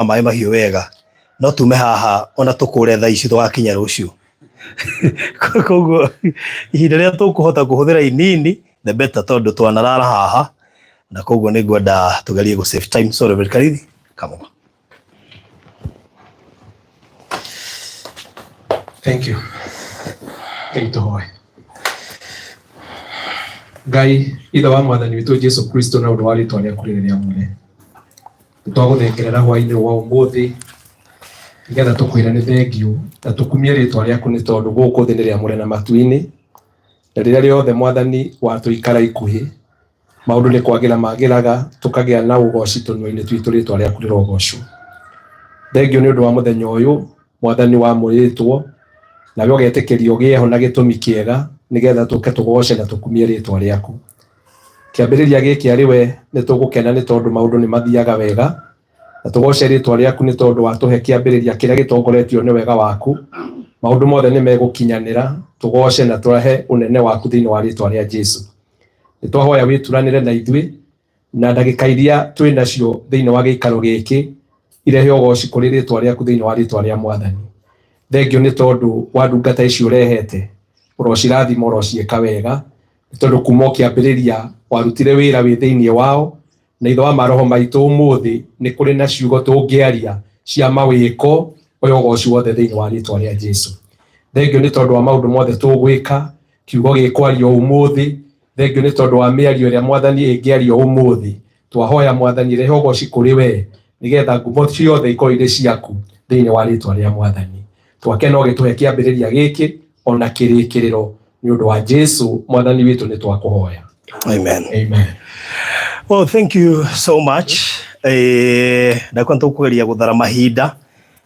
Maĩ Mahiũ wega, no tume haha ona tũkũre thaa ici tũgakinya rũciũ. Koguo ihinda rĩrĩa tũkũhota kũhũthĩra inini the better, tondũ twanarara haha na koguo nĩ ngwenda tũgerie gũ save time. So Reverend Karithi, come on. Thank you. Ngai tũhoe. Ngai ithe wa mwathani witũ Jesu Kristo, na ũndũ wa rĩtwa rĩaku rĩrĩ rĩamũre, twagũthengerera hwainĩ wa ũmũthĩ nĩgetha tũkwĩre nĩ thengiũ na tũkumie rĩtwa rĩaku, nĩ tondũ gũkũ thĩ nĩ rĩamũre na matu-inĩ, na rĩrĩa rĩothe mwathani watũikara ikuhĩ, maũndũ nĩ kwagĩra magĩraga, tũkagĩa na ũgoci tũnua-inĩ twitũ. Rĩtwa rĩaku rĩrogocwo. Thengiũ nĩ ũndũ wa mũthenya ũyũ mwathani wamũrĩtwo nawe ũgetĩkĩria ũgĩe ho na gĩtũmi kĩega, nĩgetha tũke tũgoce na tũkumie rĩtwa rĩaku. Kĩambĩrĩria gĩkĩ arĩ we nĩ tũgũkena, nĩ tondũ maũndũ nĩ mathiaga wega, na tũgoce rĩtwa rĩaku nĩ tondũ watũhe kĩambĩrĩria kĩrĩa gĩtongoretio nĩ wega waku. Maũndũ mothe nĩ megũkinyanĩra, tũgoce na tũrehe ũnene waku thĩinĩ wa rĩtwa rĩa Jesu. Nĩ twahoya wĩturanĩre na ithuĩ na ndagĩka iria twĩ nacio thĩinĩ wa gĩikaro gĩkĩ irehe ũgoci kũrĩ rĩtwa rĩaku thĩinĩ wa rĩtwa rĩa mwathani. Thengio nĩ tondũ wa ndungata ici ũrehete, ũrocirathima, ũrociĩka wega, nĩ tondũ kuma o kĩambĩrĩria warutire wĩra wĩ thĩinĩ wao, na ithe wa maroho maitũ ũmũthĩ nĩ kũrĩ na ciugo tũngĩaria cia mawĩko. Oya ũgoci wothe thĩinĩ wa rĩtwa rĩa Jesu. Thengio nĩ tondũ wa maũndũ mothe tũgwĩka, kiugo gĩkwario ũmũthĩ. Thengio nĩ tondũ wa mĩario ĩrĩa mwathani ĩngĩario ũmũthĩ. Twahoya mwathani rehe ũgoci kũrĩ we, nĩgetha ngumo ciothe ikorwo irĩ ciaku thĩinĩ wa rĩtwa rĩa mwathani. Twakena ũgĩtũhe kĩambĩrĩria gĩkĩ ona kĩrĩkĩrĩro, nĩ ũndũ wa Jesu mwathani witũ nĩ twakũhoya. Amen. Amen. Well, thank you so much. Ndakwa tũkũgeria gũthara mahinda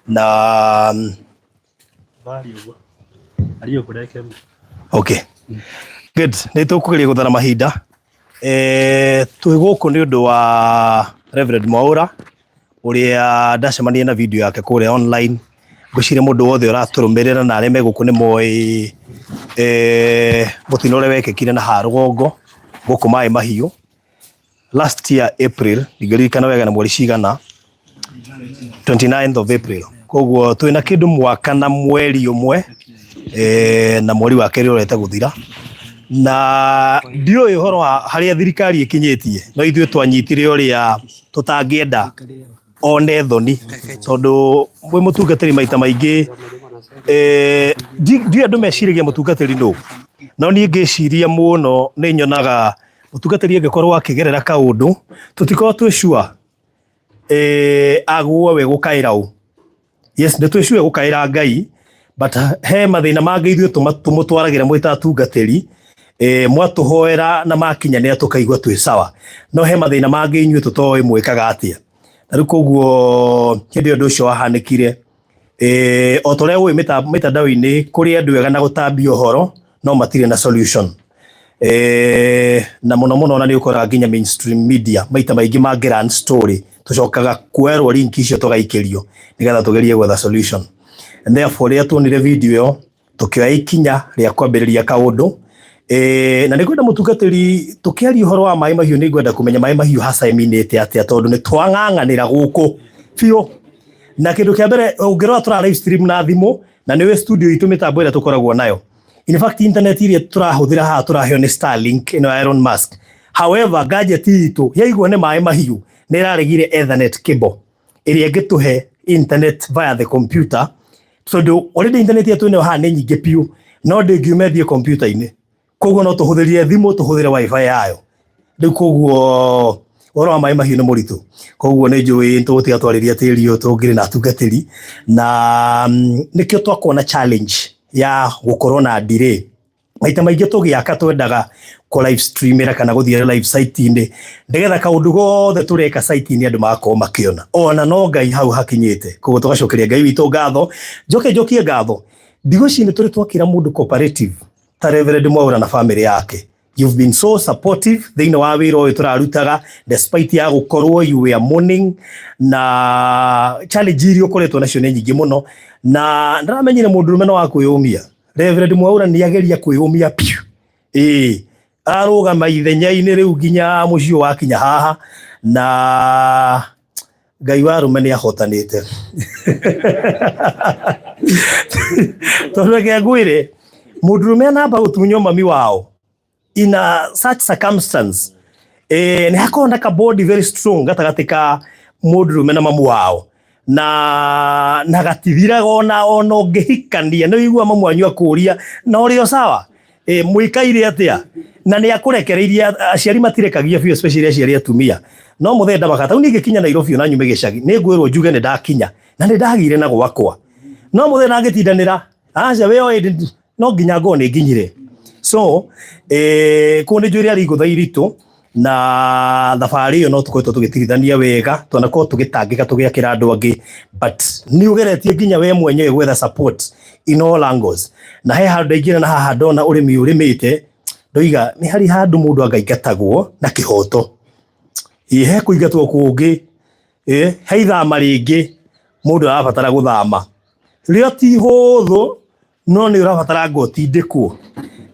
na okay. Good. Nĩ tũkũgeria gũthara mahinda. Twĩ gũkũ nĩ ũndũ wa Reverend Mwaũra ũrĩa ndacemania na video yake kũrĩa online. Ngwĩciria mũndũ wothe ũratũrũmĩrĩra na arĩa me gũkũ nĩ moĩ mũtino ũrĩa wekĩkire na haha rũgongo gũkũ Maĩ Mahiũ last year April, ndingĩririkana wega nĩ mweri cigana, 29th of April. Koguo twĩna kĩndũ mwaka na mweri ũmwe na mweri wa kerĩ ũrete gũthira, na ndiũĩ ũhoro wa harĩa thirikari ĩkinyĩtie, no ithuĩ twanyitire ũrĩa tũtangĩenda one thoni, tondũ wĩ mũtungatĩri maita maingĩ ndiũĩ andũ meciragia mũtungatĩri nũ, no niĩ ngĩciria mũno nĩ nyonaga mũtungatĩri angĩkorwo akĩgerera kaũndũ, tũtikorwo twĩ sure agwo we gũkaĩra ũ. Yes, nĩ twĩ sure gũkaĩra Ngai, but he mathĩna mangĩ ithuĩ tũmũtwaragĩra mwĩ ta atungatĩri, mwatũhoera na makinyanĩra tũkaigua twĩ sawa, no he mathĩna mangĩ inyuĩ tũtoĩ mwĩkaga atĩa. Na rĩu koguo hĩndĩ ĩyo ũndũ ũcio wahanĩkire, o ta ũrĩa ũĩ mĩtandao-inĩ kũrĩ andũ ega na gũtambia ũhoro no matirĩ na solution. Na mũno mũno ona nĩ ũkoraga nginya mainstream media maita maingĩ mangĩ run story, tũcokaga kuoerwo link icio tũgaikĩrio nĩgetha tũgerie gwetha solution. And therefore rĩrĩa tuonire video ĩyo, tũkĩoya ikinya rĩa kwambĩrĩria kaũndũ. Na nĩ ngwenda mũtungatĩri, tũkĩaria ũhoro wa Maĩ Mahiũ, nĩ ngwenda kũmenya Maĩ Mahiũ hasa ĩminĩte atĩa, tondũ nĩ twang'ang'anĩra gũkũ biũ. Na kĩndũ kĩa mbere ũngĩrora, tũra live stream na thimũ, na nĩwe studio itũ, mĩtambo ĩrĩa tũkoragwo nayo, in fact internet iria tũrahũthĩra haha tũraheo nĩ Starlink ĩno ya Elon Musk. However, gadget itũ yaigua nĩ Maĩ Mahiũ, nĩ ĩraregire ethernet cable ĩrĩa ĩngĩtũhe internet via the computer, tondũ already internet ĩrĩa twĩnayo haha nĩ nyingĩ biũ, no ndĩngiuma ĩthiĩ computer-inĩ. Koguo no tũhũthĩrire thimũ, tũhũthĩre WiFi yayo. Rĩu koguo ũhoro wa Maĩ Mahiũ nĩ mũritũ. Koguo nĩ njũĩ tũgũtiga twarĩria tĩri ũyũ tũngĩrĩ na atungatĩri, na nĩkĩo twakorwo na challenge ya gũkorwo na delay. Maita maingĩ tũgĩaka twendaga kũ live streamĩra kana gũthiĩ live site-inĩ, nĩgetha kaũndũ gothe tũreka site-inĩ andũ magakorwo makĩona. Ona no Ngai hau hakinyĩte. Koguo tũgacokeria Ngai witũ ngatho. Njoke njokie ngatho, ndigwĩciria nĩ tũrĩ twakĩra mũndũ cooperative ta Reverend Mwaũra na family yake. You've been so supportive thĩinĩ wa wĩra ũyũ tũrarutaga, despite ya gũkorwo you were mourning, na challenge iria ũkoretwo nacio nĩ nyingĩ mũno, na ndĩramenyire mũndũrũme no wa kwĩyũmia. Reverend Mwaũra nĩ ageria kwĩyũmia piũ, ĩĩ, arũgama ithenya-inĩ rĩu nginya mũciĩ wakinya haha, na Ngai wa arũme nĩ ahotanĩte. Tondũ reke ngwĩre, mũndũrũme anamba gũtunywo mami wao in a such circumstance, nĩ hakoragwo na ka bond very strong gatagatĩ ka mũndũrũme na mamu wao, na gatithiraga ona ũngĩhikania. Nĩ ũiguaga mamu wanyu akũria na ũrĩ o sawa, mũikaire atĩa, na nĩ akũrekereirie. Aciari matirekagia biũ, especially aciari atumia. No mũthee ndamaka tau ningĩkinya Nairobi ona nyume gĩcagi, nĩ ngwĩrwo njuge nĩ ndakinya na nĩ ndagĩire na gwakwa. No mũthee ndangĩtindanĩra, aca we oĩ no nginya ngorwo nĩ nginyire. So kũu nĩ njũĩ rĩarĩ igũtha iritũ, na thabarĩ ĩyo no tũkoretwo tũgĩtigithania wega, twanakorwo tũgĩtangĩka tũgĩakĩra andũ angĩ, but nĩ ũgeretie nginya we mwenyewe gwetha support in all angles. Na he handũ ndaingĩra na haha ndona ũrĩmi ũrĩmĩte, ndoiga nĩ harĩ handũ mũndũ angaingatagwo na kĩhoto. Ĩ he kũingatwo kũngĩ, he ithama rĩngĩ mũndũ arabatara gũthama, rĩo ti hũthũ, no nĩ ũrabatara ngo ũtindĩkwo.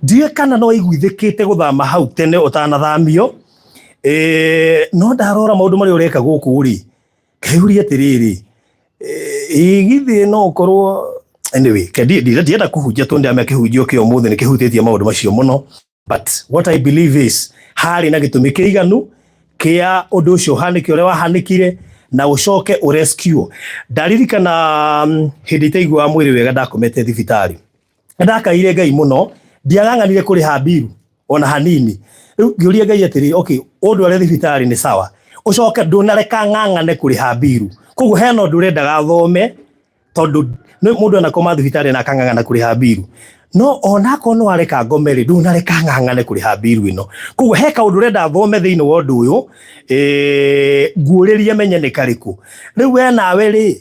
Ndiũĩ kana no iguithĩkĩte gũthama hau tene ũtanathamio, no ndarora maũndũ marĩa ũreka gũkũ rĩ, ngeyũria atĩrĩrĩ, ĩ githĩ no ũkorwo. Anyway, ndienda kũhunjia tondũ ndĩramenya kĩhunjio kĩa ũmũthĩ nĩ kĩhutĩtie maũndũ macio mũno, but what I believe is harĩ na gĩtũmi kĩiganu kĩa ũndũ ũcio ũhanĩke ũrĩa wahanĩkire na ũcoke ũrescue. Ndaririkana hĩndĩ itaiguaga mwĩrĩ wega, ndakomete thibitarĩ, ndakaire Ngai mũno, ndiagang'anire kũrĩha mbiru ona hanini. Rĩu ngĩũria Ngai atĩrĩ, okay, ũndware thibitarĩ nĩ sawa, ũcoke ndũnareka ng'ang'ane kũrĩha mbiru, koguo hena ũndũ ũrendaga thome, tondũ nĩ mũndũ anakoma thibitarĩ na akang'ang'ana kũrĩha mbiru, no onakorwo nĩ wareka ngome rĩ, ndũnareka ng'ang'ane kũrĩha mbiru ĩno, koguo he kaũndũ ũrenda thome thĩinĩ wa ũndũ ũyũ, nguũrĩrie menye nĩ karĩkũ. Rĩu we nawe rĩ,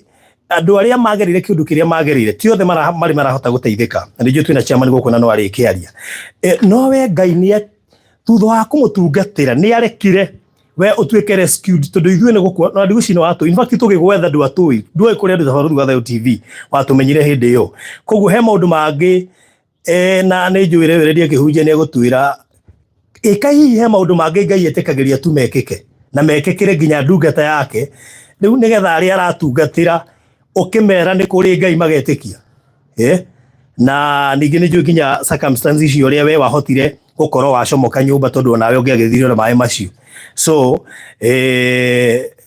andũ arĩa magerire kĩũndũ kĩrĩa magerire ti othe marĩ marahota gũteithĩka, na nĩ njũĩ twĩna chairman gũkũ na no arĩkĩaria. No we Ngai nĩ thutha wa kũmũtungatĩra nĩ arekire we ũtuĩke rescued, tondũ ithuĩ nĩ gũkua na ndigũcina watũ. In fact, tũgĩgwetha ndwatũĩ, ndũĩ kũrĩa andũ ta Barũthi wa Thayũ TV watũmenyire hĩndĩ ĩyo. Koguo he maũndũ mangĩ, na nĩ njũĩ reverendi akĩhunjia nĩ egũtwĩra ĩka hihi he maũndũ mangĩ Ngai etĩkagĩria tu mekĩke na mekĩkĩre nginya ndungata yake rĩu, nĩgetha arĩa aratungatĩra ũkĩmera nĩ kũrĩ Ngai magetĩkia. Na ningĩ nĩ njũĩ nginya circumstances icio ũrĩa we wahotire gũkorwo wacomoka nyũmba, tondũ onawe ũngĩagĩthirio na maĩ macio. So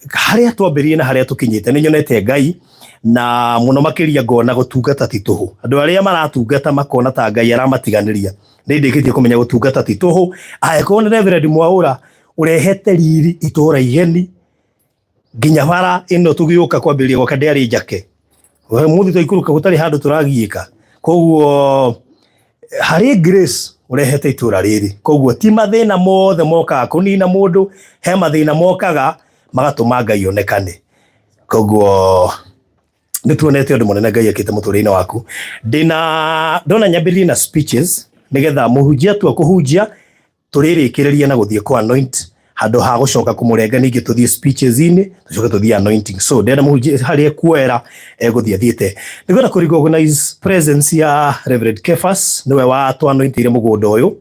harĩa twambĩrĩrie na harĩa tũkinyĩte, nĩ nyonete Ngai na mũno makĩria ngona gũtungata ti tũhũ. Andũ arĩa maratungata makona ta Ngai aramatiganĩria, nĩ ndĩkĩtie kũmenya gũtungata ti tũhũ. Angĩkorwo nĩ Reverend Mwaũra ũrehete riri itũra igeni nginya bara ĩno tũgĩũka kwambĩrĩria gwaka ndĩarĩ njake, mũthĩ twaikũrũka gũtarĩ handũ tũragiĩka. Koguo harĩ grace ũrehete itũra rĩrĩ. Koguo ti mathĩna mothe mokaga kũnina mũndũ, he mathĩna mokaga magatũma Ngai onekane. Koguo nĩ tuonete ũndũ mũnene Ngai ekĩte mũtũrĩre-inĩ waku. Ndĩna ndona nyambĩrĩrie na speeches, nĩgetha mũhunjia atua kũhunjia tũrĩrĩkĩrĩria na gũthiĩ kũ anoint, handũ ha gũcoka kũmũrenga ningĩ tũthiĩ speeches-inĩ tũcoke tũthiĩ anointing. So ndĩrenda mũhunjia harĩa ekuoera egũthiĩ athiĩte. Nĩngwenda kũ recognize presence ya Reverend Kefas, nĩwe watũ-anointĩire mũgũnda ũyũ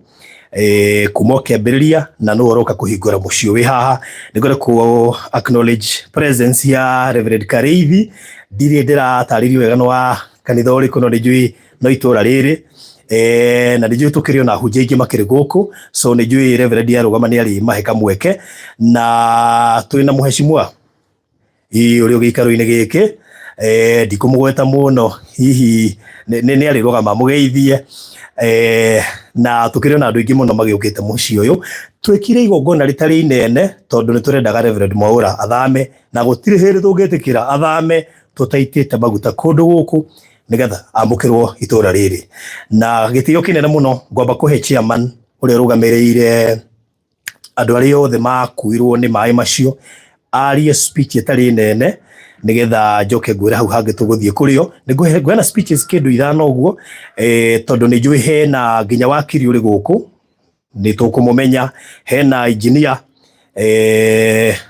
kuma ũkĩambĩrĩria, na nĩwe ũroka kũhingũra mũciĩ wĩ haha. Nĩngwenda kũ acknowledge presence ya Reverend Kareithi, ndirĩ ndĩratarĩrio wega nĩ wa kanitha ũrĩkũ, no nĩ njũĩ no itũra rĩrĩ, na nĩ njũĩ tũkĩrĩ ona hunjia ingĩ makĩrĩ gũkũ. So nĩ njũĩ Reverend arũgama nĩ arĩ mahe kamweke, na twĩ na mũheshimiwa ĩ ũrĩa gĩikaro-inĩ gĩkĩ, ndikũmũgweta mũno, hihi nĩ arĩrũgama mũgeithie, na tũkĩrĩ ona andũ aingĩ mũno magĩũkĩte mũciĩ ũyũ. Twĩkire igongona rĩtarĩ inene tondũ nĩ tũrendaga Reverend Mwaũra athame, na gũtirĩ hĩndĩ tũngĩtĩkĩra athame tũtaitĩte maguta kũndũ gũkũ, nĩgetha amũkĩrwo itũra rĩrĩ na gĩtĩo kĩnene mũno. Ngwamba kũhe chairman ũrĩa ũrũgamĩrĩire andũ arĩa othe makuirwo nĩ maĩ macio arie speech ĩtarĩ nene, nĩgetha njoke ngwĩre hau hangĩ tũgũthiĩ kũrĩo. Nĩ ngũheana speeches kĩndũ 5 ũguo, tondũ nĩ njũĩ hena nginya wakiri ũrĩ gũkũ, nĩ tũkũmũmenya, hena engineer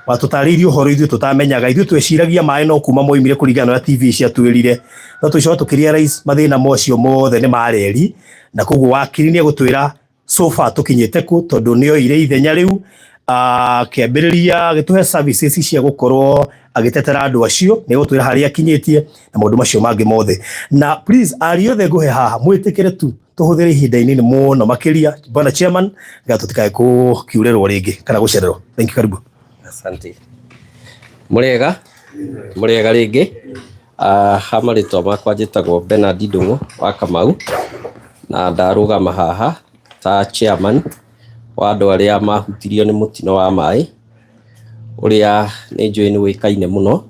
watũtarĩirie ũhoro ithuĩ tũtamenyaga. Ithuĩ tweciragia maĩ no kuma moimire kũringana na ũrĩa TV ciatwĩrire, no tũgĩcoka tũkĩ-realize mathĩna macio mothe nĩ ma reri, na koguo wakiri nĩ egũtwĩra so far tũkinyĩte kũ, tondũ nĩ oire ithenya rĩu. Akĩambĩrĩria agĩtũhe services cia gũkorwo agĩtetera andũ acio, nĩ gũtwĩra harĩa akinyĩtie na maũndũ macio mangĩ mothe. Na please, aria othe ngũhe haha, mwĩtĩkĩre tu tũhũthĩre ihinda inini mũno makĩria, bwana chairman, nĩgetha tũtikae kũkiurĩrwo rĩngĩ kana gũcererwo. Thank you, karibu. Asante. Mũrĩega? Mũrĩega rĩngĩ. Ha marĩtwa makwa njĩtagwo Bernard Ndung'u wa Kamau, na ndarũgama haha ta chairman wa andũ arĩa mahutirio nĩ mũtino wa maĩ, ũrĩa nĩ njũĩ nĩ ũĩkaine mũno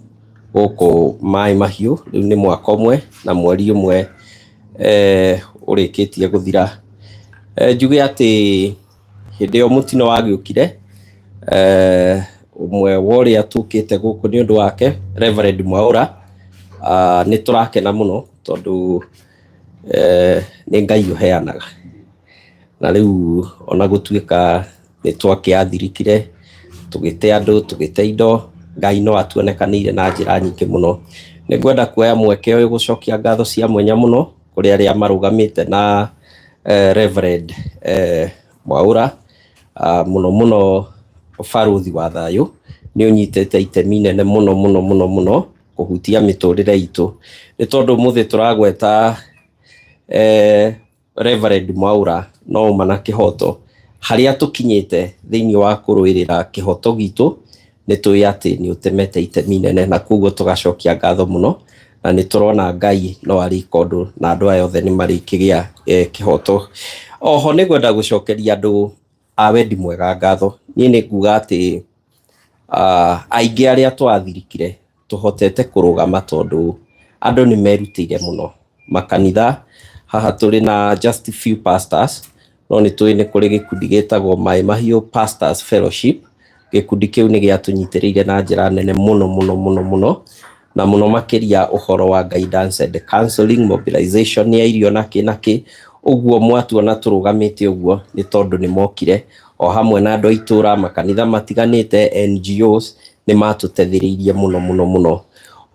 gũkũ Maĩ Mahiũ. Rĩu nĩ mwaka ũmwe na mweri ũmwe ũrĩkĩtie gũthira. Njuge atĩ hĩndĩ ĩyo mũtino wagĩũkire, ũmwe wa ũrĩa tũkĩte gũkũ nĩ ũndũ wake, Reverend Mwaũra, nĩ tũrakena mũno tondũ nĩ Ngai ũheanaga. Na rĩu ona gũtuĩka nĩ twakĩathirikire, tũgĩte andũ, tũgĩte indo, Ngai no atuonekanĩire na njĩra nyingĩ mũno. Nĩ ngwenda kuoya mweke ũyũ gũcokia ngatho cia mwanya mũno kũrĩ arĩa marũgamĩte na Reverend Mwaũra, mũno mũno barũthi wa thayũ, nĩ ũnyitĩte itemi inene mũno mũno mũno mũno kũhutia mĩtũrĩre itũ. Nĩ tondũ ũmũthĩ tũragweta Reverend Mwaũra no ũma na kĩhoto, harĩa tũkinyĩte thĩinĩ wa kũrũĩrĩra kĩhoto gitũ, nĩ tũĩ atĩ nĩ ũtemete itemi inene, na koguo tũgacokia ngatho mũno, na nĩ tũrona Ngai no arĩka ũndũ na andũ aya othe nĩ marĩkĩgĩa kĩhoto. Oho nĩ ngwenda gũcokeria andũ a wendi mwega ngatho. Niĩ nĩ nguga atĩ aingĩ arĩa twathirikire tũhotete kũrũgama tondũ andũ nĩ merutĩire mũno. Makanitha haha tũrĩ na just few pastors, no nĩ tũĩ nĩ kũrĩ gĩkundi gĩtagwo Maĩ Mahiũ Pastors Fellowship. Gĩkundi kĩu nĩ gĩatũnyitĩrĩire na njĩra nene mũno mũno mũno mũno, na mũno makĩria ũhoro wa guidance and counseling, mobilization ya irio na kĩ na kĩ. Ũguo mwatuona tũrũgamĩte ũguo nĩ tondũ nĩ mokire o hamwe na andũ a itũra, makanitha matiganĩte, NGOs nĩ matũteithĩrĩirie mũno mũno mũno.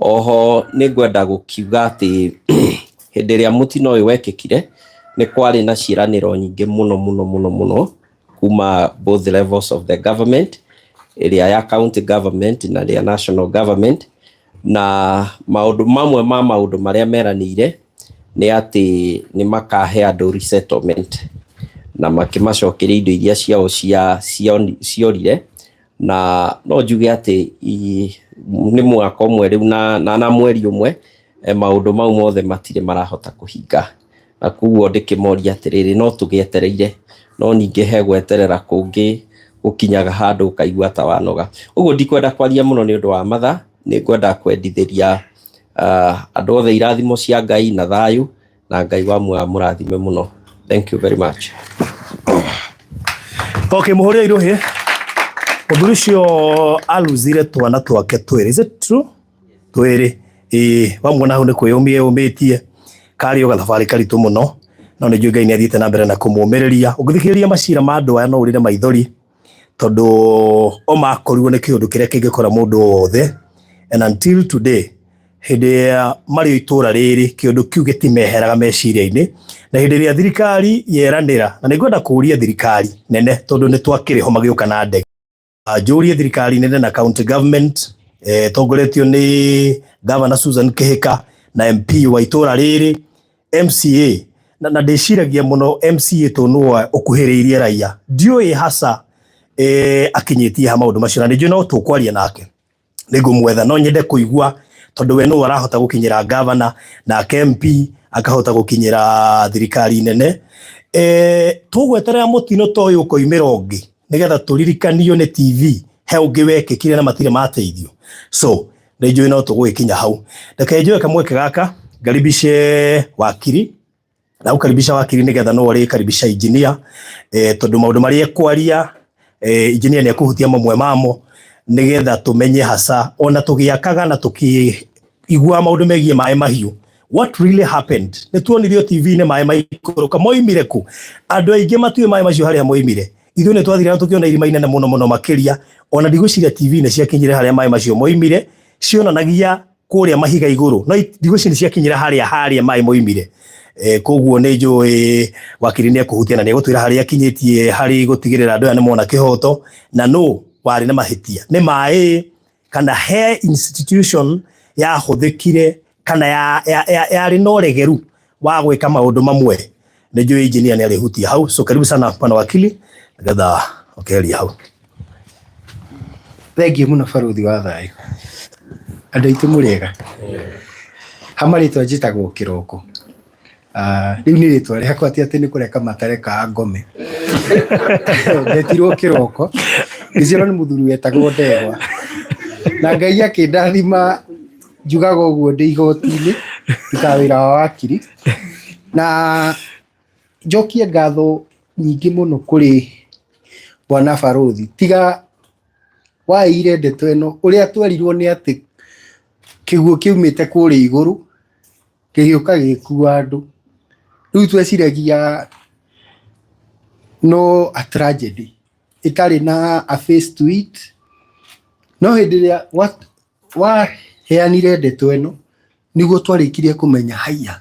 Oho nĩ ngwenda gũkiuga atĩ hĩndĩ ĩrĩa mũtino ũyũ wekĩkire, nĩ kwarĩ na ciĩranĩro nyingĩ mũno mũno mũno mũno kuma both levels of the government, ĩrĩa ya county government na ĩrĩa national government, na maũndũ mamwe ma maũndũ marĩa meranĩire nĩ atĩ nĩ makahe andũ resettlement na makĩmacokeria indo iria ciao cia ciorire. Na no njuge atĩ nĩ mwaka ũmwe rĩu na mweri ũmwe, maũndũ mau mothe matirĩ marahota kũhinga, na koguo ndĩkĩmoria atĩrĩrĩ, no tũgĩetereire, no ningĩ he gweterera kũngĩ gũkinyaga handũ ũkaigua ta wanoga. Ũguo ndikwenda kwaria mũno nĩ ũndũ wa mathaa, nĩ ngwenda kwendithĩria andũ othe irathimo cia Ngai na thayũ, na Ngai wa muoyo amũrathime mũno. Thank you very much. Okay, muhũrĩre iruhĩ. Mũthuri ũcio aluzire twana twake twĩrĩ. Is it true? Twĩrĩ. Ĩĩ, wamuona hau nĩ kwĩyũmia eyũmĩtie. Karĩ o gathabarĩ karitũ mũno, no nĩ njũĩ Ngai nĩ athiĩte na mbere na kũmũmĩrĩria. Ũngĩthikĩrĩria macira ma andũ aya no ũrĩre maithori, tondũ o makorirwo nĩ kĩũndũ kĩrĩa kĩngĩkora mũndũ wothe. And until today, hĩndĩ ĩrĩa marĩ o itũra rĩrĩ, kĩũndũ kĩu gĩtimeheraga meciria-inĩ. Na hĩndĩ ĩrĩa thirikari yeranĩra, na nĩ ngwenda kũũria thirikari nene, tondũ nĩ twakĩrĩ ho magĩũka na ndege. Njũrie thirikari nene na county government, tongoretio nĩ Governor Susan Kihika na MP wa itũra rĩrĩ, MCA, na ndĩciragia mũno MCA tondũ nĩwe ũkuhĩrĩirie raia. Ndiũĩ hasa akinyĩtie ha maũndũ macio, na nĩ njũĩ no tũkwaria nake, nĩ ngũmwetha, no nyende kũigua tondũ we nĩwe arahota gũkinyĩra governor, nake MP akahota gũkinyĩra thirikari nene. Tũgweterera mũtino ta ũyũ ũkoimĩra ũngĩ nĩgetha tũririkanio nĩ TV he ũngĩ wekĩkire na matirĩ mateithio. So nĩ njũĩ no tũgũgĩkinya hau. Reke njoe kamweke gaka ngaribishe wakiri, na gũkaribisha wakiri nĩgetha no ũrĩkaribisha engineer, tondũ maũndũ marĩa ekwaria, engineer nĩ ekũhutia mamwe mamo nĩgetha tũmenye hasa ona tũgĩakaga na tũkĩigua maũndũ megiĩ maĩ mahiũ, what really happened. Nĩ tuonirio TV-inĩ maĩ maikũrũka, moimire kũ? Andũ aingĩ matiũĩ maĩ macio harĩa moimire. Ithuĩ nĩ twathire na tũkĩona irima inene mũno mũno makĩria, ona ndigwĩciria TV-inĩ ciakinyire harĩa maĩ macio moimire, cionanagia kũrĩa mahiga igũrũ, no ndigwĩciria nĩ ciakinyire harĩa maĩ moimire. Koguo nĩ njũĩ wakiri nĩ ekũhutia na nĩ egũtwĩra harĩa akinyĩtie harĩ gũtigĩrĩra andũ aya nĩ mona kĩhoto na nũ warĩ na mahĩtia, nĩ maĩ kana he institution yahũthĩkire kana yarĩ na ũregeru wa gwĩka maũndũ mamwe. Nĩ njũĩ engineer nĩ arĩhutia hau, so karibu sana bwana wakili nĩgetha ũkĩaria hau. Thengiũ mũno barothi wa thayũ. Andũ aitũ mũrĩega? Ha marĩtwa njĩtagwo Kĩroko. Rĩu nĩ rĩtwa rĩakwa ti atĩ nĩ kũreka matareka ngome. Ndetirwo Kĩroko, ngĩciarwo nĩ mũthuri wetagwo Ndegwa. Na Ngai akĩndathima njugaga ũguo ndĩ igoti-inĩ, ndutaga wĩra wa wakiri. Na njokie ngatho nyingĩ mũno kũrĩ bwana barothi. Tiga waĩire ndeto ĩno, ũrĩa twerirwo nĩ atĩ kĩguũ kĩumĩte kũrĩa igũrũ gĩgĩũka gĩgĩkua andũ. Rĩu tweciragia no a tragedy ĩtarĩ na a face to it. No hĩndĩ ĩrĩa waheanire ndeto ĩno nĩguo twarĩkirie kũmenya haiya.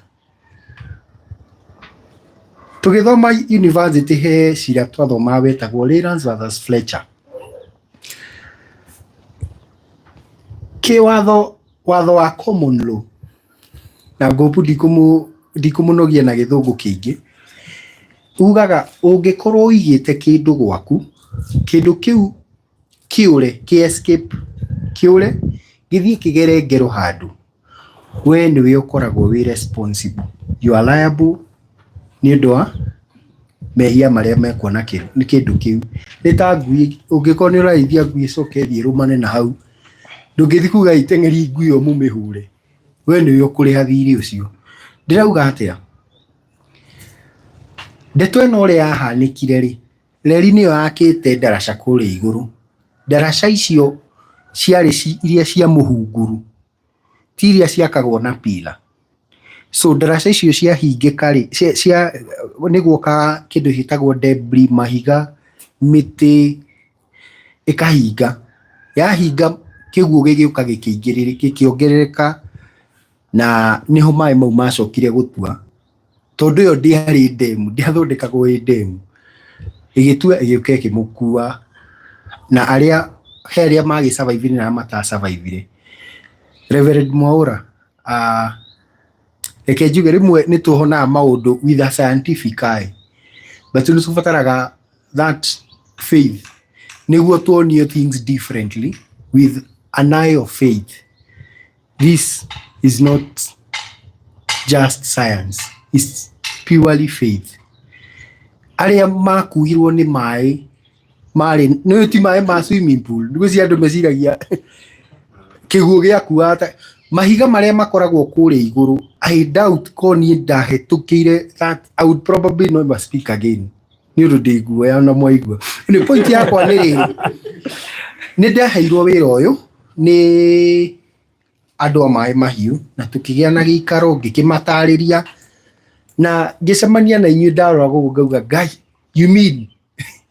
Tũgĩthoma university he cira twathomaga wetagwo Lawrence versus Fletcher. Kĩwatho, watho wa common law, na ngũpu ndikũmũnogia na gĩthũngũ kĩingĩ, ugaga ũngĩkorwo ũigĩte kĩndũ gwaku, kĩndũ kĩu kĩũre, kĩ escape, kĩũre, gĩthiĩ kĩgere ngero handũ, we nĩwe ũkoragwo wĩ responsible. You are liable nĩ ũndũ wa mehia marĩa mekwo na nĩ kĩndũ kĩu. Nĩ ta ngui, ũngĩkorwo nĩ ũrarĩithia ngui ĩcoke ĩthiĩ ĩrũmane na hau, ndũngĩthiĩ kuga iteng'erie ngui ĩyo mũmĩhũre, we nĩwe ũkũrĩha thirĩ ũcio. Ndĩrauga atĩa? Ndeto ĩno ũrĩa yahanĩkire rĩ, reri nĩyo yakĩte ndaraca kũrĩa igũrũ. Ndaraca icio ciarĩ iria cia mũhunguru, ti iria ciakagwo na pillar. So ndaraca icio ciahingĩka rĩ, cia nĩ guoka kĩndũ gĩtagwo debris, mahiga, mĩtĩ, ĩkahinga. Yahinga kĩguũ gĩgĩũka gĩkĩongerereka na nĩho maĩ mau macokire gũtua. Tondũ ĩyo ndĩarĩ ndemu, ndĩathondekagwo ĩ ndemu. Ĩgĩtua ĩgĩũka ĩkĩmũkua na arĩa, he arĩa magĩ survive na arĩa mata survive. Reverend Mwaũra, reke njuge rĩmwe nĩ tũhonaga maũndũ with a scientific eye, but nĩ tũbataraga that faith nĩguo tuonio things differently with an eye of faith. This is not just science, it's purely faith. Arĩa makuirwo nĩ maĩ marĩ nĩ ti maĩ ma swimming pool, nĩguo andũ meciragia kĩguũ gĩakuaga ta mahiga marĩa makoragwo kũrĩa igũrũ. I doubt ko niĩ ndahĩtũkĩire that I would probably never speak again nĩ ũndũ ndĩ guoya na mwaigua. Nĩ point yakwa nĩ rĩrĩ, nĩ ndaheirwo wĩra ũyũ nĩ andũ a maĩ mahiũ na tũkĩgĩa na gĩikaro ngĩkĩmatarĩria na ngĩcemania na inyuĩ ndarora gũkũ ngauga Ngai, you mean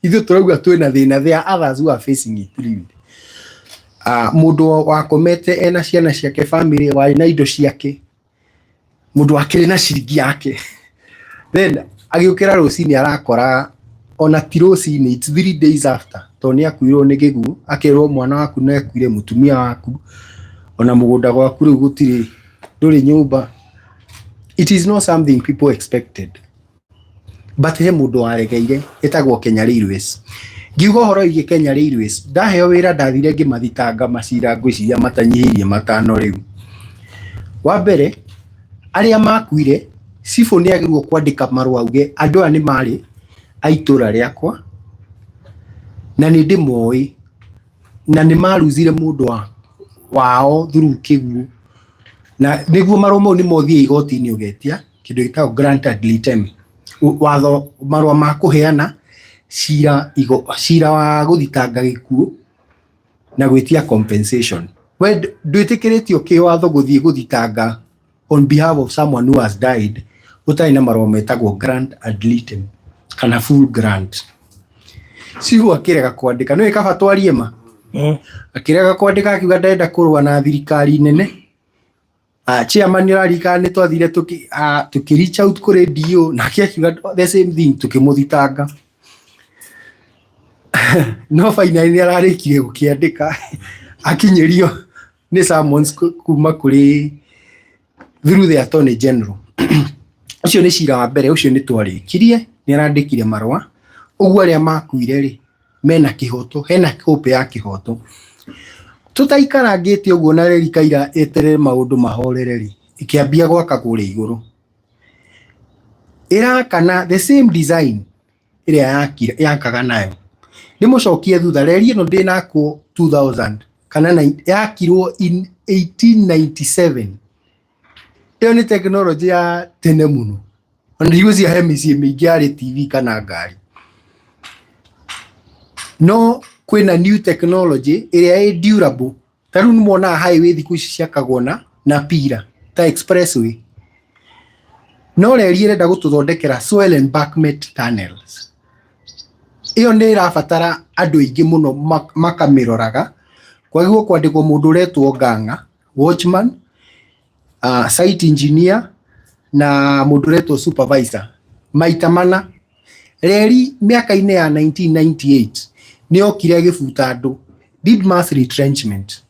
ithuĩ tũrauga twĩna thĩna, there are others who are facing it really. Mũndũ wakomete ena ciana ciake, family, warĩ na indo ciake, mũndũ wakĩrĩ na ciringi yake, then agĩũkĩra rũcinĩ arakora ona ti rũcinĩ, it's 3 days after, tondũ nĩ akuirwo nĩ gĩguũ, akerwo mwana waku nĩ akuire, mũtumia waku, ona mũgũnda gwaku rĩu gũtirĩ, ndũrĩ nyũmba. It is not something people expected, but he mũndũ waregeire ĩtagwo Kenya Railways. Ngiuga ũhoro wĩgiĩ Kenya Railways, ndaheo wĩra ndathire ngĩmathitanga macira, ngwĩciria matanyihĩirie matano rĩu. Wa mbere, arĩa makuire, cibũ nĩ agĩrĩirwo kwandĩka marũa auge andũ aya nĩ marĩ a itũra rĩakwa na nĩ ndĩmoĩ na nĩ maruzire mũndũ wao through kĩguũ, na nĩguo marũa mau nĩ mothiĩ igoti-inĩ ũgetia kĩndũ gĩtagwo grant ad litem, watho marũa ma kũheana cira, cira wa gũthitanga gĩkuũ na gwĩtia compensation. We ndwĩtĩkĩrĩtio kĩwatho gũthiĩ gũthitanga on behalf of someone who has died ũtarĩ na marũa metagwo grant ad litem kana full grant. Cibũ akĩrega kwandĩka, nĩwe kaba twarie ma, akĩrega kwandĩka akiuga ndarenda kũrũa na thirikari nene. Chairman nĩũraririkana nĩ twathire tũkĩ reach out kũrĩ DO nake akiuga the same thing, tũkĩmũthitanga. No finally nĩ ararĩkirie gũkĩandĩka akinyĩrio nĩ summons kuma kũrĩ through the attorney general. Ũcio nĩ cira wa mbere, ũcio nĩ twarĩkirie, nĩ arandĩkire marũa. Ũguo arĩa makuire rĩ, mena kĩhoto, hena hope ya kĩhoto. Tũtaikarangĩte ũguo na reri Kaira eterere maũndũ mahorere rĩ, ĩkĩambia gwaka kũrĩa igũrũ. Ĩrakana the same design ĩrĩa yakaga nayo. Ndĩmũcokie thutha, reri ĩno ndĩnakwo 2000 kana yakirwo in 1897. Ĩyo nĩ tekinoronjĩ ya tene mũno. Ona ndigwĩciria he mĩciĩ mĩingĩ yarĩ TV kana ngari. No kwĩna new technology ĩrĩa ĩ durable. Ta rĩu nĩmuonaga highway thikũ ici ciakagwo na pillar ta expressway. No reri ĩrenda gũtũthondekera soil embankment tunnels. Ĩyo nĩ ĩrabatara andũ aingĩ mũno makamĩroraga. Kwagĩrĩirwo kwandĩkwo mũndũ ũretwo Ngang'a, watchman, site engineer na mũndũ ũretwo supervisor. Maita mana. Reri mĩaka-inĩ ya 1998 nĩ yokire ĩgĩbuta andũ, did mass retrenchment.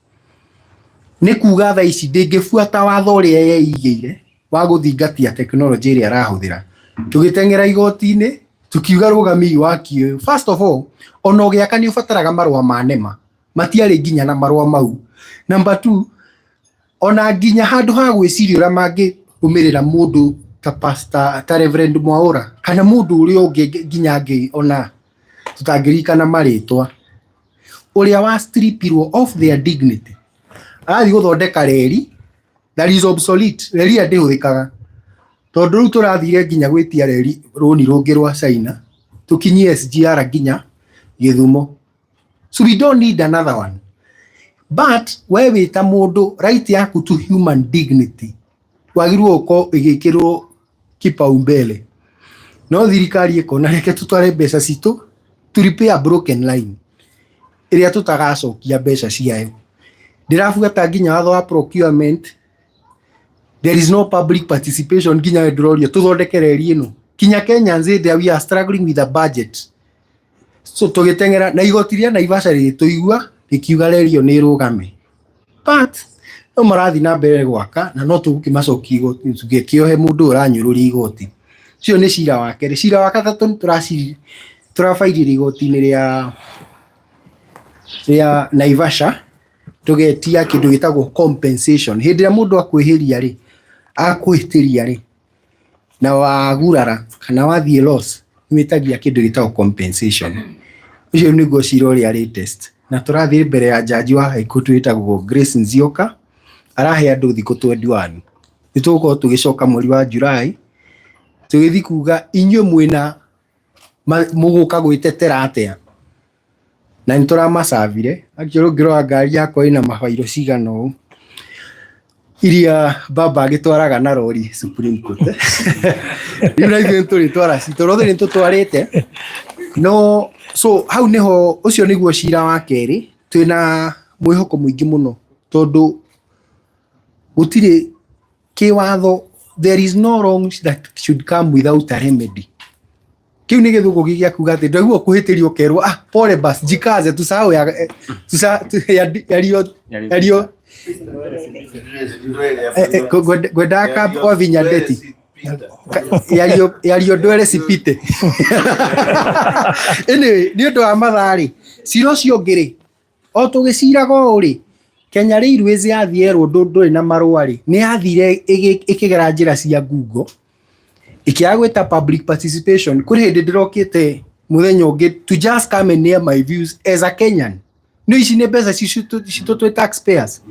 Nĩ kuga thaa ici ndĩngĩbuata watho ũrĩa yeigĩire wa gũthingatia tekinoronjĩ ĩrĩa ĩrahũthĩra. Tũgĩteng'era igoti-inĩ tukiuga rũgami waki ũyũ. First of all, ona ũgĩaka nĩ ũbataraga marũa ma NEMA, matiarĩ nginya na marũa mau. Number two, ona nginya handũ ha gwĩciria ũrĩa mangĩrũmĩrĩra mũndũ ta pastor, ta Reverend Mwaura kana mũndũ ũrĩa ũngĩ nginya angĩ ona tũtangĩririkana marĩtwa, ũrĩa wa stripirwo of their dignity, arathiĩ gũthondeka reri that is obsolete, reri ĩrĩa ndĩhũthĩkaga, tondũ rĩu tũrathire nginya gwĩtia reri rũni rũngĩ rwa China tũkinyie SGR nginya Gĩthumo. So we don't need another one. But we wĩ ta mũndũ, right yaku to human dignity wagĩrĩirwo gũkorwo ĩgĩkĩrwo kipaumbele. No thirikari ĩkona reke tũtware mbeca citũ to repair broken line ĩrĩa tũtagacokia mbeca ciayo. Ndĩrabuata nginya watho wa procurement, there is no public participation, nginya ndĩroria tũthondeke reri ĩno. Kinya Kenyans there we are struggling with a budget. So tũgĩteng'era na igoti rĩa Naivasha rĩgĩtũigua rĩkiuga reri ĩyo nĩ ĩrũgame, but no marathiĩ na mbere gwaka na no tũgũkĩmacokia igoti tũgĩkĩohe mũndũ ũranyũrũria igoti. Ũcio nĩ cira wa kerĩ. Cira wa gatatũ nĩ tũrabairire igoti-inĩ rĩa Naivasha, tũgetia kĩndũ gĩtagwo compensation. Hĩndĩ ĩrĩa mũndũ akwĩhĩria rĩ, akwĩhĩtĩria rĩ, na wagurara kana wathiĩ loss, nĩ wĩtagia kĩndũ gĩtagwo compensation. Ũcio nĩguo cira ũrĩa latest, na tũrathiĩ mbere ya jaji wa High Court wĩtagwo Grace Nzioka, arahe andũ thikũ 21. Nĩ tũgũkorwo tũgĩcoka mweri wa July tũgĩthiĩ kuga inyuĩ mwĩna mũgũka gwĩtetera atĩa, na nĩ tũramacabire. Actually ũngĩrora ngari yakwa ĩna mabairo cigana ũũ iria baba agĩtwaraga na rori Supreme Court. Rĩu na ithuĩ nĩtũrĩtwara citũ, rothe nĩ tũtwarĩte. No so hau nĩho, ũcio nĩguo cira wa kerĩ. Twĩna mwĩhoko mũingĩ mũno tondũ gũtirĩ kĩwatho, there is no wrong that should come without a remedy. Kĩu nĩ gĩthũngũ gĩa kuga atĩ ndwaigua kũhĩtĩrio ũkerwo, "Ah, pole, bas jikaze, tusahau ya yario yario." Ngwendaga kwa ndeti yario ndwere cipite. Anyway, nĩ ũndũ wa mathaa rĩ, cira ũcio ũngĩ rĩ, o tũgĩciraga ũũ rĩ, Kenya Railways yathiĩ yerwo ndũrĩ na marũa rĩ, nĩ yathire ĩkĩgera njĩra cia Google, ĩkĩaga gwĩta public participation. Kũrĩ hĩndĩ ndĩrokĩte mũthenya ũngĩ to just come and air my views as a Kenyan. Nĩ ici nĩ mbeca citũ twĩ taxpayers.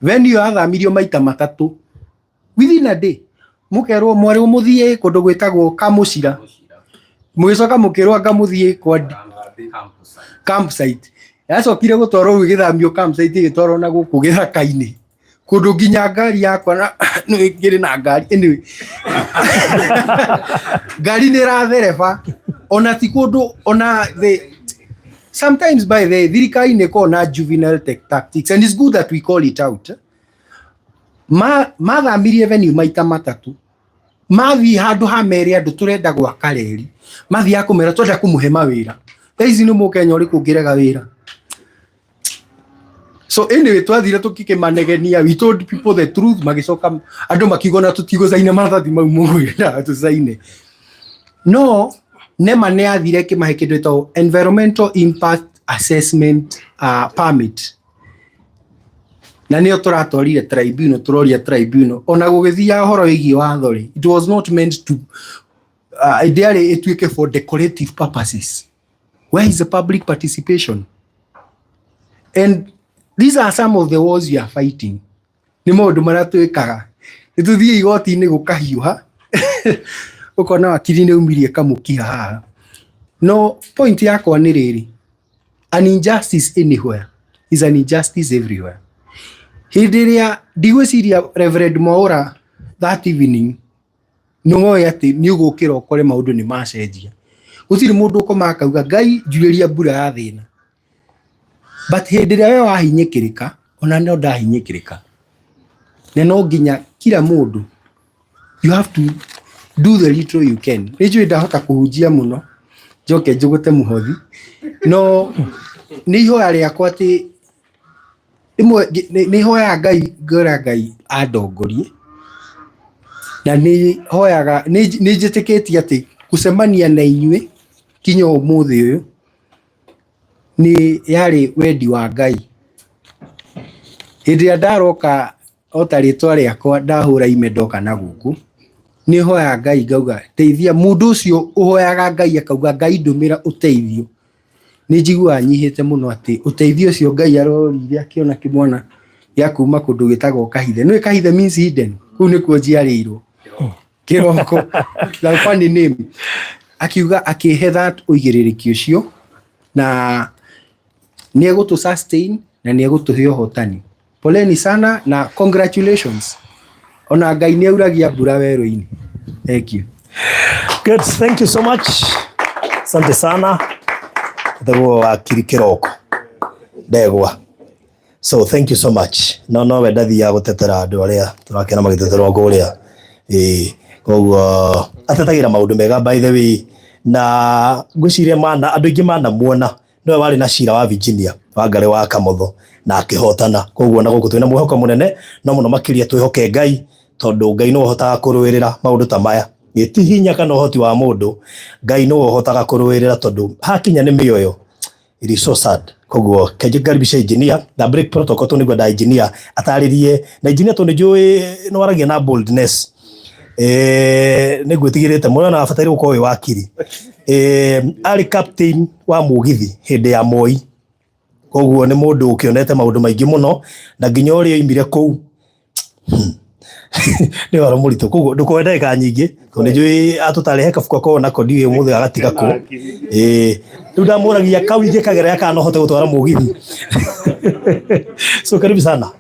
Venue yathamirio maita matatũ within a day. Mũkerwo mwarĩwo mũthiĩ kũndũ gwĩtagwo Kamũcira, mũgĩcoka mũkĩrwo anga mũthiĩ kwa campsite. Yacokire gũtwarwo rĩu ĩgĩthamio campsite ĩgĩtwarwo na gũkũ gĩthaka-inĩ kũndũ nginya ngari yakwa na nĩ ngĩrĩ na ngari, anyway ngari nĩ ĩrathereba ona ti kũndũ ona the sometimes. By the thirikari nĩ ĩkoragwo na juvenile tech tactics and it's good that we call it out. Mathamirie venue maita matatũ, mathiĩ handũ ha mere andũ tũrenda gwaka reri, mathiaga kũmera twenda kũmũhe mawĩra. Thaa ici nĩ mũkenya ũrĩkũ ũngĩrega wĩra? So anyway, twathire tũkĩmanegenia, we told people the truth, magĩcoka andũ makiuga na tũtigũcaina maratathi mau mũgwendaga tũcaine. No NEMA nĩ yathire ĩkĩmahe kĩndũ gĩtagwo environmental impact assessment permit, na nĩyo tũratwarire tribunal, tũroria tribunal ona gũgĩthiaga ũhoro wĩgiĩ watho rĩ, it was not meant to ndĩarĩ ĩtuĩke for decorative purposes. Where is the public participation? And these are some of the wars we are fighting. Nĩ maũndũ marĩa twĩkaga, nĩ tũthiĩ igoti-inĩ gũkahiũha, ũkona wakiri nĩ aumirie kamũkiha haha. No point yakwa nĩ rĩrĩ, an injustice anywhere is an injustice everywhere. Hĩndĩ ĩrĩa ndigwĩciria Reverend Mwaura that evening nĩ woĩ atĩ nĩ ũgũkĩra ũkore maũndũ nĩ macenjia. Gũtirĩ mũndũ ũkomaga akauga Ngai njurĩria mbura ya thĩna, but hĩndĩ ĩrĩa we wahinyĩkĩrĩka, ona no ndahinyĩkĩrĩka, na no nginya kila mũndũ, you have to do the little you can. Nĩ njũĩ ndahota kũhunjia mũno njoke njũgũte mũhothi, no nĩ ihoya rĩakwa atĩ rĩmwe nĩ hoyaga Ngai, ngera Ngai andongorie, na nĩ hoyaga, nĩ njĩtĩkĩtie atĩ gũcemania na inyuĩ kinya ũmũthĩ ũyũ nĩ yarĩ wendi wa Ngai. Hĩndĩ ĩrĩa ndaroka o ta rĩtwa rĩakwa ndahũra ime ndoka na gũkũ, nĩ hoyaga Ngai ngauga teithia mũndũ ũcio ũhoyaga Ngai akauga Ngai ndũmĩra ũteithio. Nĩ njiguaga nyihĩte mũno atĩ ũteithio ũcio Ngai arorire akĩona kĩmwana gĩa kuma kũndũ gĩtagwo Kahithe. Nĩũĩ Kahithe means hidden? Kũu nĩkuo njiarĩirwo. Kĩroko. The funny name. Akiuga akĩhe that ũigĩrĩrĩki ũcio na nĩ egũtũ sustain na nĩ egũtũhe ũhotani. Poleni sana na congratulations. Ona Ngai nĩ auragia mbura werũ-inĩ. Thank you. Good, thank you so much. Asante sana. Etagwo wakiri Kĩroko Ndegwa. So thank you so much. No nowe ndathiaga gũtetera andũ arĩa tũrakena magĩteterwo kũrĩa. Ĩĩ, koguo atetagĩra maũndũ mega by the way, na ngwĩciria mana andũ aingĩ manamuona nĩwe warĩ na cira wa Virginia wa Ngarĩ wa Kamotho na akĩhotana. Koguo na gũkũ twĩna mwĩhoko mũnene, no mũno makĩria twĩhoke Ngai, tondũ Ngai nĩwe ũhotaga kũrũĩrĩra maũndũ ta maya. Ti hinya kana ũhoti wa mũndũ, Ngai nĩwe ũhotaga kũrũĩrĩra, tondũ hakinya nĩ mĩoyo, it is so sad. Koguo kenje ngaribisha engineer na break protocol, tondũ nĩngwenda engineer atarĩrie, na engineer tondũ nĩnjũĩ nĩwaragia na boldness, nĩ ngwĩtigĩrĩte mũno na abataire gũkorwo wĩ wakiri. Arĩ captain wa mũgithi hĩndĩ ya Moi, koguo nĩ mũndũ ũkĩonete maũndũ maingĩ mũno, na nginya ũrĩa oimire kũu nĩ ũhoro mũritũ. Koguo ndũkoe ndagĩka nyingĩ, tondũ nĩ njũĩ atũtarĩ he kabuku akoragwo nako, ndiũĩ ũmũthĩ agatiga kũ. Ĩĩ, rĩu ndamũragia kau ingĩkagerera kana no hote gũtwara mũgithi. So karibu sana.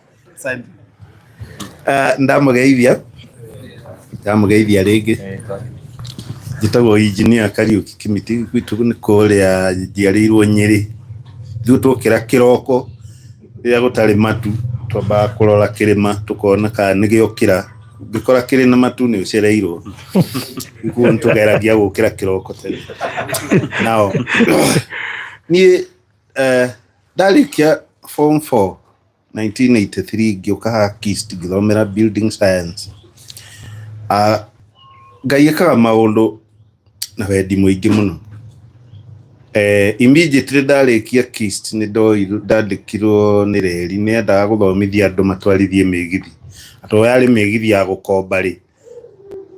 Ndamũgeithia, ndamũgeithia rĩngĩ. Njĩtagwo Engineer Kariũki Kĩmiti, gwitũ nĩ kũrĩa njiarĩirwo Nyĩrĩ. Ithuĩ twokĩra kĩroko rĩrĩa gũtarĩ matu, twambaga kũrora kĩrĩma tũkona kana nĩ gĩokĩra. Ũngĩkora kĩrĩ na matu nĩ ũcereirwo. Koguo nĩ tũgeragia gũkĩra kĩroko tene. Nao niĩ ndarĩkia form 4 1983 ngĩũka haha KIST ngĩthomera building science. Ngai ekaga maũndũ na wendi mũingĩ mũno. Immediately ndarĩkia KIST nĩ ndandĩkirwo nĩ reri, nĩ endaga gũthomithia andũ matwarithie mĩgithi. Tondũ yarĩ mĩgithi ya gũkomba rĩ,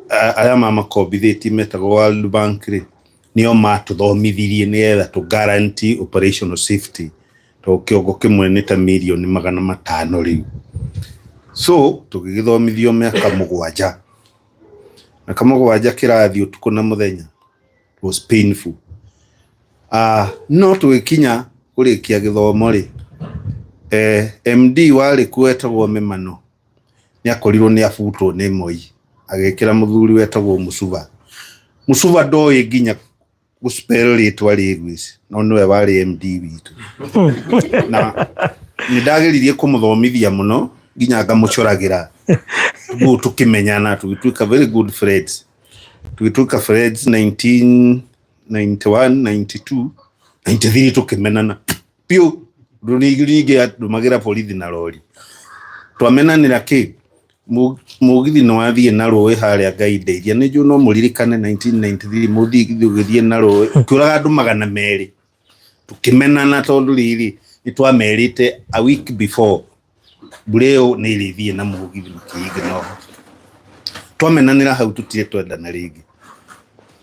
arĩa mamakombithĩtie metagwo World Bank rĩ, nĩo matũthomithirie nĩgetha tũ guarantee operational safety, tondũ kĩongo kĩmwe nĩ ta mirioni 500 rĩu. So tũgĩgĩthomithio mĩaka 7, mĩaka 7 kĩrathi ũtukũ na mũthenya. It was painful. No tũgĩkinya kũrĩkia gĩthomo rĩ, MD warĩ kuo wetagwo Mĩmano nĩ akorirwo nĩ abutwo nĩ Moi, agĩkĩra mũthuri wetagwo Mũcuba. Mũcuba ndoĩ nginya gũspell rĩtwa rĩguici, no nĩwe warĩ MD witũ. Na nĩ ndageririe kũmũthomithia mũno. Nginya ngamũcoragĩra guo tũkĩmenyana, tũgĩtuĩka very good friends, tũgĩtuĩka friends 1991, 92, 93, tũkĩmenana biũ. Ndũ ningĩ andũmagĩra borithi na rori. Twamenanĩra kĩ? Mũgithi nĩ wathiĩ na rũĩ harĩa Ngai ndeithia. Nĩ njũĩ no mũririkane 1993, mũgithi ũgĩthiĩ na rũĩ ũkĩũraga andũ 200. Tũkĩmenana tondũ rĩrĩ nĩ twamerĩte a week before mbura ĩyo nĩ ĩrĩthiĩ na mũgithi, makĩignore. Twamenanĩra hau, tũtirĩ twendana rĩngĩ.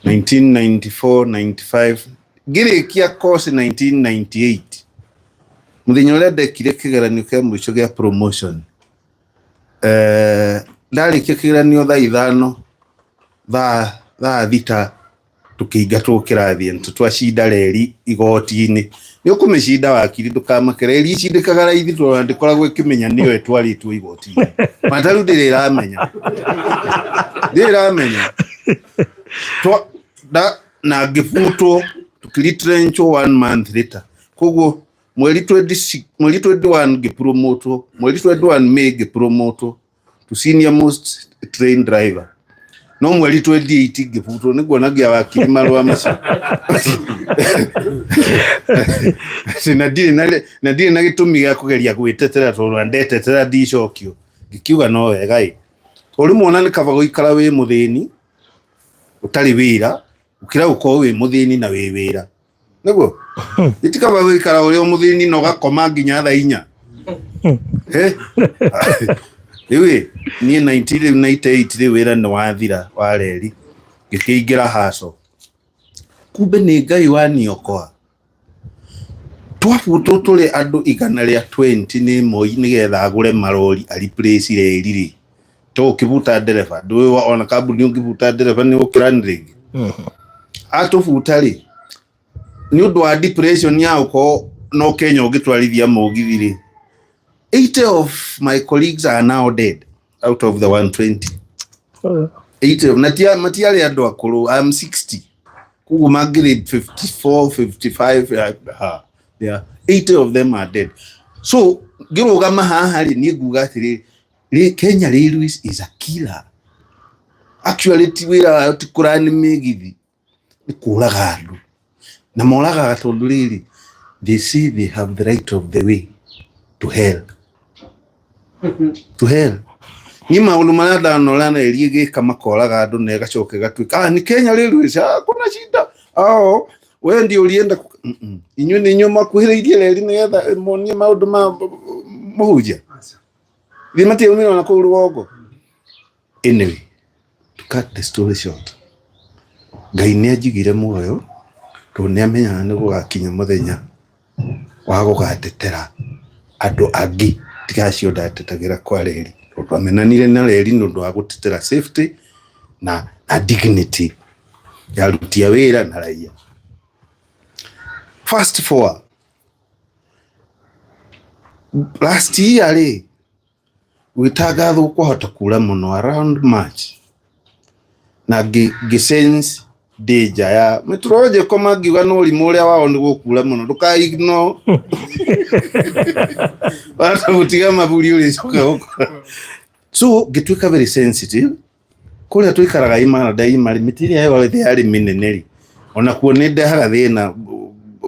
1994, 95, ngĩrĩkia course 1998, mũthenya ũrĩa ndekire kĩgeranio kĩa mũico gĩa promotion, ndarĩkia kĩgeranio thaa 5, thaa 6 tũkĩingatwo kĩrathi nĩ twacinda reri igoti-inĩ. Nĩ ũkũmĩcinda, wakiri, ndũkamake. Reri icindĩkaga raithi tondũ ndĩkoragwo ĩkĩmenya nĩyo ĩtwarĩtwo igoti-inĩ. Mataru ndĩrĩ ĩramenya, ndĩrĩ ĩramenya. Na ngĩbutwo, tũkĩretrenchwo one month later. Koguo mweri 26, mweri 21 ngĩpromotwo, mweri 21 May ngĩpromotwo to senior most train driver, no mweri 28 ngĩbutwo. Nĩ nguonagia wakiri marũa macio. Atĩ na ndirĩ na gĩtũmi gĩa kũgeria gwĩtetera, tondũ ndetetera ndicokio. Ngĩkiuga no wega ĩ, tondũ rĩmwe ona nĩ kaba gũikara wĩ mũthĩni ũtarĩ wĩra gũkĩra gũkorwo wĩ mũthĩni na wĩ wĩra. Nĩguo itikaba gũikara ũrĩ o mũthĩni na ũgakoma nginya thaa 4. Rĩu ĩ niĩ 1998 rĩu wĩra nĩ wathira wa reri, ngĩkĩingĩra haco. Kumbe nĩ Ngai waniokoa. Twabutwo tũrĩ andũ 120 nĩ Moi nĩgetha agũre marori a replace reri rĩ, to ũkĩbuta ndereba ndũĩ ona kambuni ũngĩbuta ndereba nĩ ũkĩrani rĩngĩ. Atũbuta rĩ, nĩ ũndũ wa depression ya ũkorwo no Kenya ũngĩtwarithia mũgithi rĩ, 80 of my colleagues are now dead out of the 120. 80 of, na matiarĩ andũ akũrũ. I'm 60, koguo mangĩrĩ 54, 55. Ha, yeah. 80 of them are dead. So ngĩrũgama haha rĩ, niĩ nguga atĩrĩ, Kenya Railways is a killer actually. Ti wĩra wayo ti kũrani mĩgithi, nĩ kũraga andũ, na moragaga tondũ rĩrĩ, they say they have the right of the way to hell, to hell. Niĩ maũndũ marĩa ndanora na ĩri ĩgĩka makoraga andũ na ĩgacoka ĩgatuĩka, ah, ni Kenya Railways, ah, kuna shida ao we ndio ulienda Inyuĩ nĩ inyuĩ mwakuhĩrĩirie reri nĩgetha muonie maũndũ ma mũhunjia thiĩ matiaumire ona kũu rũgongo. Anyway, to cut the story short, Ngai nĩ anjigire muoyo tondũ nĩ amenyaga nĩ gũgakinya mũthenya wa gũgatetera andũ angĩ tiga acio ndatetagĩra kwa reri, tondũ twamenanire na reri nĩ ũndũ wa gũtetera safety na dignity ya aruti a wĩra na raia. Fast forward last year rĩ, gwĩtangathwo kwahota kura mũno around March, na ngĩ sense ndĩ nja ya meteorological, mangiuga no ũrimũ ũrĩa wao nĩ gũkura mũno, ndũka ignore wata gũtiga maburi ũrĩcoka gũkora. So ngĩtuĩka very sensitive. Kũrĩa tũikaraga imara ndaima rĩ, mĩtĩ ĩrĩa yothe yarĩ mĩnene rĩ, onakuo nĩ ndehaga thĩna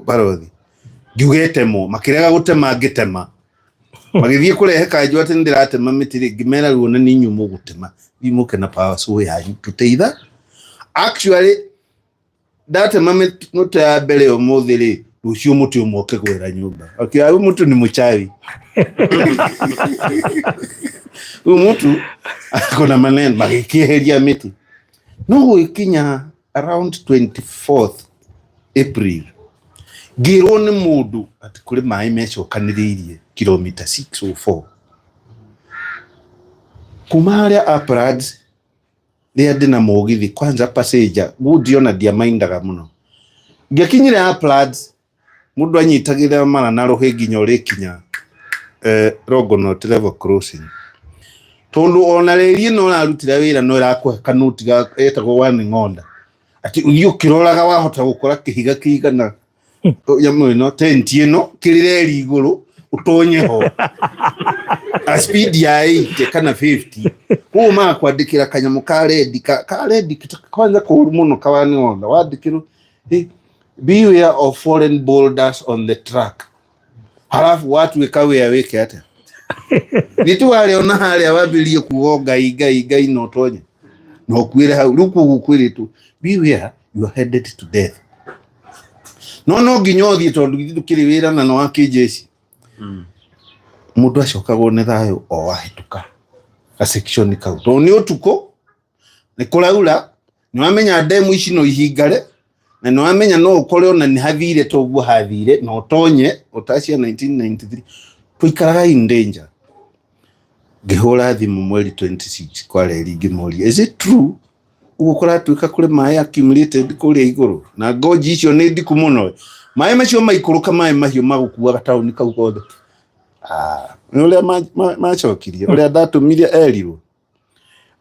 barothi. Ngiuga ĩtemwo, makĩrega gũtema. Ngĩtema, magĩthiĩ kũrehe kanjũ atĩ nĩ ndĩratema mĩtĩ rĩ. Ngĩmera rĩu ona nĩ inyuĩ mũgũtema, thiĩ mũke na power saw yanyu tũteitha. Actually ndatema mũtĩ ya mbere ũmũthĩ rĩ, rũciũ mũtĩ ũmwe ũkĩgwĩra nyũmba. Akiuga huyu mtu ni mchawi, huyu mtu ako na maneno. Magĩkĩeheria mĩtĩ. No gũgĩkinya around 24th April, ngĩrwo nĩ mũndũ atĩ kũrĩ maĩ mecokanĩrĩirie kilomita 604 kuma harĩa Uplands rĩrĩa ndĩna mũgithi. Kwanza passenger gundi ona ndiamaindaga mũno. Ngĩkinyire Uplands, mũndũ anyitagĩrĩra mara na rũhĩ nginya ũrĩkinya Longonot level crossing, tondũ ona reri ĩno ũrarutĩra wĩra no ĩrakũhe kanoti ga etagwo warning order, atĩ ũthiĩ ũkĩroraga wahota gũkora kĩhiga kĩigana nyamũ ĩno, tenti ĩno kĩrĩ reri igũrũ, ũtonye ho. A speed ya 80 kana 50 koguo magakwandĩkĩra kanyamũ ka rendi ka rendi kwanza kũũru mũno kawani wothe wandĩkĩrwo beware of foreign boulders on the track, halafu watuĩka wĩa wĩke atĩa? Nĩ warĩa ona harĩa wambĩrĩrie kuga Ngai Ngai Ngai no tonye na ũkuĩre hau. Rĩu koguo kwĩrĩtwo beware, you are headed to death. No nginya ũthiĩ tondũ githĩ ndũkĩrĩ wĩra na nĩ wa kĩnjeci. Mũndũ acokagwo nĩ thayũ o wahĩtũka ga section kau, tondũ nĩ ũtukũ, nĩ kũraura, nĩ wamenya ndemu ici no ihingare, na nĩ wamenya no ũkore ona nĩ hathire toguo hathire na ũtonye ũtacia 1993 tũikaraga in danger. Ngĩhũra thimũ mweri 26 kwa reri ngĩmoria, is it true ũguo kũratuĩka kũrĩ maĩ accumulated kũrĩa igũrũ na ngoji icio nĩ ndiku mũno, maĩ macio maikũrũka, maĩ mahiũ magũkuaga taũni kau gothe? Ah, nĩ ũrĩa macokirie ũrĩa ndatũmire erirwo,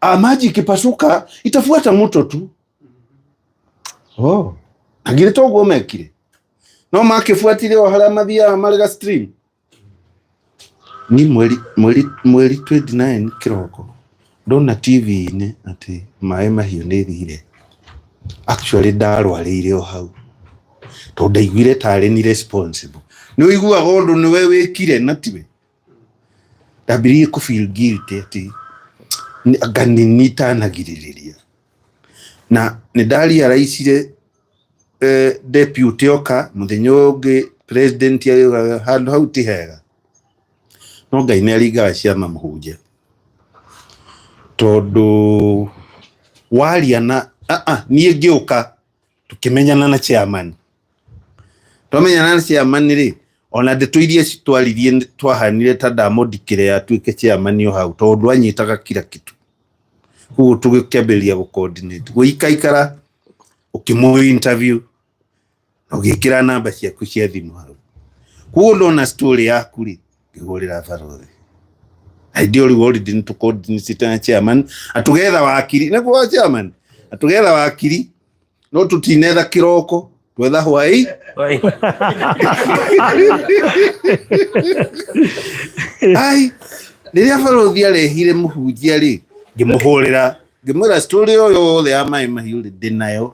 ah, maji ikipasuka itafuata mto tu. Oh, na githĩ toguo mekire? No makĩbuatire o harĩa mathiaga marĩ ga stream. Ni mweri 29 kĩroko ndona TV-inĩ atĩ maĩ mahiũ nĩ thire. Actually ndarwarĩire o hau tondũ ndaiguire tarĩ ni responsible. Nĩ ũiguaga ũndũ nĩwe wĩkire na tiwe. Ndambĩrĩirie kũ feel guilty atĩ anga nĩ niĩ itanagirĩrĩria. Na nĩ ndarealize deputy oka mũthenya ũyũ ũngĩ, president agĩũka, handũ hau ti hega. No Ngai nĩ aringaga ciama, mũhunjia, tondũ waria na niĩ ngĩũka tũkĩmenyana na chairman, twamenyana na chairman rĩ, ona ndeto iria twaririe twahanire ta ndamũndikĩre atuĩke chairman o hau tondũ anyitaga kila kitu. Koguo tũgĩkĩambĩrĩria gũ coordinate gũikaikara, ũkĩmũ interview na ũgĩkĩra namba ciaku cia thimũ hau. Koguo ndona story yaku rĩ, ngĩhũrĩra barothi. Hĩndĩ ĩyo rĩu already nĩ tũ na chairman atũgetha wakiri, nĩguo wa chairman atũgetha wakiri, no tũtinetha kĩroko, twetha hwaĩ. Ai, rĩrĩa barothi arehire mũhunjia rĩ, ngĩmũhũrĩra ngĩmwĩra story ĩyo yothe ya maĩ mahiũ rĩ ndĩnayo,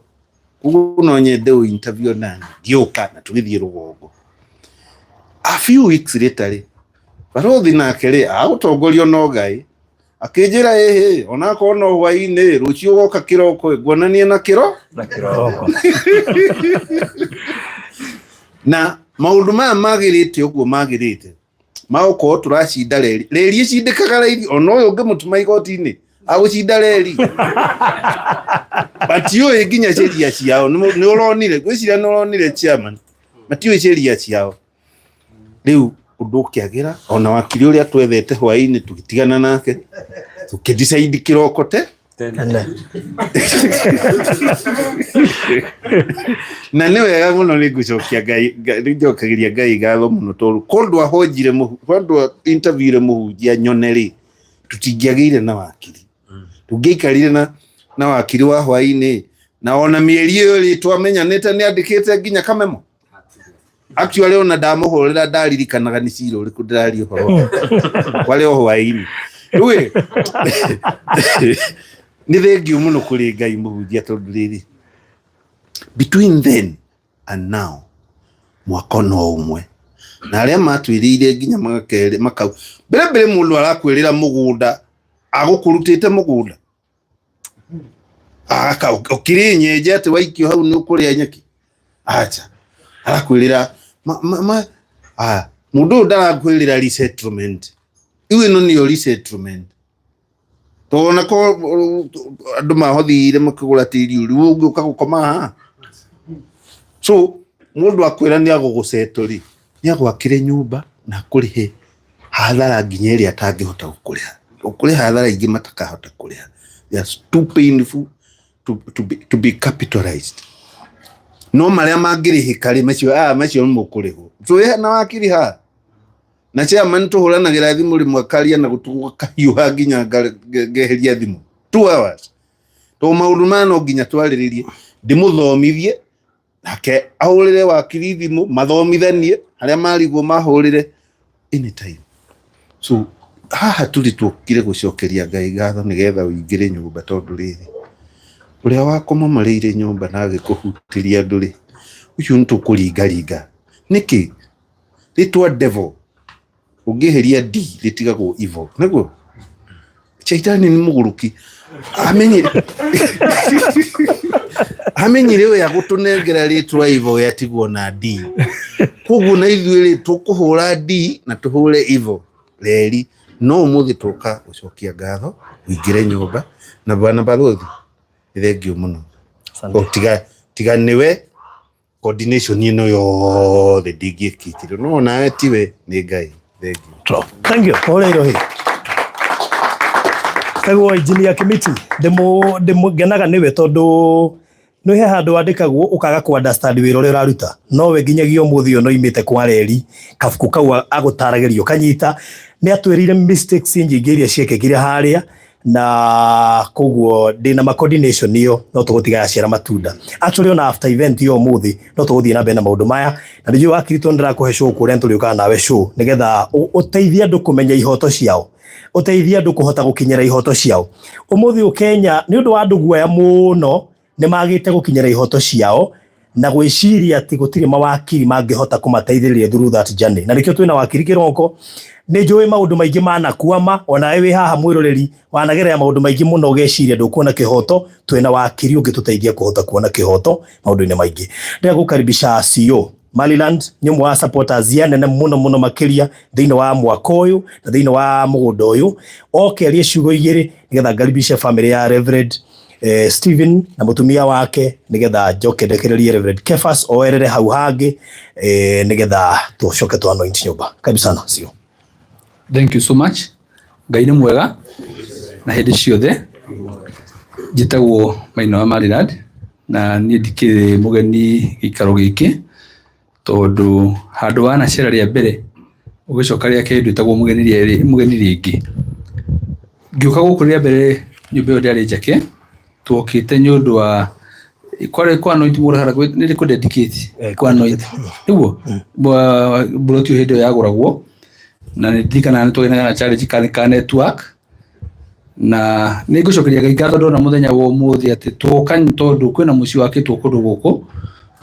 koguo no nyende ũ interview nani. Ngĩũka na tũgĩthiĩ rũgongo. A few weeks later rĩ, barothi nake rĩ agũtongorio no Ngai akĩnjĩra, ĩhĩ, onakorwo no hwaĩ-inĩ rũciũ ũgoka kĩroko nguonanie na kĩro na kĩroko. Na maũndũ maya magĩrĩte ũguo magĩrĩte magũkorwo tũracinda reri, reri ĩcindĩkaga raithi, ona ũyũ ũngĩmũtũma igoti-inĩ agũcinda reri, matiũĩ nginya sheria ciao. Nĩ ũronire, ngwĩciria nĩ ũronire chairman, matiũĩ sheria ciao. Rĩu ũndũ ũkĩagĩra, ona wakiri ũrĩa twethete hwaĩ-inĩ tũgĩtigana nake, tũkĩdecide kĩroko te tene. Na nĩ wega mũno, nĩ ngũcokia Ngai, nĩ njokagĩria Ngai ngatho mũno tondũ ko ndwahonjire ko ndwa interviewire mũhunjia nyone rĩ, tũtingĩagĩire na wakiri, tũngĩaikarire na wakiri wa hwaĩ-inĩ, na ona mĩeri ĩyo rĩ twamenyanĩte nĩ andĩkĩte nginya kamemo. Actually ona ndamũhũrĩra ndaririkanaga nĩ cira ũrĩkũ ndĩraria ũhoro warĩ o hwaĩ-inĩ. Rĩu ĩ, nĩ thengiũ mũno kũrĩ Ngai, mũhunjia, tondũ rĩrĩ between then and now mwaka no ũmwe na arĩa matwĩrĩire nginya magakerĩ makau mbere mbere mũndũ arakwĩrĩra mũgũnda agũkũrutĩte mũgũnda aka ũkĩrĩ nyenje atĩ waikio hau nĩ ũkũrĩa nyeki. Acha arakwĩrĩra mũndũ ũyũ ndarakwĩrĩra resettlement. Rĩu ĩno nĩyo resettlement, tondũ ona ko andũ mahothire makĩgũra tĩri ũrĩ ũngĩ ũka gũkoma haha. So mũndũ akwĩra nĩ agũgũceto rĩ, nĩ agwakĩre nyũmba na akũrĩhe hathara nginya ĩrĩa atangĩhota gũkũrĩha, ũkũrĩha hathara ingĩ matakahota kũrĩha. They are too painful to be capitalized. No marĩa mangĩrĩhĩka rĩ, macio macio nĩ mũkũrĩhwo. Twĩ na wakiri haha na chairman tũhũranagĩra thimũ rĩmwe akaria na gũtũ gũkahiũha nginya ngeheria thimũ 2 hours, tondũ maũndũ maya no nginya twarĩrĩrie, ndĩmũthomithie nake ahũrĩre wakiri thimũ mathomithanie harĩa marigwo mahũrĩre anytime. So Haha tũrĩ tuokire gũcokeria Ngai ngatho nĩgetha ũingĩre nyũmba, tondũ rĩrĩ ũrĩa wakũmomoreire nyũmba na agĩkũhutĩria andũ rĩ, ũcio nĩ tũkũringaringa. Nĩkĩ? Rĩtwa devil ũngĩeheria D rĩtigagwo evil, nĩguo? Shaitani nĩ mũgũrũki, amenyire amenyire ũyũ agũtũnengera rĩtwa evil yatigwo na D, koguo na ithuĩ rĩ tũkũhũra D na tũhũre evil reri. No ũmũthĩ tũka gũcokia ngatho ũingĩre nyũmba na bwana barothi, nĩ thengiũ mũno. Asante. O, tiga tiga nĩwe coordination ĩno yothe ndingĩkĩtire, no nawe tiwe, nĩ Ngai. Thengiũ. Thank you. Ore irohi. Tagwo engineer Kimiti, ndĩmũ ndĩmũ ngenaga nĩwe tondũ nĩ he handũ wandĩkagwo ũkaga kũ understand wĩra ũrĩa ũraruta, no we nginyagia ũmũthĩ ũyũ no imĩte kwa reri kabuku kau agũtaragĩria ũkanyita. Nĩ atwĩrĩire mistakes nyingĩ iria ciekĩkire harĩa, na koguo ndĩna ma coordination ĩyo no tũgũtiga yaciara matunda. Actually, ona after event ĩyo ũmũthĩ no tũgũthiĩ na mbere na maũndũ maya, na nĩnjũĩ wakiri tondũ ndĩrakũhe show kũrĩa nĩtũrĩũkaga nawe show nĩgetha ũteithie andũ kũmenya ihoto ciao, ũteithie andũ kũhota gũkinyĩra ihoto ciao. Ũmũthĩ ũyũ Kenya nĩ ũndũ wa andũ guoya mũno nĩ magĩte gũkinyĩra ihoto ciao na gwĩciria atĩ gũtirĩ mawakiri mangĩhota kũmateithĩrĩria through that journey, na nĩkĩo twĩna wakiri Kĩronko. Nĩ njũĩ maũndũ maingĩ manakwama, onawe wĩ haha mwĩroreri wanagerera maũndũ maingĩ mũno ũgeciria ndũkuona kĩhoto. Twĩna wakiri ũngĩtũteithia kũhota kuona kĩhoto maũndũ-inĩ maingĩ. Ndĩrenda gũkaribisha CEO Maryland, nĩ ũmwe wa supporters anene mũno mũno makĩria thĩinĩ wa mwaka ũyũ na thĩinĩ wa mũgũnda ũyũ, oke arie ciugo igĩrĩ nĩgetha ngaribishe family ya Reverend Stephen na mũtumia wake, nĩgetha njoke ndekererie Reverend Kefas oerere hau hangĩ, nĩgetha tũcoke tũ anoint nyũmba. Karibu sana CEO. Thank you so much. Ngai nĩ mwega na hĩndĩ ciothe. Njĩtagwo Maina wa Maryland na niĩ ndikĩrĩ mũgeni gĩikaro gĩkĩ, tondũ handũ wanacera rĩa mbere ũgĩcoka rĩa kerĩ ndwĩtagwo mũgeni mũgeni rĩngĩ. Ngĩũka gũkũ rĩa mbere nyũmba ĩyo ndĩarĩ njake, twokĩte nĩ ũndũ wa kwarĩ kwa anoint mũgũnda kana nĩ kũ dedicate kwa anoint nĩguo mburoti ĩyo hĩndĩ ĩyo yagũragwo, na nĩ ndirikanaga nĩ twagenaga na challenge ka network, na nĩ ngũcokeria Ngai ngatho ndona mũthenya wa ũmũthĩ atĩ twoka, nĩ tondũ kwĩna mũciĩ wakĩtwo kũndũ gũkũ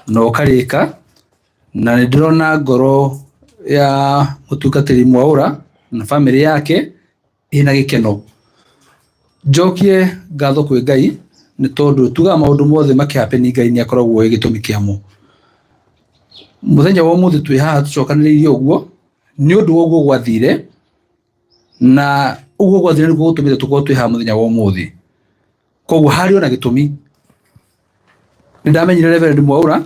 na ũkarĩka, na nĩ ndĩrona ngoro ya mũtungatĩri Mwaũra na bamĩrĩ yake ĩna gĩkeno. Njokie ngatho kwĩ Ngai nĩ tondũ tugaga maũndũ mothe makĩ happen Ngai nĩ akoragwo e gĩtũmi kĩamo. Mũthenya wa ũmũthĩ twĩ haha tũcokanĩrĩirie ũguo nĩ ũndũ wa ũguo gwathire, na ũguo gwathire nĩguo gũtũmĩte tũkorwo twĩ haha mũthenya wa ũmũthĩ. Koguo harĩ ona gĩtũmi. Nĩ ndamenyire Reverend Mwaũra, nĩ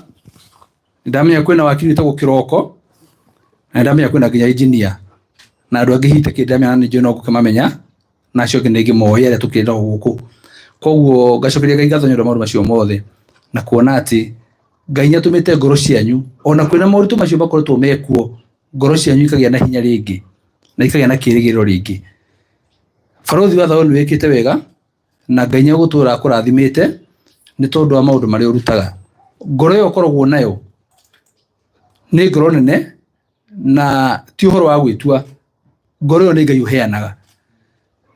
ndamenya kwĩna wakiri wĩtagwo Kĩroko, na nĩ ndamenya kwĩna nginya engineer na andũ angĩ hihi itakĩrĩ ndamenya, na nĩ njũĩ no ngũkĩmamenya na acio angĩ nĩ ngĩmoĩ arĩa tũkĩrĩ nao gũkũ. Koguo ngacokeria Ngai ngatho nĩ ũndũ wa maũndũ macio mothe, na kuona atĩ Ngai nĩ atũmĩte ngoro cianyu ona kwĩna moritũ macio makoretwo mekuo, ngoro cianyu ikagĩa na hinya rĩngĩ na ikagĩa na kĩĩrĩgĩrĩro rĩngĩ. Barothi wa thayũ nĩ wĩkĩte wega na Ngai nĩ egũtũra akũrathimĩte nĩ tondũ wa maũndũ marĩa ũrutaga. Ngoro ĩyo ũkoragwo nayo nĩ ngoro nene na ti ũhoro wa gwĩtua, ngoro ĩyo nĩ Ngai ũheanaga,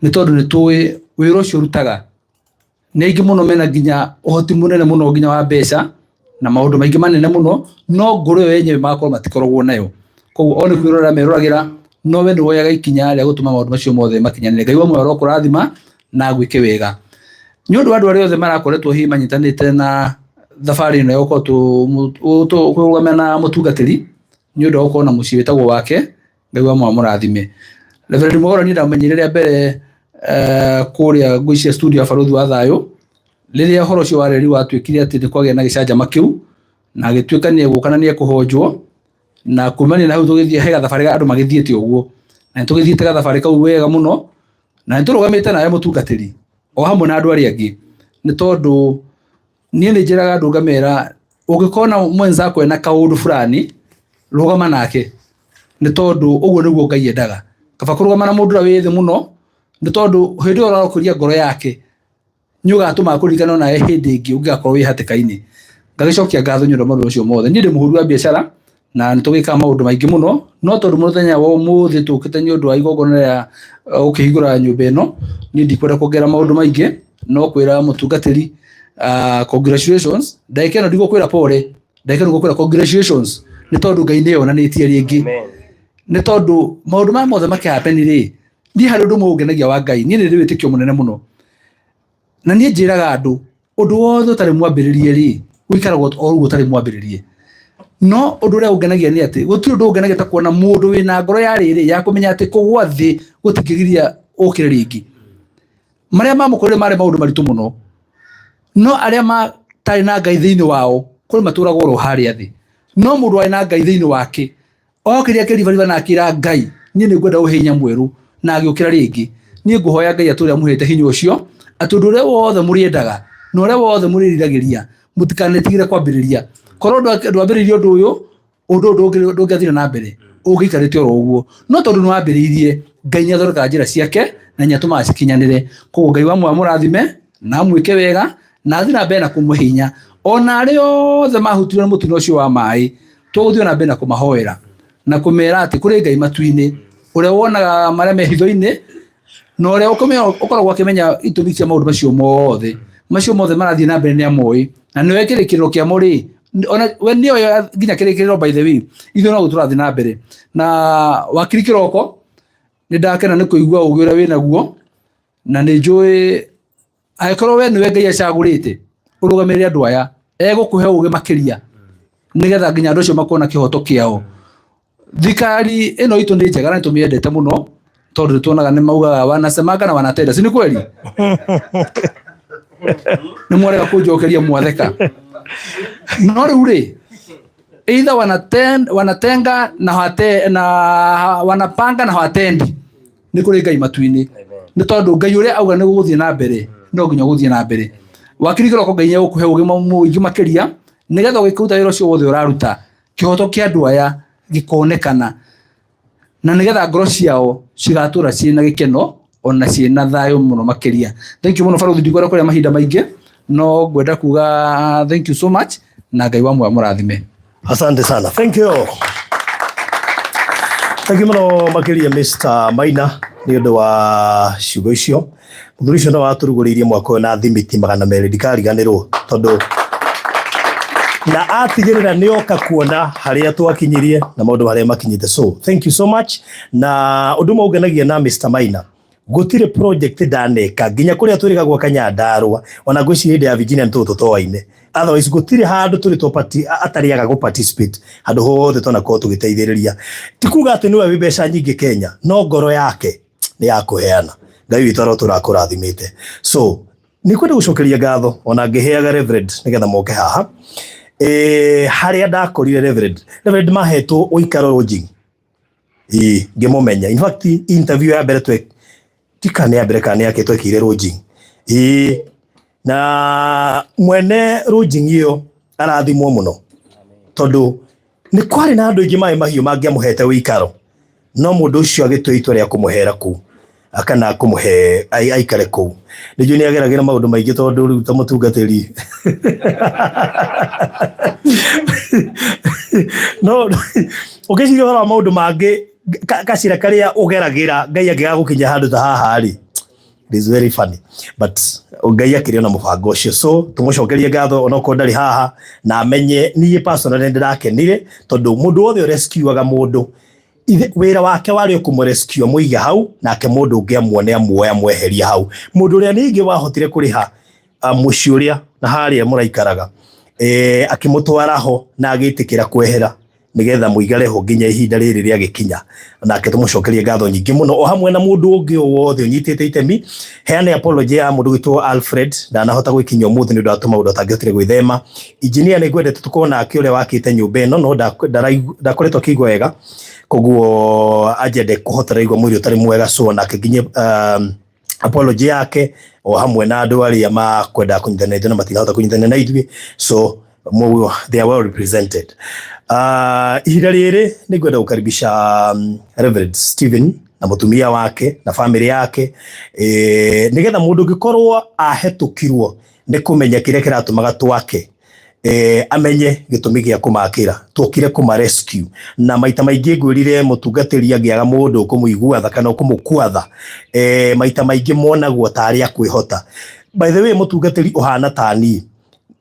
nĩ tondũ nĩ tũĩ wĩra ũcio ũrutaga nĩ aingĩ mũno mena nginya ũhoti mũnene mũno nginya wa mbeca na maũndũ maingĩ manene mũno, no ngoro ĩyo yenyewe magakorwo matikoragwo nayo. Koguo o nĩ kwĩrorera meroragĩra, no we nĩ woyaga ikinya rĩa gũtũma maũndũ macio mothe makinyanĩre. Ngai wa muoyo arokũrathima na agwĩke wega. Nĩ ũndũ wa andũ arĩa othe marakoretwo hihi manyitanĩte na thabarĩ ĩno ya gũkorwo kũrũgamia na mũtungatĩri nĩ ũndũ wa gũkorwo na mũciĩ wĩtagwo wake, Ngai wa muoyo amũrathime. Reverend Mwaũra niĩ ndamenyire rĩa mbere kũrĩa ngwĩciria studio ya Barothi wa Thayũ, rĩrĩa ũhoro ũcio wa reri watuĩkire atĩ nĩ kwagĩa na gĩcanjama kĩu, na agĩtuĩka nĩ egũka na nĩ ekũhonjwo, na kumania na hau tũgĩthiĩ he gathabarĩ andũ magĩthiĩte ũguo, na nĩ tũgĩthiĩte gathabarĩ kau wega mũno, na nĩ tũrũgamĩte nawe mũtungatĩri o hamwe na andũ arĩa angĩ, nĩ tondũ niĩ nĩ njĩraga andũ ngamera ũngĩkona mwenzako ena kaũndũ fulani rũgama nake, nĩ tondũ ũguo nĩguo Ngai endaga. Kaba kũrũgama na mũndũ ũrĩa wĩ thĩ mũno, nĩ tondũ hĩndĩ ĩyo ũrakũria ngoro yake nĩ ũgatũma akũririkane onawe hĩndĩ ĩngĩ ũngĩgakorwo wĩ hatĩka-inĩ. Ngagĩcokia ngatho nĩ ũndũ wa maũndũ macio mothe. Niĩ ndĩ mũhũri wa biacara Na nĩ tũgĩkaga maũndũ maingĩ mũno, no tondũ mũthenya wa ũmũthĩ tũkĩte nĩ ũndũ wa igongona rĩa gũkĩhingũra nyũmba ĩno, niĩ ndikwenda kuongerera maũndũ maingĩ, no kwĩra mũtungatĩri congratulations. Ndagĩka ĩno ndigũkwĩra pole, ndagĩka ĩno ngũkwĩra congratulations, nĩ tondũ Ngai nĩ onanĩtie rĩngĩ. Nĩ tondũ maũndũ maya mothe makĩhappen rĩ, niĩ harĩ ũndũ ũmwe ũngenagia wa Ngai, niĩ nĩ ndĩ wĩtĩkio mũnene mũno. Na niĩ njĩraga andũ, ũndũ wothe ũtarĩ mwambĩrĩrie rĩ, ũikaragwo o ũguo ũtarĩ mwambĩrĩrie. No ũndũ ũrĩa ũngenagia nĩ atĩ, gũtirĩ ũndũ ũngenagia ta kuona mũndũ wĩna ngoro ya rĩrĩ, ya kũmenya atĩ kũgũa thĩ gũtingĩgiria ũkĩre rĩngĩ. Marĩa mamũkorire marĩ maũndũ maritũ mũno, no arĩa matarĩ na Ngai thĩinĩ wao, kũrĩ matũragwo oro harĩa thĩ. No mũndũ warĩ na Ngai thĩinĩ wake, okĩrire akĩribariba na akĩra Ngai, niĩ nĩ ngwenda ũhe hinya mwerũ, na agĩũkĩra rĩngĩ. Niĩ ngũhoya Ngai atũre amũhete hinya ũcio, atĩ ũndũ ũrĩa wothe mũrĩendaga na ũrĩa wothe mũrĩriragĩria, mũtikanetigĩre kwambĩrĩria. Korwo ndwambĩrĩirie ũndũ ũyũ, ũndũ ũyũ ndũngĩathire na mbere, ũngĩikarĩte oro ũguo. No tondũ nĩ wambĩrĩirie, Ngai nĩ athondekaga njĩra ciake na nĩ atũmaga cikinyanĩre. Koguo Ngai wa muoyo amũrathime na amwĩke wega na athiĩ na mbere na kũmũhe hinya. Ona arĩa othe mahutirio nĩ mũtino ũcio wa maĩ, tũgũthiĩ na mbere na kũmahoera na kũmera atĩ kũrĩ Ngai matu-inĩ, ũrĩa wonaga marĩa me hitho-inĩ na ũrĩa ũkoragwo akĩmenya itũmi cia maũndũ macio mothe. Macio mothe marathiĩ na mbere nĩ amoĩ, na nĩwe kĩrĩkĩrĩro kĩamo rĩ, ona we nĩoĩ nginya kĩrĩkĩrĩro. By the way, ithuĩ no tũrathiĩ na mbere. Na wakiri kĩroko, nĩ ndakena nĩ kũigua ũgĩ ũrĩa wĩnaguo, na nĩ njũĩ angĩkorwo we nĩwe Ngai acagũrĩte ũrũgamĩrĩre andũ aya, egũkũhe ũgĩ makĩria nĩgetha nginya andũ acio makona kĩhoto kĩao. Thirikari ĩno itũ nĩ njega na nĩ tũmĩendete mũno, tondũ nĩ tuonaga nĩ maugaga wanasemanga na wanatenda, si nĩ kweli? Nĩ mwarega kũnjokeria mwatheka. No rĩu rĩ, either wanatenga na, hawate, na wanapanga na hawatendi, nĩ kũrĩ Ngai matu-inĩ. Nĩ tondũ Ngai ũrĩa auga nĩ gũgũthiĩ na mbere, no nginya gũthiĩ na mbere. Wakiri kĩroko, Ngai nĩ egũkũhe ũgĩ mũingĩ makĩria, nĩgetha ũgĩkĩruta wĩra ũcio wothe ũraruta, kĩhoto kĩa andũ aya gĩkonekana, na nĩgetha ngoro ciao cigatũra ciĩna gĩkeno ona ciĩna thayũ mũno makĩria. Thank you mũno, barothi. Ndikwenda kũrĩa mahinda maingĩ, no ngwenda kuga thank you so much, na Ngai wa muoyo mũrathime. Asante sana. Thank you. Thank you mũno makĩria Mr. Maina nĩ ũndũ wa ciugo icio. Mũthuri ũcio no watũrugũrĩirie mwaka ũyũ na thimiti 200, ndikariganĩrwo, tondũ na atigĩrĩra nĩ oka kuona harĩa twakinyirie na maũndũ marĩa makinyĩte. So thank you so much. Na ũndũ ũmwe ũngenagia na Mr. Maina, gũtirĩ project ndaneka nginya kũrĩa twĩrĩga gwaka Nyandarũa, ona ngwĩciria hĩndĩ ya Virginia nĩ tũtũ toaine, otherwise gũtirĩ handũ tũrĩ twapati atarĩaga gũ participate handũ hothe twanakorwo tũgĩteithĩrĩria. Ti kuga atĩ nĩwe wĩ mbeca nyingĩ Kenya, no ngoro yake nĩ ya kũheana. Ngai witũ arotũra akũrathimĩte. So nĩ kwenda gũcokeria ngatho ona ngĩheaga Reverend nĩgetha moke haha. Harĩa ndakorire Reverend mahetwo ũikaro lodging, ĩĩ, ngĩmũmenya. In fact, interview ya mbere twe tika nĩ ya mbere kana nĩ yake twekĩire lodging, ĩĩ, na mwene lodging ĩyo arathimwo mũno, tondũ nĩ kwarĩ na andũ aingĩ maĩ mahiũ mangĩamũhete ũikaro, no mũndũ ũcio agĩtua itua rĩa kũmũhera kũu kana kũmũhe aikare kũu. Nĩ njũĩ nĩ ageragĩra maũndũ maingĩ, tondũ rĩu ta mũtungatĩri no ũngĩciria ũhoro wa maũndũ mangĩ, gacĩra karĩa ũgeragĩra Ngai angĩgaga gũkinya handũ ta haha rĩ, it is very funny, but Ngai akĩrĩ ona mũbango ũcio. So tũmũcokerie ngatho onokorwo ndarĩ haha, na amenye niĩ personally nĩndĩrakenire, tondũ mũndũ wothe ũrescuaga mũndũ, wĩra wake warĩ o kũmũrescue, amũige hau, nake mũndũ ũngĩ amuone, amuoe, amweherie hau. Mũndũ ũrĩa ningĩ wahotire kũrĩha mũciĩ ũrĩa na harĩa mũraikaraga, akĩmũtwara ho na agĩtĩkĩra kwehera nigetha mũigare ho nginya ihinda rĩrĩ rĩagĩkinya, nake tũmũcokerie ngatho nyingĩ mũno, o hamwe na mũndũ ũngĩ o wothe ũnyitĩte itemi. Heane apology ya mũndũ gwĩtwo Alfred, ndanahota gwĩkinyia ũmũthĩ nĩ ũndũ wa tũmaũndũ atangĩhotire gwĩthema. Engineer nĩ ngwendete tũkorwo nake, ũrĩa wakĩte nyũmba ĩno, no ndakoretwo akĩigua wega, koguo anjende kũhota ndaigua mwĩrĩ ũtarĩ mwega. So nake nginya apology yake, o hamwe na andũ arĩa makwendaga kũnyitanĩra ithuĩ na matinahota kũnyitanĩra na ithuĩ. So they are well represented. Ihinda rĩrĩ nĩ ngwenda gũkaribisha Reverend Stephen na mũtumia wake na family yake, nĩgetha mũndũ ũngĩkorwo ahetũkirwo nĩ kũmenya kĩrĩa kĩratũmaga twake. Amenye gĩtũmi gĩa kũmakĩra twokire kũma rescue na maita maingĩ ngwĩrire mũtungatĩri angĩaga mũndũ ũkũmũigua tha kana ũkũmũkua tha, maita maingĩ monagwo tarĩ akwĩhota. By the way, mũtungatĩri ũhana ta niĩ,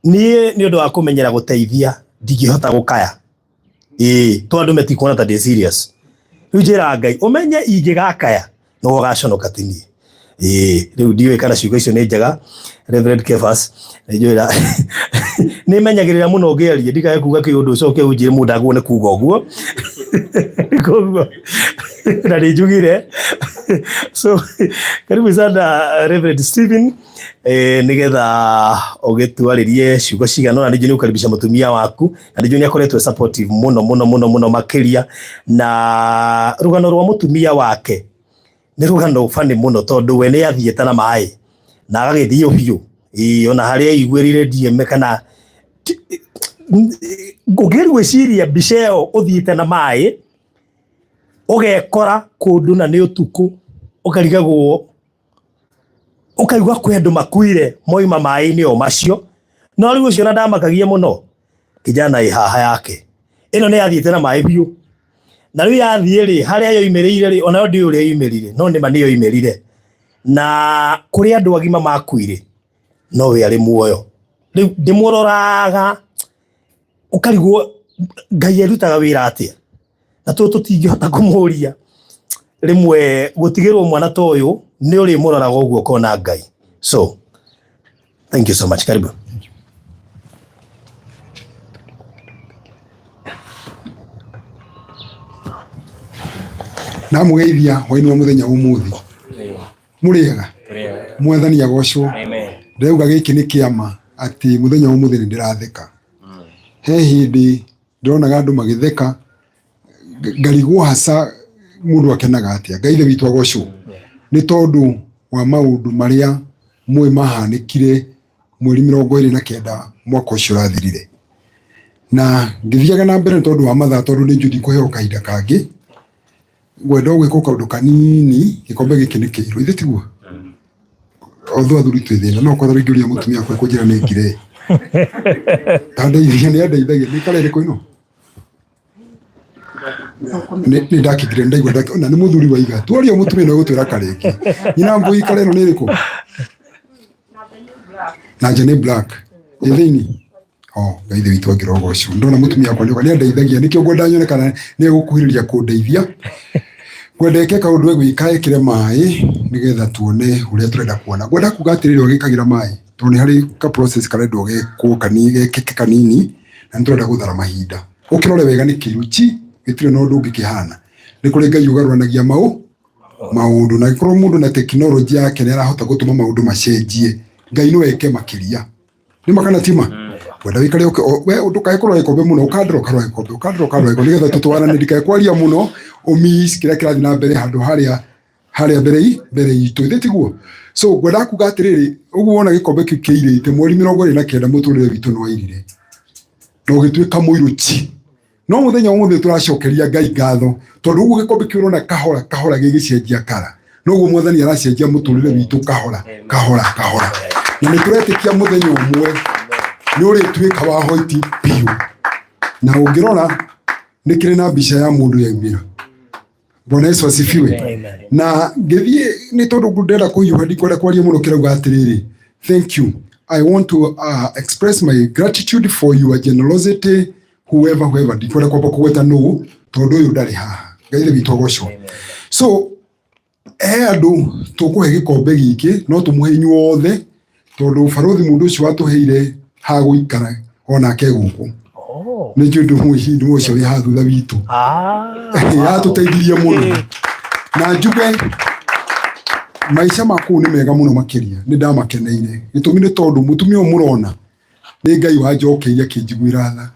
niĩ nĩ ũndũ wa kũmenyera gũteithia ndingĩhota gũkaya ĩĩ to andũ metikuona ta ndĩ serious. Rĩu njĩraga Ngai ũmenye ingĩgakaya nĩwe ũgaconoka ti niĩ. Ĩĩ rĩu ndiũĩ kana ciugo icio nĩ njega, Reverend Kefas. Nĩnjũĩ nĩ menyagĩrĩra mũno ngĩaria ndikae kuga kĩũndũ ũcoke ũnjĩre mũndũ agwo nĩ kuga ũguo, koguo na nĩ njugire. So karibu sana, Reverend Stephen, nigetha ũgĩtwarĩrie ciugo cigana ũna. Ningĩ nĩ ũkaribisha mũtumia waku na ningĩ nĩ akoretwo supportive mũno mũno mũno mũno makĩria, na rũgano rwa mũtumia wake nĩ rũgano bani mũno tondũ we nĩ athiĩte na maĩ na agagĩthiĩ biũ. Ĩĩ, ona harĩa aiguĩrĩire ndieme kana ũngĩgeria gwĩciria mbica ĩyo, ũthiĩte na maĩ ũgekora kũndũ na nĩ ũtukũ, ũkarigagwo, ũkaigua kwĩ andũ makuire moima maĩ-inĩ o macio. No rĩu ũcio na ndamakagia mũno kijana ĩ haha yake ĩno nĩ yathiĩte na maĩ biũ, na rĩu yathiĩ rĩ, harĩa yoimĩrĩire rĩ, onayo ndiũĩ ũrĩa yoimĩrire, no nĩma nĩ yoimĩrire na kũrĩ andũ agima makuire no we arĩ muoyo. Rĩu ndĩmũroraga ũkarigwo Ngai arutaga wĩra atĩa, na tũ tũtingĩhota kũmũria rĩmwe gũtigĩrwo mwana ta ũyũ nĩ ũrĩmũroraga ũguo ũkona Ngai. So thank you so much, karibu. Ndamũgeithia hwainĩ wa mũthenya ũmũthĩ. Mũrĩega? Mwathani agocwo. Ndĩrauga gĩkĩ nĩ kĩama atĩ mũthenya wa ũmũthĩ nĩ ndĩratheka. He hĩndĩ ndĩronaga andũ magĩtheka ngarigwo haca mũndũ akenaga atĩa. Ngai Ithe witũ agocwo nĩ tondũ wa maũndũ marĩa mũĩ mahanĩkire mweri 29 mwaka ũcio ũrathirire. Na ngĩthiaga na mbere nĩ tondũ wa mathaa, tondũ nĩ njũĩ ndikũheo kahinda kangĩ, ngwenda o gwĩkwo kaũndũ kanini. Gĩkombe gĩkĩ nĩ kĩirũ, ithe tiguo? Although athuri twĩ thĩna, no kwatha rĩngĩ ũria mũtumia wakwa kũnjĩra nĩ ngire tandeithia, nĩ andeithagia. Nĩ kara ĩrĩkũ ĩno? Nĩ ndakĩngire ndaigua na nĩ mũthuri waiga tuoria mũtumia no gũtwĩra karĩngĩ. Nyina mbui kara ĩno nĩ ĩrĩkũ? Na nja nĩ black ĩ thĩinĩ. Oh, Ngai ithe witũ angĩrogocwo. Ndona mũtumia wakwa nĩoka nĩ andeithagia, nĩkĩo ngwenda nyone kana nĩ egũkuhĩrĩria kũndeithia. Ngwenda eke kaũndũ egwĩka, ekĩre maĩ nĩgetha tuone ũrĩa tũrenda kuona. Ngwenda kuga atĩrĩrĩ, ũgĩkagĩra maĩ tondũ nĩ harĩ ka process karendwo gekwo kani gekĩke kanini na nĩ tũrenda gũthara mahinda. Ũkĩrore wega nĩ kĩirũ chi, gĩtirĩ na ũndũ ũngĩ kĩhana. Nĩ kũrĩ Ngai ũgarũranagia maũndũ, na angĩkorwo mũndũ na tekinoronjĩ yake nĩ arahota gũtũma maũndũ macenjie, Ngai no eke makĩria. Nĩ ma kana ti ma? Wenda wĩikare we ndũkae kũrora gĩkombe mũno, ũkandora ũkarora gĩkombe, ũkandora ũkarora gĩkombe, nĩgetha tũtwarane, ndikae kwaria mũno ũmiss kĩrĩa kĩrathiĩ na mbere handũ harĩa harĩa mbere itũ, ithe tiguo? So ngwendaga kuga atĩrĩrĩ, ũguo wona gĩkombe kĩu kĩirĩte mweri 29 mũtũrĩre witũ nĩ wairire na ũgĩtuĩka mũirũ chi. No mũthenya ũmũthĩ tũracokeria Ngai ngatho tondũ ũguo gĩkombe kĩu ũrona kahora kahora gĩgĩcenjia kara, noguo Mwathani aracenjia mũtũrĩre witũ kahora kahora kahora, na nĩ tũretĩkia mũthenya ũmwe nĩ ũrĩtuĩka wa hoiti biũ. Na ũngĩrora nĩ kĩrĩ na mbica ya mũndũ yaumĩra. Bwana Yesu asifiwe. Na ngĩthiĩ nĩ tondũ ndĩrenda kũhiũha, ndikwenda kwaria mũno, kĩrauga atĩrĩrĩ, "Thank you. I want to express my gratitude for your generosity," whoever, whoever. Ndikwenda kwamba kũgweta nũ tondũ ũyũ ndarĩ haha. Ngai ithe witũ agocwo. So he andũ tũkũhe gĩkombe gĩkĩ, no tũmũhe inyuothe tondũ barothi mũndũ ũcio watũheire ha gũikara onake gũkũ. Nĩ njũĩ ndũmũhihi ũcio wĩ haha thutha witũ. Yatũteithirie mũno na njuge maica ma kũu nĩ mega mũno makĩria, nĩ ndamakeneire. Gĩtũmi nĩ tondũ mũtumia ũyũ mũrona nĩ Ngai wanjokeire akĩnjiguĩra tha,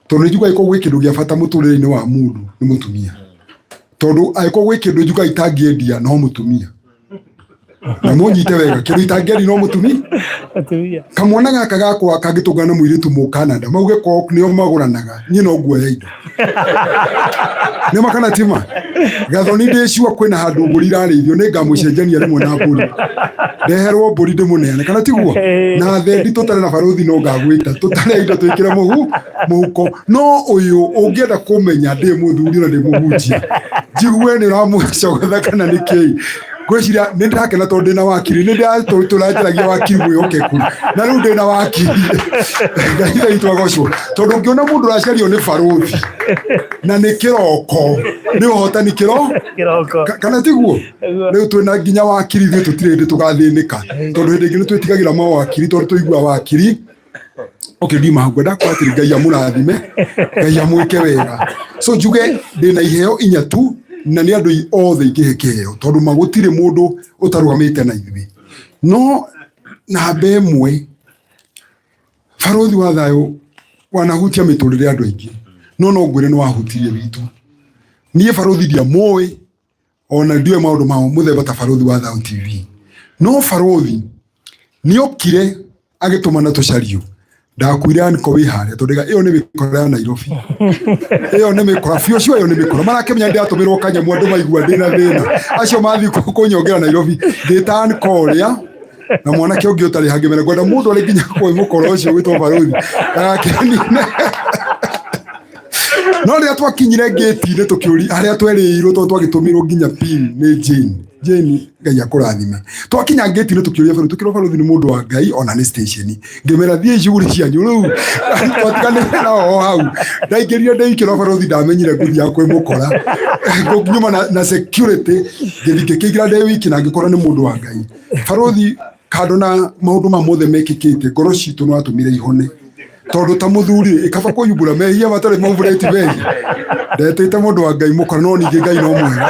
tondũ nĩ njugaga angĩkorwo gwĩ kĩndũ gĩa bata mũtũrĩre-inĩ wa mũndũ nĩ mũtumia, tondũ angĩkorwo gwĩ kĩndũ njugaga itangĩendia no mũtumia. Na mũnyite wega, kĩndũ itangĩaria no mũtumi Atumia. Kamwana gaka gakwa kangĩtũngana na mũirĩtu mũkanada mauge ko nĩo magũranaga, niĩ no nguoya indo nĩ makana tima gathoni. Ndĩ sure kwĩna handũ mbũri irarĩithio, nĩ ngamũcenjania rĩmwe na mbũri, ndeherwo mbũri ndĩmũneane, kana tiguo? Na thendi tũtare na barũthi no ngagwĩta tũtare indo twĩkĩre mũhu mũhuko. No ũyũ ũngĩenda kũmenya ndĩ mũthuri na ndĩ mũhunjia, njigue nĩ ũramũcogotha kana nĩ kĩĩ. Ngwĩciria nĩ ndĩrakena tondũ ndĩna wakiri, nĩ ndĩratũranjaragia wakiri mwĩhokeku, na rĩu ndĩna wakiri. Ngai witũ agocwo, tondũ ũngĩona mũndũ ũracario nĩ barũthi na nĩ kĩroko, nĩ ũhotani kĩro Kĩroko. Kana tiguo? Nĩguo. Rĩu twĩna nginya wakiri, ithuĩ tũtirĩ hĩndĩ tũgathĩnĩka, tondũ hĩndĩ ĩngĩ nĩ twĩtigagĩra mawakiri, tondũ tũigua wakiri. Okay, ndima hau. Ngwenda kwa atĩrĩ, Ngai amũrathime, Ngai amwĩke wega. So njuge ndĩna iheo inya tu, na nĩ andũ othe ingĩhe kĩheo, tondũ magũtirĩ mũndũ ũtarũgamĩte na ithuĩ. No namba ĩmwe, barũthi wa thayũ wanahutia mĩtũrĩre ya andũ aingĩ, no ngwĩre nĩ wahutirie witũ. Niĩ barũthi ndiamũĩ, ona ndiũĩ maũndũ ma mũthemba ta barũthi wa thayũ TV, no barũthi nĩokire agĩtũmana tũcario. Ndakuire aniko wĩ harĩa, tondũ ĩyo nĩ mĩkora ya Nairobi, ĩyo nĩ mĩkora biũ cio, ĩyo nĩ mĩkora marakĩmenya ndĩratũmĩrwo kanyamũ. Andũ maigua ndĩna thĩna, acio mathiĩ kũnyongera Nairobi. Ngĩta aniko ũrĩa na mwanake ũngĩ ũtarĩ hangĩ mera ngwenda mũndũ arĩ nginya kwĩ mũkora ũcio gwĩtwo barũthi ndagakenine. No rĩrĩa twakinyire ngĩti-inĩ, tũkĩũria harĩa twerĩirwo, tondũ twagĩtũmĩrwo nginya pin nĩ Jane. Jane, Ngai akũrathime. Twakinya ngĩti-inĩ, tũkĩũria barũthi, tũkĩrwo barũthi nĩ mũndũ wa Ngai ona nĩ station. Ngĩmera thiĩ shughuli cianyu. Rĩu twatiganĩire nao o hau. Ndaingĩrire ndĩikĩrwo barũthi, ndamenyire ngũthiaga kwĩ mũkora ngũkinyuma na security. Ngĩthiĩ ngĩkĩingĩra ndĩ wiki na ngĩkora nĩ mũndũ wa Ngai barũthi. Kando na maũndũ ma mothe mekĩkĩte, ngoro citũ no atũmire ihone, tondũ ta mũthuri ĩkaba kũyumbũra mehia matarĩ maumbũrĩti mehia. Ndetĩte mũndũ wa Ngai mũkora, no ningĩ Ngai no mwega.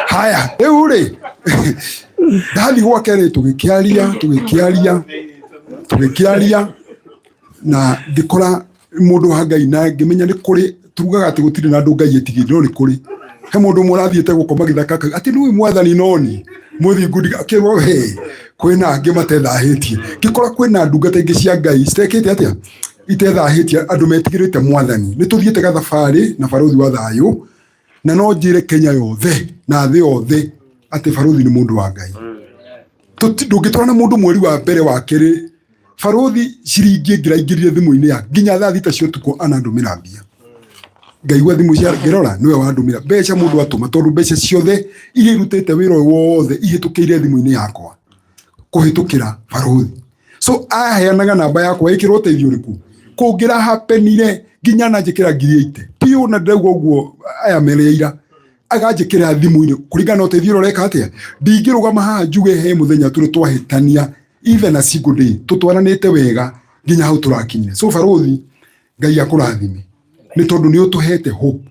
Haya, rĩu rĩ, ndathiĩ gwake rĩ, tũgĩkĩaria tũgĩkĩaria tũgĩkĩaria na ngĩkora mũndũ wa Ngai, na ngĩmenya nĩ kũrĩ tugaga atĩ gũtirĩ na andũ Ngai ĩtigĩire, no nĩ kũrĩ. He mũndũ ũmwe ũrathiĩte gũkoma gĩthaka akauga atĩ nĩũĩ mwathani noni mũthingu akĩrwo he kwĩna angĩ matethahĩtie. Ngĩkora kwĩna ndungata ingĩ cia Ngai citekĩte atĩa, itethahĩtie, andũ metigĩrĩte mwathani. Nĩ tũthiĩte gathabarĩ na barũthi wa thayũ, na no njĩre Kenya yothe na thĩ yothe atĩ barũthi nĩ mũndũ wa Ngai. Ndũngĩtwara na mũndũ mweri wa mbere wa kerĩ, barũthi ciringi ĩngĩraingĩrire thimũ-inĩ ya nginya thaa 6 cia ũtukũ anandũmĩra mbia. Ngaigua thimũ cia ngĩrora nĩwe wandũmĩra mbeca. Mũndũ atũma, tondũ mbeca ciothe iria irutĩte wĩra ũyũ wothe ihĩtũkĩire thimũ-inĩ yakwa kũhĩtũkĩra barũthi. So aheanaga namba yakwa ĩkĩrwo ũteithio ũrĩkũ kũngĩra hapenire, nginya ananjĩkĩra 80,000 piũ, na ndĩrauga ũguo aya mereira aganjĩkĩra thimũ-inĩ kũringana na ũteithio ũrĩa ũreka atĩa. Ndingĩrũgama haha njuge he mũthenya tũrĩ twahĩtania even a single day, tũtwaranĩte wega nginya hau tũrakinyire. So barũthi, Ngai akũrathime, nĩ tondũ nĩ ũtũhete hope,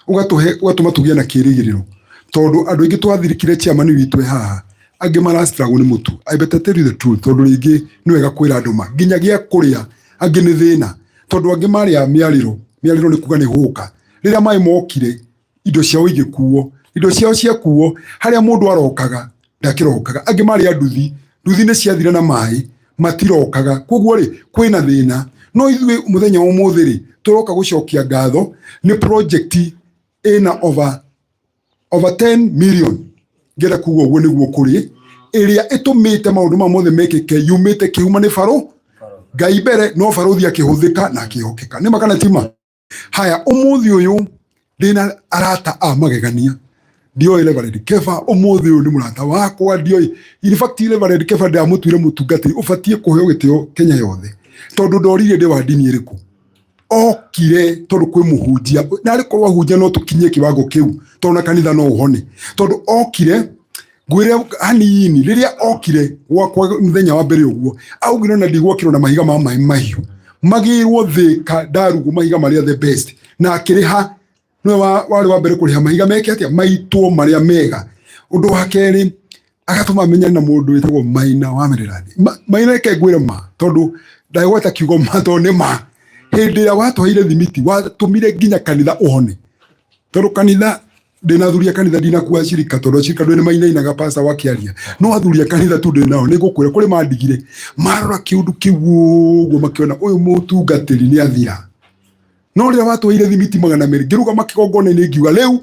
ũgatũhe, ũgatũma tũgĩe na kĩĩrĩgĩrĩro, tondũ andũ aingĩ twathirikire chairman witũ e haha, angĩ mara struggle nĩ mũtu. I better tell you the truth, tondũ rĩngĩ nĩ wega kwĩra andũ ma nginya gĩa kũrĩa angĩ nĩ thĩna, tondũ angĩ marĩa mĩarĩro. Mĩarĩro nĩ kuga nĩ gũka rĩrĩa maĩ mokire, indo ciao igĩkuo, indo ciao ciakuo, harĩa mũndũ arokaga ndakĩrokaga. Angĩ marĩa nduthi, nduthi nĩ ciathire na maĩ, matirokaga. Koguo rĩ, kwĩna thĩna. No ithuĩ mũthenya wa ũmũthĩ rĩ, tũroka gũcokia ngatho nĩ project ĩna over 10 million, ngĩenda kuga ũguo nĩguo kũrĩ, ĩrĩa ĩtũmĩte maũndũ maya mothe mekĩke, yumĩte kĩhuma nĩ barũ Ngai mbere, no barũthi akĩhũthĩka na akĩhokeka. Nĩ makana tima haya. Ũmũthĩ ũyũ ndĩna arata a magegania. Ndioĩ Reverend Kefa, ũmũthĩ ũyũ nĩ mũrata wakwa. Ndioĩ, in fact Reverend Kefa ndamũtuire mũtungatĩri ũbatiĩ kũheo gĩtĩo Kenya yothe, tondũ ndoririe ndĩ wa ndini ĩrĩkũ. Okire tondũ kwĩ mũhunjia, narĩ korwo ahunjia no tũkinyie kiwango kĩu, tondũ na kanitha no ũhone. Tondũ okire, ngwĩre hanini, rĩrĩa okire gwakwa mũthenya wa mbere ũguo, augire na ndigwakĩrwo na mahiga ma maĩ mahiũ, magĩrwo Thĩka ndarugwo mahiga marĩa the best, na akĩrĩha. Nĩwe warĩ wa mbere kũrĩha mahiga meke atĩa, maitwo marĩa mega. Ũndũ wa kerĩ, agatũma menyane na mũndũ wĩtagwo Maina wa Maryland. Maina, reke ngwĩre ma, tondũ ndagweta kiugo ma tondũ nĩ ma. Hĩndĩ ĩrĩa watũheire thimiti, watũmire nginya kanitha ũhone, tondũ kanitha Ndĩna athuri a kanitha, ndinakua acirika tondũ acirika ndũĩ nĩ mainainaga pasta wakĩaria, no athuri a kanitha tu ndĩ nao. Nĩ ngũkwĩra kũrĩ mandigire marora kĩũndũ kĩu ũguo makĩona ũyũ mũtungatĩri nĩ athira. No rĩrĩa watwaire thimiti 200, ngĩrũgama kĩgongona-inĩ ngiuga rĩu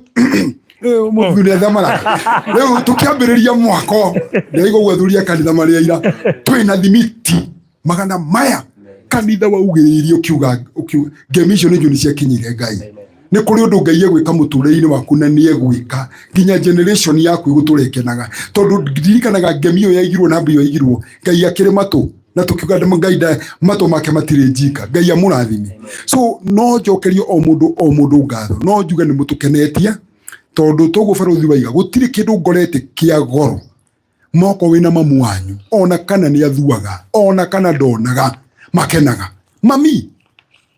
rĩu mũthuri nĩ athamaraga, rĩu tũkĩambĩrĩria mwako. Ndĩraigua ũguo athuri a kanitha marĩ aira, twĩna thimiti magana maya. Kanitha waugĩrĩirie ũkiuga ũkiuga ngemi icio nĩ njũ ciakinyire Ngai. Nĩ kũrĩ ũndũ Ngai egwĩka mũtũrĩre-inĩ waku, na nĩ egwĩka nginya generation yaku ĩgũtũra ĩkenaga, tondũ ndirikanaga ngemi ĩyo yaigirwo na mbia yaigirwo Ngai akĩrĩ matũ na tũkiuga Ngai matũ make matirĩ njika. Ngai amũrathime. So no njokerie o mũndũ o mũndũ ngatho, no njuge nĩ mũtũkenetie, tondũ toguo barũthi waiga gũtirĩ kĩndũ ngorete kĩa goro moko wĩna mamu wanyu, ona kana nĩ athuaga ona kana ndonaga makenaga. Mami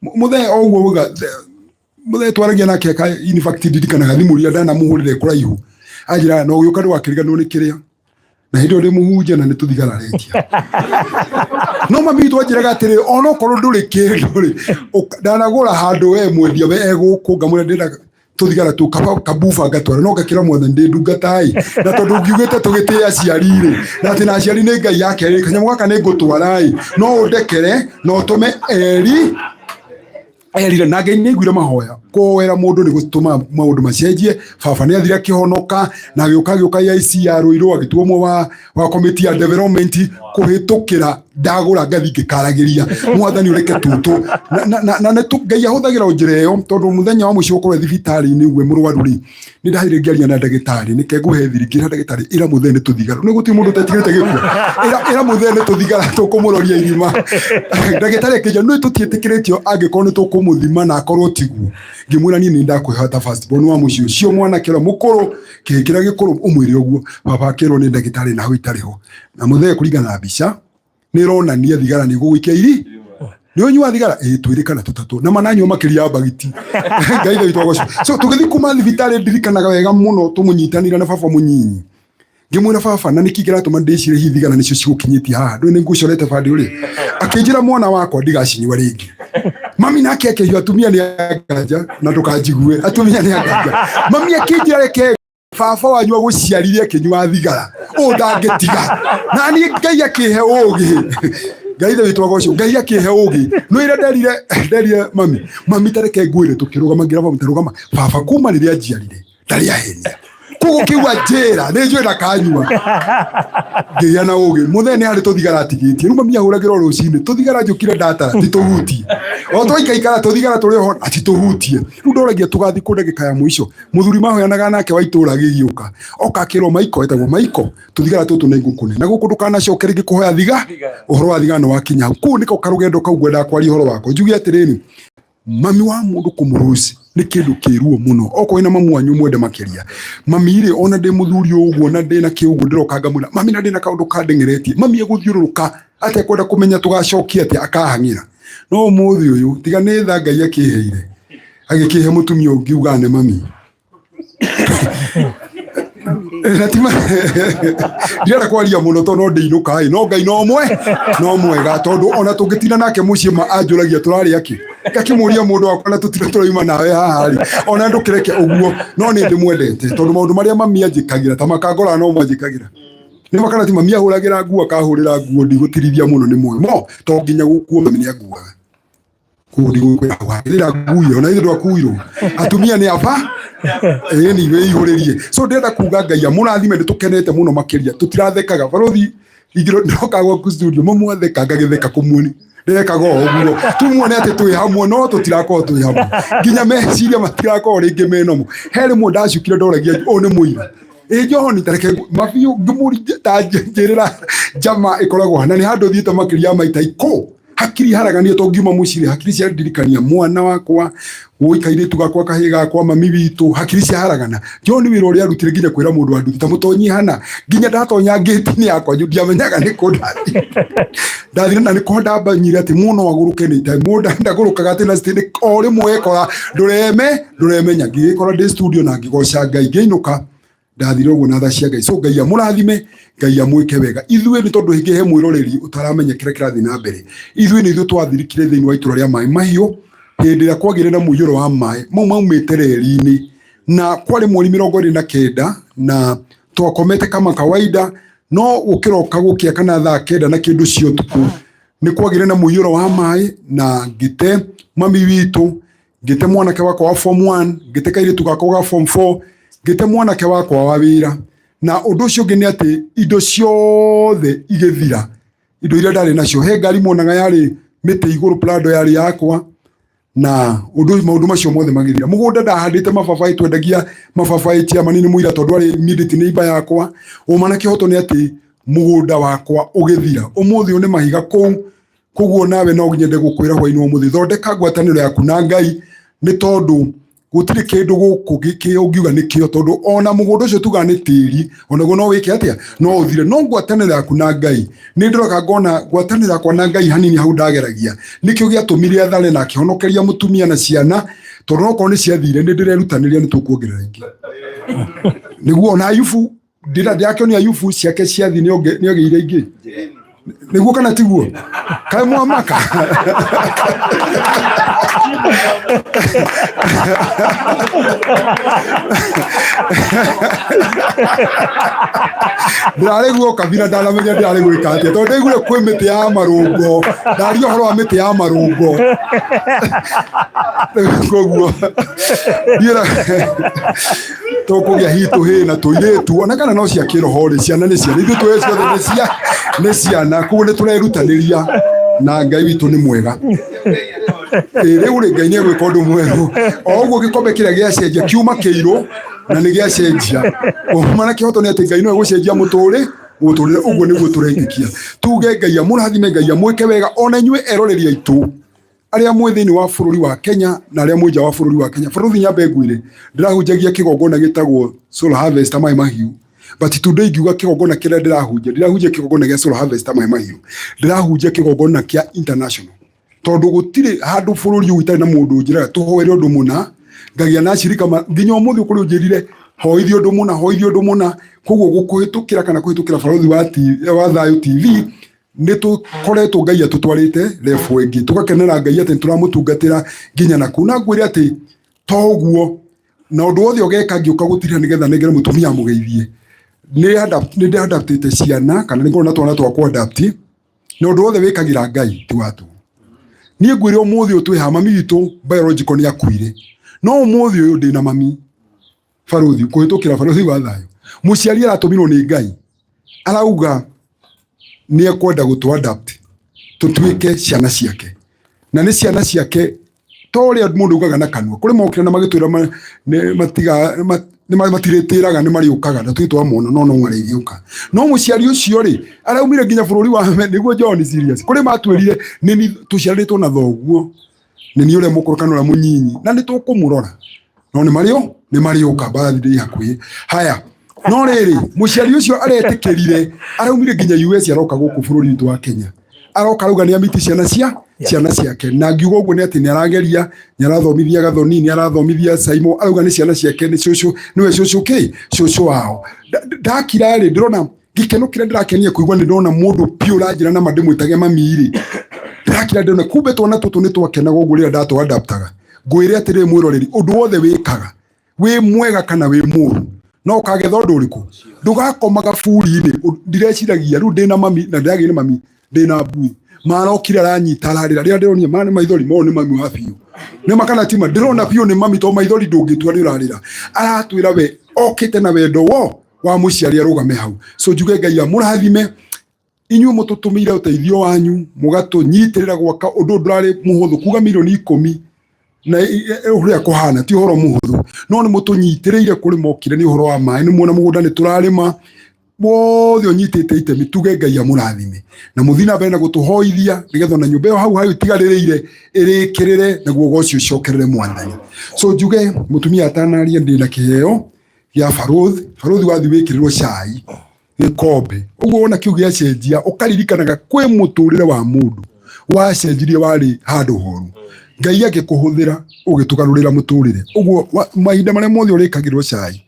mũthee o ũguo uga mũthee twaragia nake aka, in fact ndirikanaga thimũ iria ndanamuhũrĩre kũraihu anjĩra no ũgĩũka ndũgakĩriganĩrwo nĩ kĩrĩa na hĩndĩ ĩyo ndĩ mũhunjia na nĩ tũthigara retia. No mami witũ anjĩraga atĩrĩ, ona okorwo ndũrĩ kĩndũ rĩ, ndanagũra handũ we mwendia we egũkũ ngamwĩra ndĩrenda tũthigara tũ kabuba ngatwara, no ngakĩra Mwathani ndĩ ndungata ĩ, na tondũ ngiugĩte tũgĩtĩe aciari rĩ, na atĩ na aciari nĩ Ngai yake rĩ, kanyamũ gaka nĩ ngũtwara ĩ, no ũndekere na ũtũme eri erire. Na Ngai nĩ aiguire mahoya. Kũhoera mũndũ nĩ gũtũma maũndũ macenjie. Baba nĩ athire akĩhonoka na agĩũka agĩũka AIC ya Ruiru, agĩtuo ũmwe wa committee ya development kũhĩtũkĩra ndagũra ngathi ngĩkaragĩria Mwathani ũreke tũtũ na Ngai ahũthagĩra o njĩra ĩyo, tondũ mũthenya wa mũico gũkorwo thibitarĩ-inĩ ũguo mũrwaru rĩ, nĩ ndathire ngĩaria na ndagĩtarĩ, nĩke ngũhe thiri, ngĩra ndagĩtarĩ, ĩra mũthee nĩ tũthigara, nĩ gũtirĩ mũndũ ũtetigĩrĩte gĩkuũ, ĩra mũthee nĩ tũthigara tũkũmũroria irima. Ndagĩtarĩ akĩnjĩra nĩ tũtiĩtĩkĩrĩtio angĩkorwo nĩ tũkũmũthima na akorwo tiguo. Ngĩmwĩra niĩ nĩ ndakũhe ta first born wa mũciĩ ũcio, mwanake ũrĩa mũkũrũ, kĩhĩ kĩrĩa gĩkũrũ, ũmwĩre ũguo. Baba akĩrwo nĩ ndagĩtarĩ na hau itarĩ ho na mũthee kũringana na mbica nĩ ĩronania thigara nĩ gũgũikia iri nĩ ũnyua thigara ĩ twĩrĩ kana tũtatũ na mananyua makĩria ya bagiti. Ngai witũ agocwo. So tũgĩthiĩ kuma thibitarĩ, ndirikanaga wega mũno tũmũnyitanĩire na baba mũnyinyi, ngĩmwĩra baba, na nĩkĩ kĩratũma ndĩcire hihi thigara nĩcio cigũkinyĩtie haha, ndũĩ nĩ ngũcorete bandi ũrĩa. Akĩnjĩra mwana wakwa ndigacinyua rĩngĩ. Mami nake akĩhiũ, atumia nĩ anganja na ndũkanjigue, atumia nĩ anganja. Mami akĩnjĩra reke baba wanyu agũciarire akĩnyua thigara, ũũ ndangĩtiga. Na niĩ Ngai akĩhe ũgĩ, Ngai ithe witũ agocwo, Ngai akĩhe ũgĩ no ira nderire mami, mami tareke ngwĩre. Tũkĩrũgama, ngĩra mami, tarũgama baba kuma rĩrĩa njiarire ndarĩ ahenia, koguo kĩu anjĩra nĩ njũĩ ndakanyua. Ngĩgĩa na ũgĩ, mũthee nĩ harĩ tũthigara atigĩtie. Rĩu mami ahũragĩra o rũcinĩ tũthigara, njũkire ndatara titũhutie, o twaikaikara tũthigara tũrĩ ho atitũhutie. Rĩu ndoragia tũgathiĩ kũ ndagĩka ya mũico. Mũthuri mahoyanaga nake wa itũra agĩgĩũka oka akĩrwo Maiko, etagwo Maiko, tũthigara tũtũ nĩ ngũkũne na gũkũ ndũkanacoke rĩngĩ kũhoya thiga, ũhoro wa thigara nĩ wakinya hau. Kũu nĩko karũgendo kau ngwendaga kwaria ũhoro wako, njuge atĩrĩrĩ, mami wa mũndũ kũmũrũci nĩ kĩndũ kĩruo mũno. Okorwo wĩna mamu wanyu mwende makĩria mami rĩ, ona ndĩ mũthuri ũguo na ndĩ na kĩ ũguo, ndĩroka ngamwĩra mami na ndĩ na kaũndũ kandeng'eretie, mami egũthiũrũrũka atekwenda kũmenya tũgacokia atĩa, akahang'ĩra. No ũmũthĩ ũyũ tiga nĩ tha Ngai akĩheire, agĩkĩhe mũtumia ũngĩ ugaga nĩ mami na ti ndirenda kwaria mũno tondũ no ndĩinũka ĩ, no Ngai no mwe no mwega, tondũ ona tũngĩtinda nake mũciĩ ma anjũragia tũrarĩa kĩ, ngakĩmũria mũndũ wakwa na tũtira tũrauma nawe haha rĩ, ona ndũkĩreke ũguo. No nĩ ndĩmwendete tondũ maũndũ marĩa mami anjĩkagĩra ta makangora no manjĩkagĩra nĩ makana ti mami ahũragĩra nguo akahũrĩra nguo, ndigũtirithia mũno nĩ moyo mo to nginya gũkuo mami nĩ anguaga kũu ndigũkwĩra wagĩrĩra ngui ona ithuĩ ndwakuirwo atumia nĩ aba ĩni wĩihũrĩrie. So ndĩrenda kuga Ngai amũrathime, nĩ tũkenete mũno makĩria, tũtirathekaga barothi ingĩro ndoka gwaku studio mamwatheka ngagĩtheka kũmuoni ndĩrekaga o ũguo tumuone atĩ twĩ hamwe, no tũtirakorwo twĩ hamwe nginya meciria matirakorwo rĩngĩ menomo. He rĩmwe ndacukire ndoragia ũyũ nĩ mũira ĩ John tareke mabiũ ngĩmũringe ta njĩrĩra njama ĩkoragwo na nĩ handũ thiĩte makĩria ya maita ikũ hakiri haragania to ngiuma mũciĩ hakiri cia ndirikania mwana wakwa woi kairĩtu gakwa kahĩ gakwa mami witũ hakiri cia haragana. John wĩra ũrĩa arutire nginya kwĩra mũndũ wa nduthi ta mũtonyi hana nginya ndatonya ngĩti-inĩ yakwa ndiamenyaga nĩ kũ ndathire ndathire na nĩ ko ndambanyire atĩ mũno agũrũke nĩ time mũndũ ndagũrũkaga atĩ na city o rĩmwe ekora ndũreme ndũremenya. Ngĩgĩkora ndĩ studio na ngĩgoca Ngai, ngĩinũka ndathire ũguo na tha cia Ngai. So Ngai amũrathime, Ngai amwĩke wega. Ithuĩ nĩ tondũ hĩngĩ he mwĩroreri ũtaramenya kĩrĩa kĩrathiĩ na mbere, ithuĩ nĩ ithuĩ twathirikire thĩinĩ wa itũra rĩa Maĩ Mahiũ hĩndĩ ĩrĩa kwagĩire na mũiyũro wa maĩ mau maumĩte reri-inĩ. Na kwarĩ mweri 29 na twakomete kama kawaida, no gũkĩroka gũkĩa kana thaa 9 na kĩndũ cia ũtukũ nĩ kwagĩire na mũiyũro wa maĩ, na ngĩte mami witũ, ngĩte mwanake wakwa wa form 1, ngĩte kairĩtu gakwa ga form 4, ngĩte mwanake wakwa wa wĩra. Na ũndũ ũcio ũngĩ nĩ atĩ indo ciothe igĩthira, indo iria ndarĩ nacio. He ngari muonaga yarĩ mĩtĩ igũrũ, Prado yarĩ yakwa, na ũndũ maũndũ macio mothe magĩthira. Mũgũnda ndahandĩte mababaĩ, twendagia mababaĩ, chairman nĩ mũira tondũ arĩ immediate neighbor yakwa. Ũma na kĩhoto nĩ atĩ mũgũnda wakwa ũgĩthira. Ũmũthĩ ũyũ nĩ mahiga kũu. Koguo nawe no nyende gũkwĩra hwainĩ wa ũmũthĩ, thondeka ngwatanĩro yaku na Ngai, nĩ tondũ gũtirĩ kĩndũ gũkũ ũngiuga nĩ kĩo, tondũ ona mũgũnda ũcio tugaga nĩ tĩri, onaguo no wĩke atĩa, no ũthire. No ngwatanĩro yaku na Ngai, nĩ ndĩroka ngona ngwatanĩro yakwa na Ngai hanini hau ndageragia, nĩkĩo gĩatũmire athare na akĩhonokeria mũtumia na ciana, tondũ okorwo nĩ ciathire, nĩ ndĩrerutanĩria nĩ tũkuongerera ingĩ. Nĩguo ona Ayubu ndĩrakĩonia Ayubu ciake ciathi nĩongeire ingĩ, nĩguo kana tiguo? Kaĩ mwamaka? Ndĩrarĩ guo kabira, ndanamenya ndĩrarĩ gwĩka atĩa, tondũ ndaiguire kwĩ mĩtĩ ya marũngo, ndaria ũhoro wa mĩtĩ ya marũngo. Koguo ndiĩra tũkũgĩa hihi tũhĩĩ na tũirĩtu, ona kana no cia kĩroho rĩ, ciana nĩ ciana, ithuĩ tũĩ ciothe nĩ ciana. Koguo nĩ tũrerutanĩria na Ngai witũ nĩ mwega. Rĩu rĩ, Ngai nĩ egwĩka ũndũ mwerũ. O ũguo gĩkombe kĩrĩa gĩacenjia kiuma kĩirũ na nĩ gĩacenjia. Ũma na kĩhoto nĩ atĩ Ngai no egũcenjia mũtũrĩre. Ũguo nĩguo tũretĩkia. Tuge Ngai amũrathime, Ngai amwĩke wega, ona inyuĩ eroreri aitũ arĩa mwĩ thĩinĩ wa bũrũri wa Kenya na arĩa mwĩ nja wa bũrũri wa Kenya. Bũrũri nyambe ngwĩre, ndĩrahunjagia kĩgongona gĩtagwo Soul Harvester Maĩ Mahiũ, but today ingiuga kĩgongona kĩrĩa ndĩrahunjia, ndirahunjia kĩgongona gĩa Soul Harvester Maĩ Mahiũ, ndĩrahunjia kĩgongona kĩa international, tondũ gũtirĩ handũ bũrũri ũyũ itarĩ na mũndũ ũnjĩraga tũhoere ũndũ mũna, ngagĩa na acirika nginya ũmũthĩ kũrĩ ũnjĩrire hoithie ũndũ mũna, hoithie ũndũ mũna. Koguo gũkũhĩtũkĩra kana kũhĩtũkĩra Barũthi wa Thayũ TV, nĩ tũkoretwo Ngai atũtwarĩte level ĩngĩ, tũgakenera Ngai atĩ nĩtũramũtungatĩra nginya na kũu. Na ngwĩre atĩ to ũguo, na ũndũ wothe ũgeka ngĩũka gũtirĩha nĩgetha nengere mũtumia amũgeithie, nĩ ndĩ-adaptĩte ciana kana nĩ ngoragwo na twana twa kũ-adapt, na ũndũ wothe wĩkagĩra Ngai ti wa tũhũ. Niĩ ngwĩre ũmũthĩ ũyũ twĩ haha, mami witũ biological nĩ akuire, no ũmũthĩ ũyũ ndĩna mami Barũthi, kũhĩtũkĩra Barũthi wa Thayũ. Mũciari aratũmirwo nĩ Ngai, arauga nĩ ekwenda gũtũ adapt tũtuĩke ciana ciake, na nĩ ciana ciake to ũrĩa mũndũ augaga na kanua. Kũrĩ mokire na magĩtwĩra matirĩtĩraga, nĩ marĩũkaga na tũĩ twamona, no no marĩgĩũka. No mũciari ũcio rĩ, araumire nginya bũrũri wa nĩguo John serious. Kũrĩ matwĩrire nĩ tũciarĩtwo na thoguo, nĩ niĩ ũrĩa mũkũrũ kana ũrĩa mũnyinyi, na nĩ tũkũmũrora, no nĩ marĩo nĩ marĩũka, mbathi ndĩ hakuhĩ. Haya, no rĩrĩ, mũciari ũcio aretĩkĩrire, araumire nginya US, aroka gũkũ bũrũri witũ wa Kenya, aroka arauga nĩ amiti ciana ciake. Na ngiuga ũguo nĩ atĩ nĩ arageria, nĩ arathomithia Gathoni, nĩ arathomithia Saimo, arauga nĩ ciana ciake, nĩ cũcũ, nĩwe cũcũ kĩ cũcũ wao. Ndakira rĩ, ndĩrona gĩkeno kĩrĩa ndĩrakenia kũigua nĩ ndona mũndũ piũ ũranjĩra na ma ndĩmwĩtage mami rĩ, ndĩrakira ndĩrona kumbe twana tũtũ nĩ twakenaga ũguo rĩrĩa ndatũ adaptaga. Ngwĩre atĩrĩrĩ mwĩroreri, ũndũ wothe wĩkaga wĩ mwega kana wĩ mũru, no ũkagetha ũndũ ũrĩkũ? Ndũgakomaga buri-inĩ. Ndireciragia rĩu ndĩna mami na ndĩragĩire mami, ndĩna mbui marokire aranyita ararĩra, rĩrĩa ndĩronire ma nĩ maithori mo nĩ mami wa biũ, nĩ makana tima ndĩrona biũ nĩ mami, to maithori ndũngĩtua nĩ ũrarĩra. Aratwĩra we okĩte na wendo wo wa mũciari arũgame hau. So njuge Ngai amũrathime inyuĩ mũtũtũmĩire ũteithio wanyu, mũgatũnyitĩrĩra gwaka ũndũ ndũrarĩ mũhũthũ, kuga mirioni 10 na ũrĩa kũhana ti ũhoro mũhũthũ, no nĩ mũtũnyitĩrĩire. Kũrĩ mokire nĩ ũhoro wa maĩ, nĩ muona mũgũnda nĩ tũrarĩma wothe ũnyitĩte itemi, tuge Ngai amũrathime na mũthiĩ na mbere na gũtũhoithia nĩgetha ona nyũmba ĩyo hau hau itigarĩrĩire ĩrĩkĩrĩre, naguo ũgoci ũcokerere Mwathani. So njuge mũtumia atanaria, ndĩna kĩheo gĩa barũthi. Barũthi wathiĩ wĩkĩrĩrwo cai gĩkombe ũguo wona kĩu gĩacenjia, ũkaririkanaga kwĩ mũtũrĩre wa mũndũ wacenjirie, warĩ handũ horu, Ngai agĩkũhũthĩra ũgĩtũgarũrĩra mũtũrĩre ũguo. Mahinda marĩa mothe ũrĩkagĩrwo cai.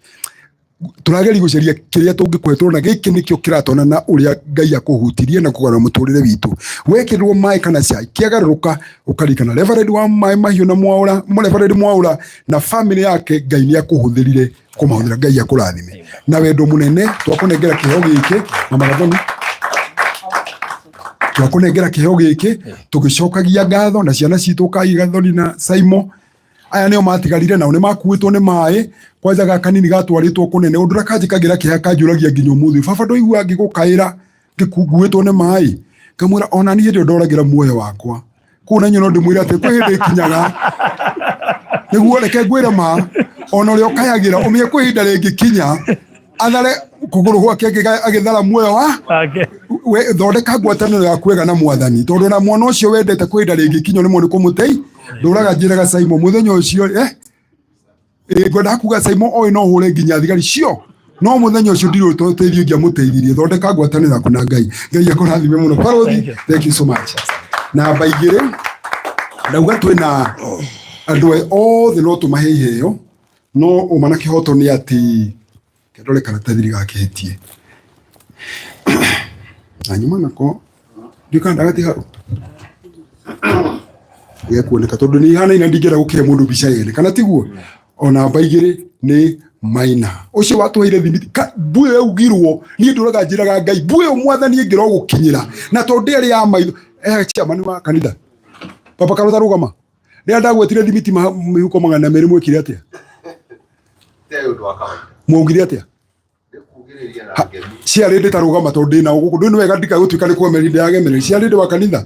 Tũrageria gũcaria kĩrĩa tũngĩkũhe, tũrona gĩkĩ nĩkĩo kĩratwana na ũrĩa Ngai akũhutirie na kũgarũra mũtũrĩre witũ. Wekĩrwo maĩ kana cai kĩagarũrũka, ũkaririkana Reverend wa maĩ mahiũ na Mwaũra, Reverend Mwaũra na famĩlĩ yake, Ngai nĩ akũhũthĩrire kũmahũthĩra. Ngai akũrathime na wendo mũnene. Twakũnengera kĩheo gĩkĩ, Mama Gathoni, twakũnengera kĩheo gĩkĩ tũgĩcokagia ngatho na ciana citũ Kai Gathoni na Saimo. Aya nĩo matigarire, nao nĩ makuĩtwo nĩ maĩ. Kwanja gaka kanini gatwarĩtwo kũnene ũndũ ũrĩa kanjĩkagĩra kĩeha, kanjũragia nginya ũmũthĩ, "Baba, ndũigua ngĩgũkaĩra ngĩkuĩtwo nĩ maĩ?" Ngamwĩra ona niĩ hĩndĩ ĩyo ndoragĩra muoyo wakwa kũu, na inyuĩ no ndĩmwĩre atĩ kwĩ hĩndĩ ĩkinyaga nĩguo reke ngwĩre ma ona ũrĩa ũkayagĩra ũmenye kwĩ ihinda rĩngĩkinya athare kũgũrũ gwake agĩthara muoyo wa we. Thondeka ngwatanĩro yaku wega na Mwathani, tondũ na mwana ũcio wendete kwĩ ihinda rĩngĩkinya nĩ nĩ kũmũtei ndũraga. Njĩraga Saimo mũthenya ũcio ngwendaga kuga Saimo oĩ no hũre nginya thigari cio, no mũthenya ũcio ndirĩ ũteithio ingĩamũteithirie. Thondeka ngwatanĩro yaku na Ngai. Ngai akũrathime mũno, barothi. Thank you so much. Namba 2, ndauga twĩna andũ aya othe no tũmahe iheo, no ũma na kĩhoto nĩ atĩ kendore karatathi gakĩhĩtie na nyuma nako ndiũka ndagati hau gekuoneka tondũ nĩ ihanaine, ndingĩenda gũkĩhe mũndũ mbica yene kana tiguo. O namba 2 nĩ Maina ũcio watũheire thimiti. Mbuĩ yaugirwo, niĩ ndũraga njĩraga Ngai mbuĩ ĩyo Mwathani ĩngĩra gũkinyĩra na tondũ ndĩarĩ ya maitho. Chairman wa kanitha, Papa Karota, rũgama. Rĩrĩa ndagwetire thimiti mĩhuko 200, mwekire atĩa? Mwaugire atĩa? Ciarĩ ndĩ ta rũgama tondũ ndĩ na gũkũ ndũ nĩ wega ndikagũtuĩka nĩ kũgemeria, ndĩragemereria ciarĩ ndĩ wa kanitha,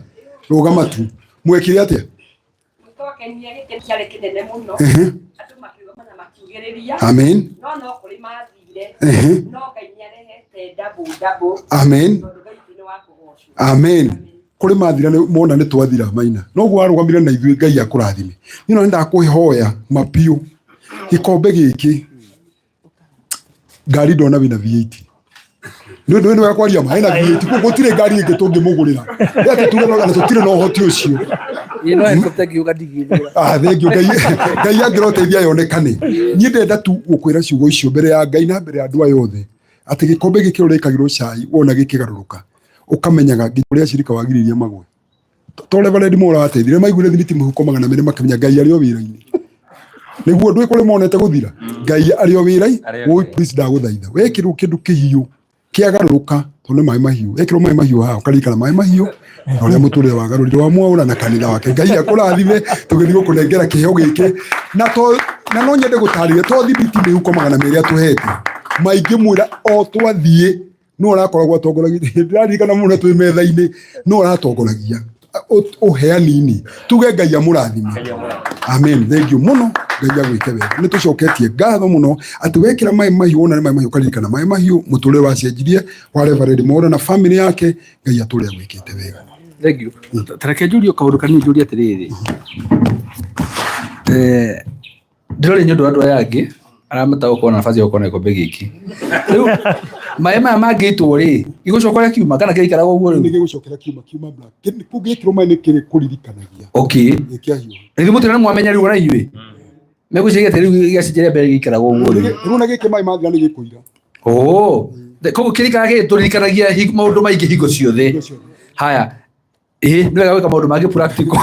rũgama tu. Mwekire atĩa? Twakenia, gĩkĩ kĩarĩ kĩnene mũno. Andũ makĩrũgama na makiugĩrĩria. Amen. No kũrĩ mathire. No Ngai nĩarehete double double. Amen. Tondũ Ngai witũ nĩ wa kũgocwo. Amen. Kũrĩ mathira nĩ mona nĩ twathira, Maina noguo warũgamire na ithuĩ, Ngai akũrathime. Niĩ no ndakũhoya mapiũ gĩkombe gĩkĩ, ngari ndona wĩna V8, nĩ ũndũ wĩna kwaria ma ena V8, koguo gũtirĩ ngari ĩngĩ tũngĩmũgũrĩra. Nĩ atĩ tuge no na tũtirĩ na ũhoti ũcio. Ĩ no helicopter ngiuga ndigithũra. Ah, thank you. Ngai, Ngai angĩroteithia yonekane. Niĩ ndenda tu gũkwĩra ciugo icio mbere ya Ngai na mbere ya andũ aya othe atĩ gĩkombe gĩkĩ ũrekagĩrwo cai, wona gĩkĩgarũrũka ũkamenyaga nginya ũrĩa cirika wagiririe magwe to Reverend Mwaura wateithire maiguire thimiti mũhuko 200, makĩmenya Ngai arĩ o wĩra-inĩ. Nĩguo ndũĩ kũrĩ monete gũthira, Ngai arĩ o wĩra. Woi, please, ndagũthaitha, wekĩrwo kĩndũ kĩhiũ kĩagarũrũka, tondũ nĩ maĩ mahiũ, wekĩrwo maĩ mahiũ haha ũkaririkana maĩ mahiũ na ũrĩa mũtũrĩre wagarũrire wa Mwaũra na kanitha wake. Ngai akũrathime. Tũgĩthiĩ gũkũnengera kĩheo gĩkĩ na to na no nyende gũtarĩria to thimiti mĩhuko 200 atũhete maingĩ mwĩra o twathiĩ no ũrakoragwo atongoragia. Ndĩraririkana mũno twĩ metha-inĩ no ũratongoragia ũheani-inĩ. Tuge Ngai amũrathime. Amen. Thank you mũno, Ngai agwĩke wega. Nĩ tũcoketie ngatho mũno atĩ wekĩra maĩ mahiũ, wona nĩ maĩ mahiũ ũkaririkana maĩ mahiũ, mũtũrĩre wacenjirie wa Reverend Mwaũra na family yake. Ngai atũre agwĩkĩte wega. Thank you. Ta reke njũrie kaũndũ kanini, njũrie atĩrĩrĩ. Ndĩroria nĩ ũndũ wa andũ aya angĩ arĩa matagũkorwo na nafasi ya gũkorwo na gĩkombe gĩkĩ. Rĩu maĩ maya mangĩitwo rĩ, igũcoka ũrĩa kiuma kana kĩraikaraga ũguo Nĩ rĩu? gĩgũcokera kiuma, kiuma black. Kĩu gĩkĩrwo maĩ nĩ kĩrĩkũririkanagia. Gĩkĩahiũha. Rĩu mũtĩra nĩ mwamenya rĩu ona inyuĩ. Megwĩciria atĩ rĩu gĩacenjeria mbere gĩikaraga ũguo rĩu. Rĩu na gĩkĩ maĩ mathira nĩ gĩkũira. Oh. Koguo kĩrikara gĩgĩtũririkanagia maũndũ maingĩ hingo ciothe. Hingo ciothe. Haya. Ĩĩ, nĩ wega gwĩka maũndũ mangĩ practical.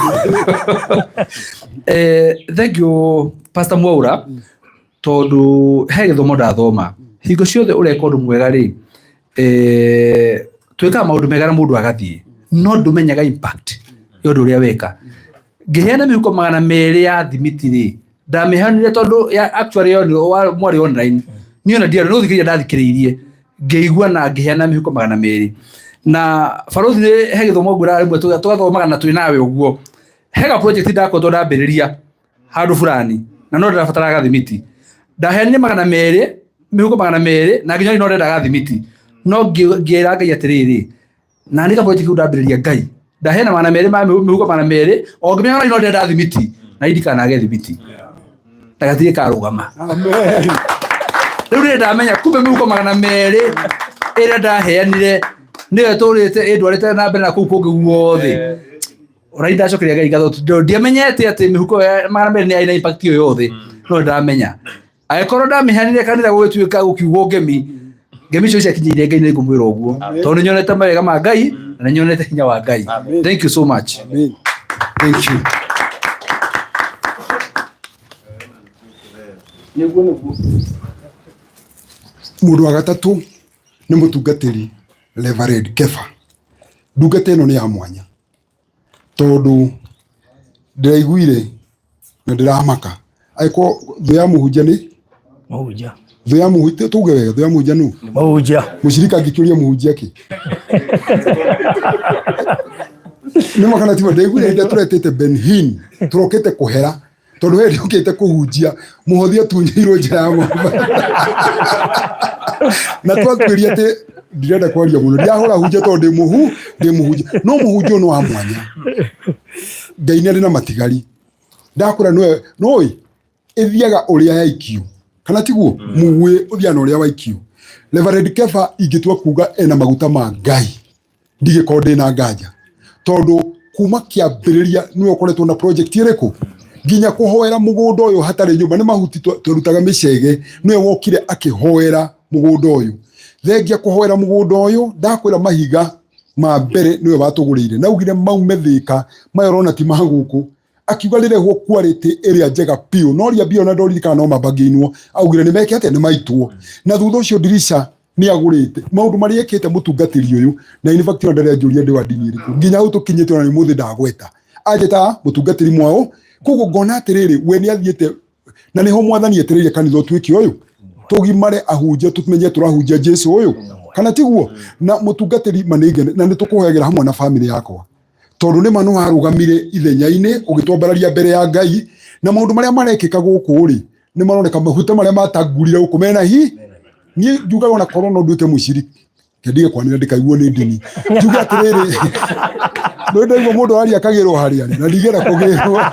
Thank you, Pastor Mwaura, tondũ he gĩthomo ndathoma. Hingo ciothe ũreka ũndũ mwega rĩ, twĩkaga maũndũ mega na mũndũ agathiĩ, no ndũmenyaga impact ya ũndũ ũrĩa weka. Ngĩheana mĩhuko 200 ya thimiti rĩ, ndamĩheanire tondũ ya actually yo mwarĩ online. Niĩ ona ndiarĩ, no gũthikĩrĩria ndathikĩrĩirie, ngĩigua na ngĩheana mĩhuko 200. Na barothi nĩ he gĩthomo ngwĩraga rĩmwe tũgathomaga na twĩ nawe ũguo. He ga project ndakoretwo ndambĩrĩria handũ fulani na no ndĩrabataraga thimiti. Ndaheanire 200, mĩhuko 200, na nginya rĩu no ndendaga thimiti. No ngĩra Ngai atĩrĩrĩ, na nĩ ka project kĩu ndambĩrĩria, Ngai ndaheana 200 ma mĩhuko 200, o ngĩmenyaga no ndĩrenda thimiti na indikanage thimiti na gatirĩ karũgama. Amen. Rĩu rĩrĩ ndamenya kumbe mĩhuko 200 ĩrĩa ndaheanire nĩyo ĩtũrĩte ĩndwarĩte na mbere na kũu kũngĩ guothe. Ona ndacokeria Ngai ngatho tondũ ndiamenyete atĩ mĩhuko ya 200 nĩ yarĩ na impact ĩyo yothe, no ndamenya. Angĩkorwo ndamĩheanire kanitha gũgĩtuĩka gũkiugwo ngemi, ngemi icio ciakinyĩire Ngai, nĩ ngũmwĩra ũguo tondũ nĩ nyonete mawega ma Ngai na nĩ nyonete hinya wa Ngai. Thank you so much. Amen. Thank you. Mũndũ wa gatatũ nĩ mũtungatĩri Reverend Kefa. Ndungata ĩno nĩ ya mwanya tondũ ndĩraiguire na ndĩramaka angĩkorwo thũ ya mũhunjia nĩ Mũhunjia. Thũ ya mũhunjia, tuge wega, thũ ya mũhunjia nũ? Mũhunjia. Mũcirika angĩkĩũria mũhunjia kĩ nĩ makana tiwa ndaiguire hĩndĩ ĩrĩa tũretĩte Ben Hinn tũrokĩte kũhera tondũ hĩndĩ ũkĩte kũhunjia mũhothi atunyĩirwo njĩra ya Mombatha na twatuĩria atĩ ndirenda kwaria mũno ndirahũra hunjia tondũ ndĩ mũhu ndĩ mũhunjia no mũhunjia ũyũ nĩ wa mwanya. Ngai nĩ arĩ na matigari ndakũra nĩwe nũĩ ĩthiaga ũrĩa yaikio kana tiguo? Muguĩ ũthiaga na ũrĩa waikio. Reverend Kefa ingĩtua kuga ena maguta ma Ngai ndigĩkorwo ndĩna nganja tondũ kuma kĩambĩrĩria nĩwe ũkoretwo na project ĩrĩkũ nginya kũhoera mũgũnda ũyũ hatarĩ nyũmba nĩ mahuti twarutaga mĩcege nĩwe wokire akĩhoera mũgũnda ũyũ. Thengia kũhoera mũgũnda ũyũ ndakwĩra mahiga ma mbere nĩwe watũgũrĩire na augire maume Thĩka maya ũrona ti ma gũkũ akiuga rĩrehwo quality ĩrĩa njega biũ no ria mbia ona ndoririkana no mambangĩinwo augire nĩ meke atĩa nĩ maitwo na thutha ũcio ndirica nĩ agũrĩte maũndũ marĩa ekĩte mũtungatĩri ũyũ na in fact ona ndarĩ anjũria ndĩ wa ndini ĩrĩkũ nginya hau tũkinyĩte ona ũmũthĩ ndagweta anjĩta mũtungatĩri mwao koguo ngona atĩrĩrĩ we nĩ athiĩte na nĩho mwathani etereire kanitha ũtuĩke ũyũ tũgimare ahunjia tũmenye tũrahunjia Jesu ũyũ kana tiguo na mũtungatĩri manĩngene na nĩ tũkũhoyagĩra hamwe na famĩlĩ yakwa tondũ nĩ ma nĩ warũgamire ithenya-inĩ ũgĩtwambararia mbere ya Ngai na maũndũ marĩa marekĩka gũkũ rĩ nĩ maroneka maguta marĩa matangurire gũkũ mena hi niĩ njugaga ona korwo no nduĩke mũciriki ndige kwanĩra ndĩkaiguo nĩ ndini njuge atĩrĩrĩ nĩ ndaigua mũndũ aria akagĩrwo harĩa arĩ na ndigĩra kũgĩrwo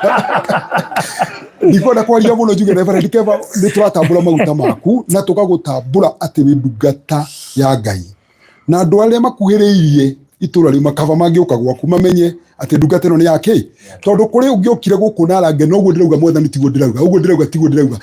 ndikwenda kwaria mũno njuge Reverend Keva nĩ tũratambũra maguta maku na tũgagũtambũra atĩ wĩ ndungata ya Ngai na andũ arĩa makuhĩrĩirie itũra rĩu makaba mangĩũka gwaku mamenye atĩ ndungata ĩno nĩ ya kĩ tondũ kũrĩ ũngĩ ũkire gũkũ na arange noguo ndĩrauga mwathani tiguo ndĩrauga ũguo ndĩrauga tiguo ndĩrauga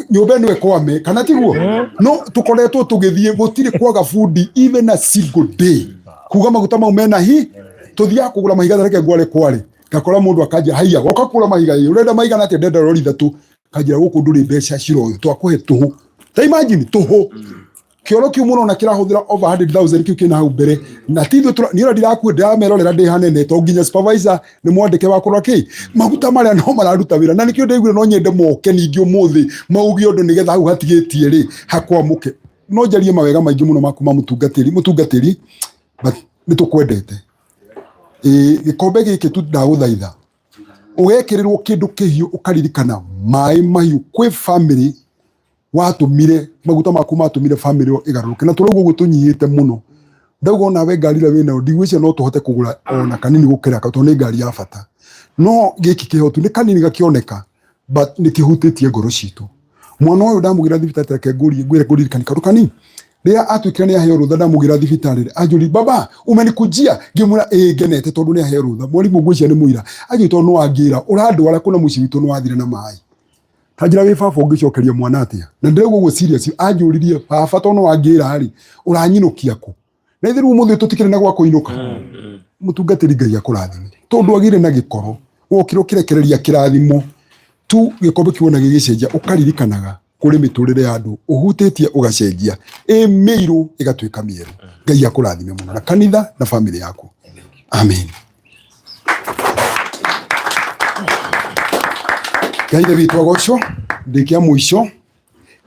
nyũmba ĩno ĩkwame kana tiguo no tũkoretwo tũgĩthiĩ gũtirĩ kwaga bundi even a single day kuga maguta mau mena hi tũthiaga kũgũra mahiga reke ngware kware ngakora mũndũ akanjia haiya goka kũgũra mahiga ĩ ũrenda maigana atĩa ndenda rori ithatũ kanjĩra gũkũ ndũrĩ mbeca ciroyo twakũhe tũhũ ta imagine tũhũ kĩoro kĩu mũrona kĩrahũthĩra over 100,000 kĩu kĩna hau mbere na ti ithuĩ niĩ ona ndirakuĩ ndĩramerorera ndĩ hanene to nginya supervisor nĩ mwandĩke wa kũrora kĩ maguta marĩa no mararuta wĩra na nĩkĩo ndaiguire no nyende moke ningĩ ũmũthĩ mauge ũndũ nĩgetha hau hatigĩtie rĩ hakwamũke no njarie mawega maingĩ mũno ma kuma mũtungatĩri mũtungatĩri but nĩ tũkwendete ĩĩ gĩkombe gĩkĩ tu ndagũthaitha ũgekĩrĩrwo kĩndũ kĩhiũ ũkaririkana maĩ mahiũ kwĩ family watũmire maguta maku matũmire family ĩyo ĩgarũrũke na tũrauga ũguo tũnyihĩte mũno ndauga onawe ngari ĩrĩa wĩnayo ndigwĩciria no tũhote kũgũra ona kanini gũkĩra kau tondũ nĩ ngari ya bata no gĩkĩ kĩhotu nĩ kanini gakĩoneka but nĩ kĩhutĩtie ngoro citũ mwana ũyũ ndamũgĩra thibitarĩ reke ngũrie ngwĩre ngũririkani kaũndũ kanini rĩrĩa atuĩkire nĩ aheo rũtha ndamũgĩra thibitarĩ rĩ anjũri baba umenikujia ngĩmwĩra ĩĩ ngenete tondũ nĩ aheo rũtha mwarimũ ngwĩciria nĩ mũira anjũri tondũ nĩ wangĩra ũrandwara kũna mũciĩ witũ nĩ wathire na maĩ ta njĩra wĩ baba ũngĩcokeria mwana atĩa na ndĩrauga ũguo serious anjũririe baba tondũ nĩ wangĩra rĩ ũranyinũkia kũ na ithuĩ rĩu ũmũthĩ tũtikĩrĩ na gwa kũinũka mũtungatĩri Ngai akũrathime tondũ agĩire na gĩkoro wokire ũkĩrekereria kĩrathimo tu gĩkombe kĩu ona gĩgĩcenjia ũkaririkanaga kũrĩ mĩtũrĩre ya andũ ũhutĩtie ũgacenjia ĩ mĩirũ ĩgatuĩka mĩerũ Ngai akũrathime mũno na kanitha na famĩlĩ yaku amen. Ngai ithe witũ agocwo ndĩkia mũico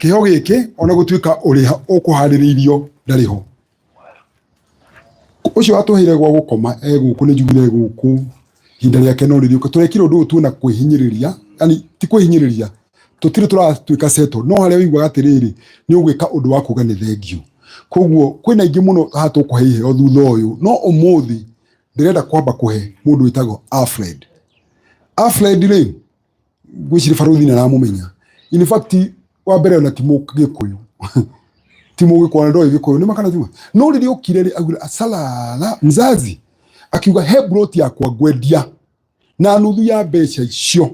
kĩheo gĩkĩ ona gũtuĩka ũrĩa ũkũharĩrĩirio ndarĩ ho ũcio watũheire gwa gũkoma e gũkũ nĩ njugire e gũkũ ihinda rĩake no rĩrĩũka tũrekire ũndũ ũyũ tuona kwĩhinyĩrĩria yani ti kwĩhinyĩrĩria tũtirĩ tũratuĩka settle no harĩa ũiguaga atĩrĩrĩ nĩ ũgwĩka ũndũ wa kuga nĩ thengiũ koguo kwĩna aingĩ mũno haha tũkũhe iheo thutha ũyũ no ũmũthĩ ndĩrenda kwamba kũhe mũndũ wĩtagwo Alfred. Alfred rĩ ngwĩciria barũthi nĩ aramũmenya in fact wa mbere ona ti mũgĩkũyũ ti mũgĩkũyũ na ndoĩ gĩkũyũ nĩ makana tiwa no rĩrĩa okire rĩ augire asalala mzazi akiuga he plot yakwa ngwendia na nuthu ya mbeca icio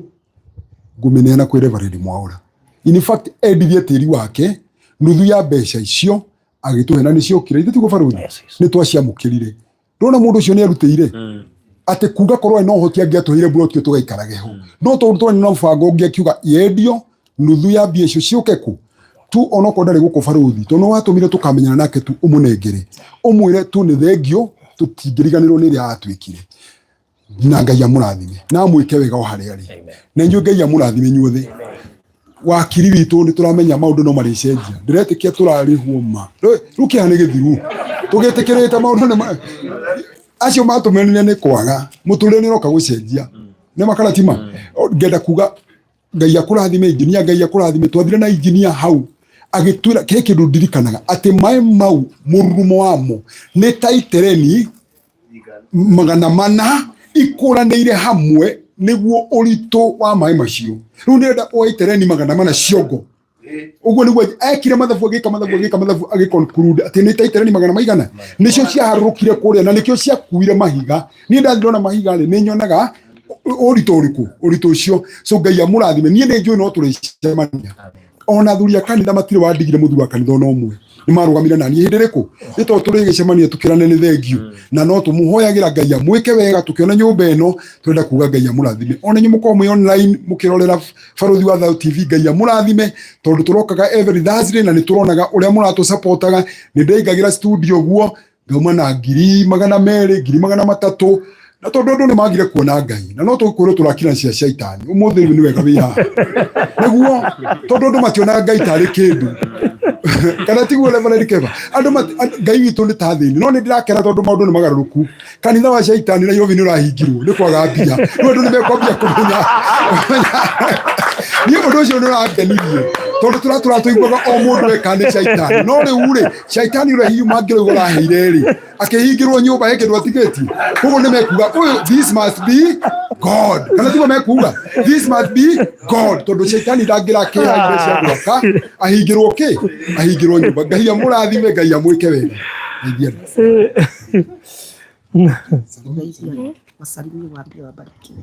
ngũmĩneana kwĩ Reverend Mwaũra. In fact endirie tĩri wake nuthu ya mbeca icio agĩtũhe na nĩciokire ithuĩ tiguo barũthi nĩ twaciamũkĩrire. Ndona mũndũ ũcio nĩ arutĩire atĩ kuga korwo no ũhoti angĩatũheire mburoti ĩyo tũgaikarage ho, no tondũ twarĩ na mũbango ũngĩ akiuga yendio nuthu ya mbia icio ciũke kũ tu, onokorwo ndarĩ gũkũ barũthi, tondũ nĩ watũmire tũkamenyana nake tu, ũmũnengere ũmwĩre tu nĩ thengio, tũtingĩriganĩrwo nĩ ĩrĩa atwĩkire, na Ngai amũrathime na amwĩke wega o harĩa arĩ, na inyuĩ Ngai amũrathime inyuothe. Wakiri witũ nĩ tũramenya maũndũ no marĩcenjia, ndĩretĩkia tũrarĩhwo ma rĩu kĩeha nĩ gĩthiru tũgĩtĩkĩrĩte maũndũ nĩ acio matũmenire nĩ kwaga mũtũrĩre nĩ ũroka gũcenjia nĩ makaratima. Ngenda kuga Ngai akũrathime injinia, Ngai akũrathime. Twathire na injinia hau agĩtwĩra kĩ kĩndũ ndirikanaga atĩ maĩ mau mũrurumo wamo nĩ ta itereni 400 ikũranĩire hamwe nĩguo ũritũ wa maĩ macio. Rĩu nĩrenda oe itereni 400 ciongo ũguo nĩguo ekire mathabu, agĩka mathabu, agĩka mathabu, agĩconclude atĩ nĩ ta itereni magana maigana nĩcio ciaharũrũkire kũrĩa na nĩkĩo ciakuire mahiga. Niĩ ndathirona mahiga rĩ, nĩ nyonaga ũritũ ũrĩkũ ũritũ ũcio. So Ngai amũrathime. Niĩ nĩ njũĩ no tũrĩcemania. Ona athuri a kanitha matirĩ wandigire, mũthuri wa kanitha ona ũmwe nĩ marũgamire na niĩ hĩndĩ ĩrĩkũ nĩ tondũ tũrĩgĩcemania tũkĩrane nĩ thengio, na no tũmũhoyagĩra Ngai amwĩke wega. Tũkĩona nyũmba ĩno tũrenda kuga Ngai amũrathime. Ona inyuĩ mũkorwo mwĩ online mũkĩrorera Barũthi wa Thayũ TV, Ngai amũrathime tondũ tũrokaga every Thursday na nĩ tũronaga ũrĩa mũratũsupportaga. Nĩ ndaingagĩra studio guo ngauma na 200,000, 300,000, na tondũ andũ nĩ magire kuona Ngai na no tũkwĩrwo tũrakira cia caitani ũmũthĩ. Rĩu nĩ wega wĩ haha nĩguo tondũ andũ mationaga Ngai tarĩ kĩndũ, kana tiguo, Reverend Keba? Andũ Ngai witũ nĩ ta thĩni, no nĩ ndĩrakena tondũ maũndũ nĩ magarũrũku. Kanitha wa caitani Nairobi nĩ ũrahingirwo nĩ kwaga mbia, rĩu andũ nĩ mekwambia kũmenya. Niĩ ũndũ ũcio nĩ ũrangenirie tondũ tũratũra tũiguaga o mũndũ eka nĩ caitani, no rĩu rĩ caitani ũrĩa hihi mangĩrauga ũraheire rĩ akĩhingĩrwo nyũmba he kĩndũ atigĩtie, koguo nĩ mekuga ũyũ, this must be God, kana tiguo mekuga, this must be God, tondũ caitani ndangĩrakĩra indo cia gwaka ahingĩrwo kĩ ahingĩrwo nyũmba. Ngai amũrathime, Ngai amwĩke wega. Geithia andũ. Wasalimie, waambie wabarikiwe.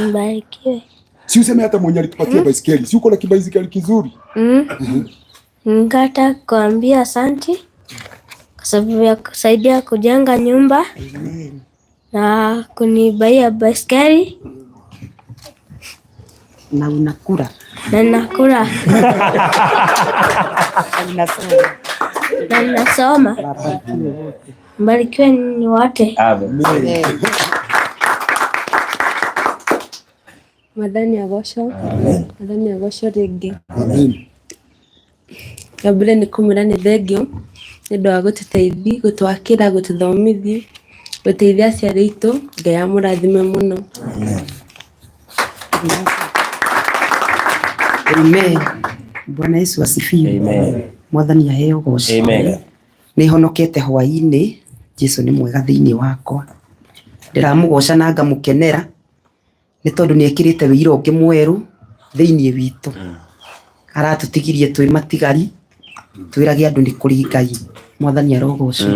Mbarikiwe. Si useme hata mwenye alitupatia baisikeli, si uko na kibaisikeli kizuri? Mm. Ningetaka kuambia asanti kwa sababu ya kusaidia kujenga nyumba Amen. na kunibaia baiskeli. Na unakula. Na nakula. Na unasoma. Na nasoma. Wabarikiwe wote. Mbarikiwe nyinyi wote. Amen. Amen. Mwathani agocwo. Mwathani agocwo rĩngĩ. Amen. Ngambĩrĩria nĩ kũmwĩra nĩ thengio nĩ ũndũ wa gũtũteithia, gũtwakĩra, gũtũthomithia, gũteithia aciari aitũ. Ngai amũrathime mũno. Amen. Bwana Yesu asifiwe. Amen. Mwathani aheo goco. Amen. Nĩ honokete hwaĩ-inĩ. Jesu nĩ mwega thĩinĩ wakwa. Ndĩramũgoca na ngamũkenera nĩ tondũ nĩ ekĩrĩte wĩira ũngĩ mwerũ thĩinĩ witũ. Aratũtigirie twĩ matigari twĩrage andũ nĩ kũrĩ Ngai. Mwathani arogocwo.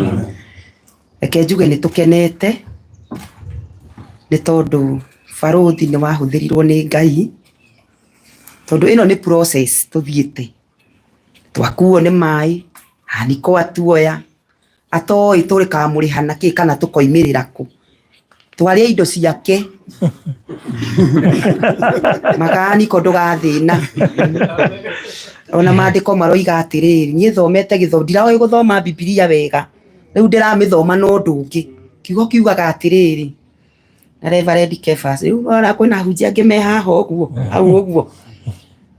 Reke njuge nĩ tũkenete nĩ tondũ barũthi nĩ wahũthĩrirwo nĩ Ngai, tondũ ĩno nĩ process tũthiĩte. Twakuo nĩ maĩ, Aniko atuoya, atoĩ tũkamũrĩha na kĩ kana tũkoimĩrĩra kũ. Twarĩa indo ciake makaniko ndũgathĩna. Ona maandĩko maroiga atĩrĩrĩ, niĩ thomete gĩthomo, ndiraũĩ gũthoma Bibilia wega, rĩu ndĩramĩthoma na ũndũ ũngĩ. Kiugo kiugaga atĩrĩrĩ, na Reverend Kefas, rĩu ona kwĩna ahunjia angĩ me haha ũguo, hau ũguo,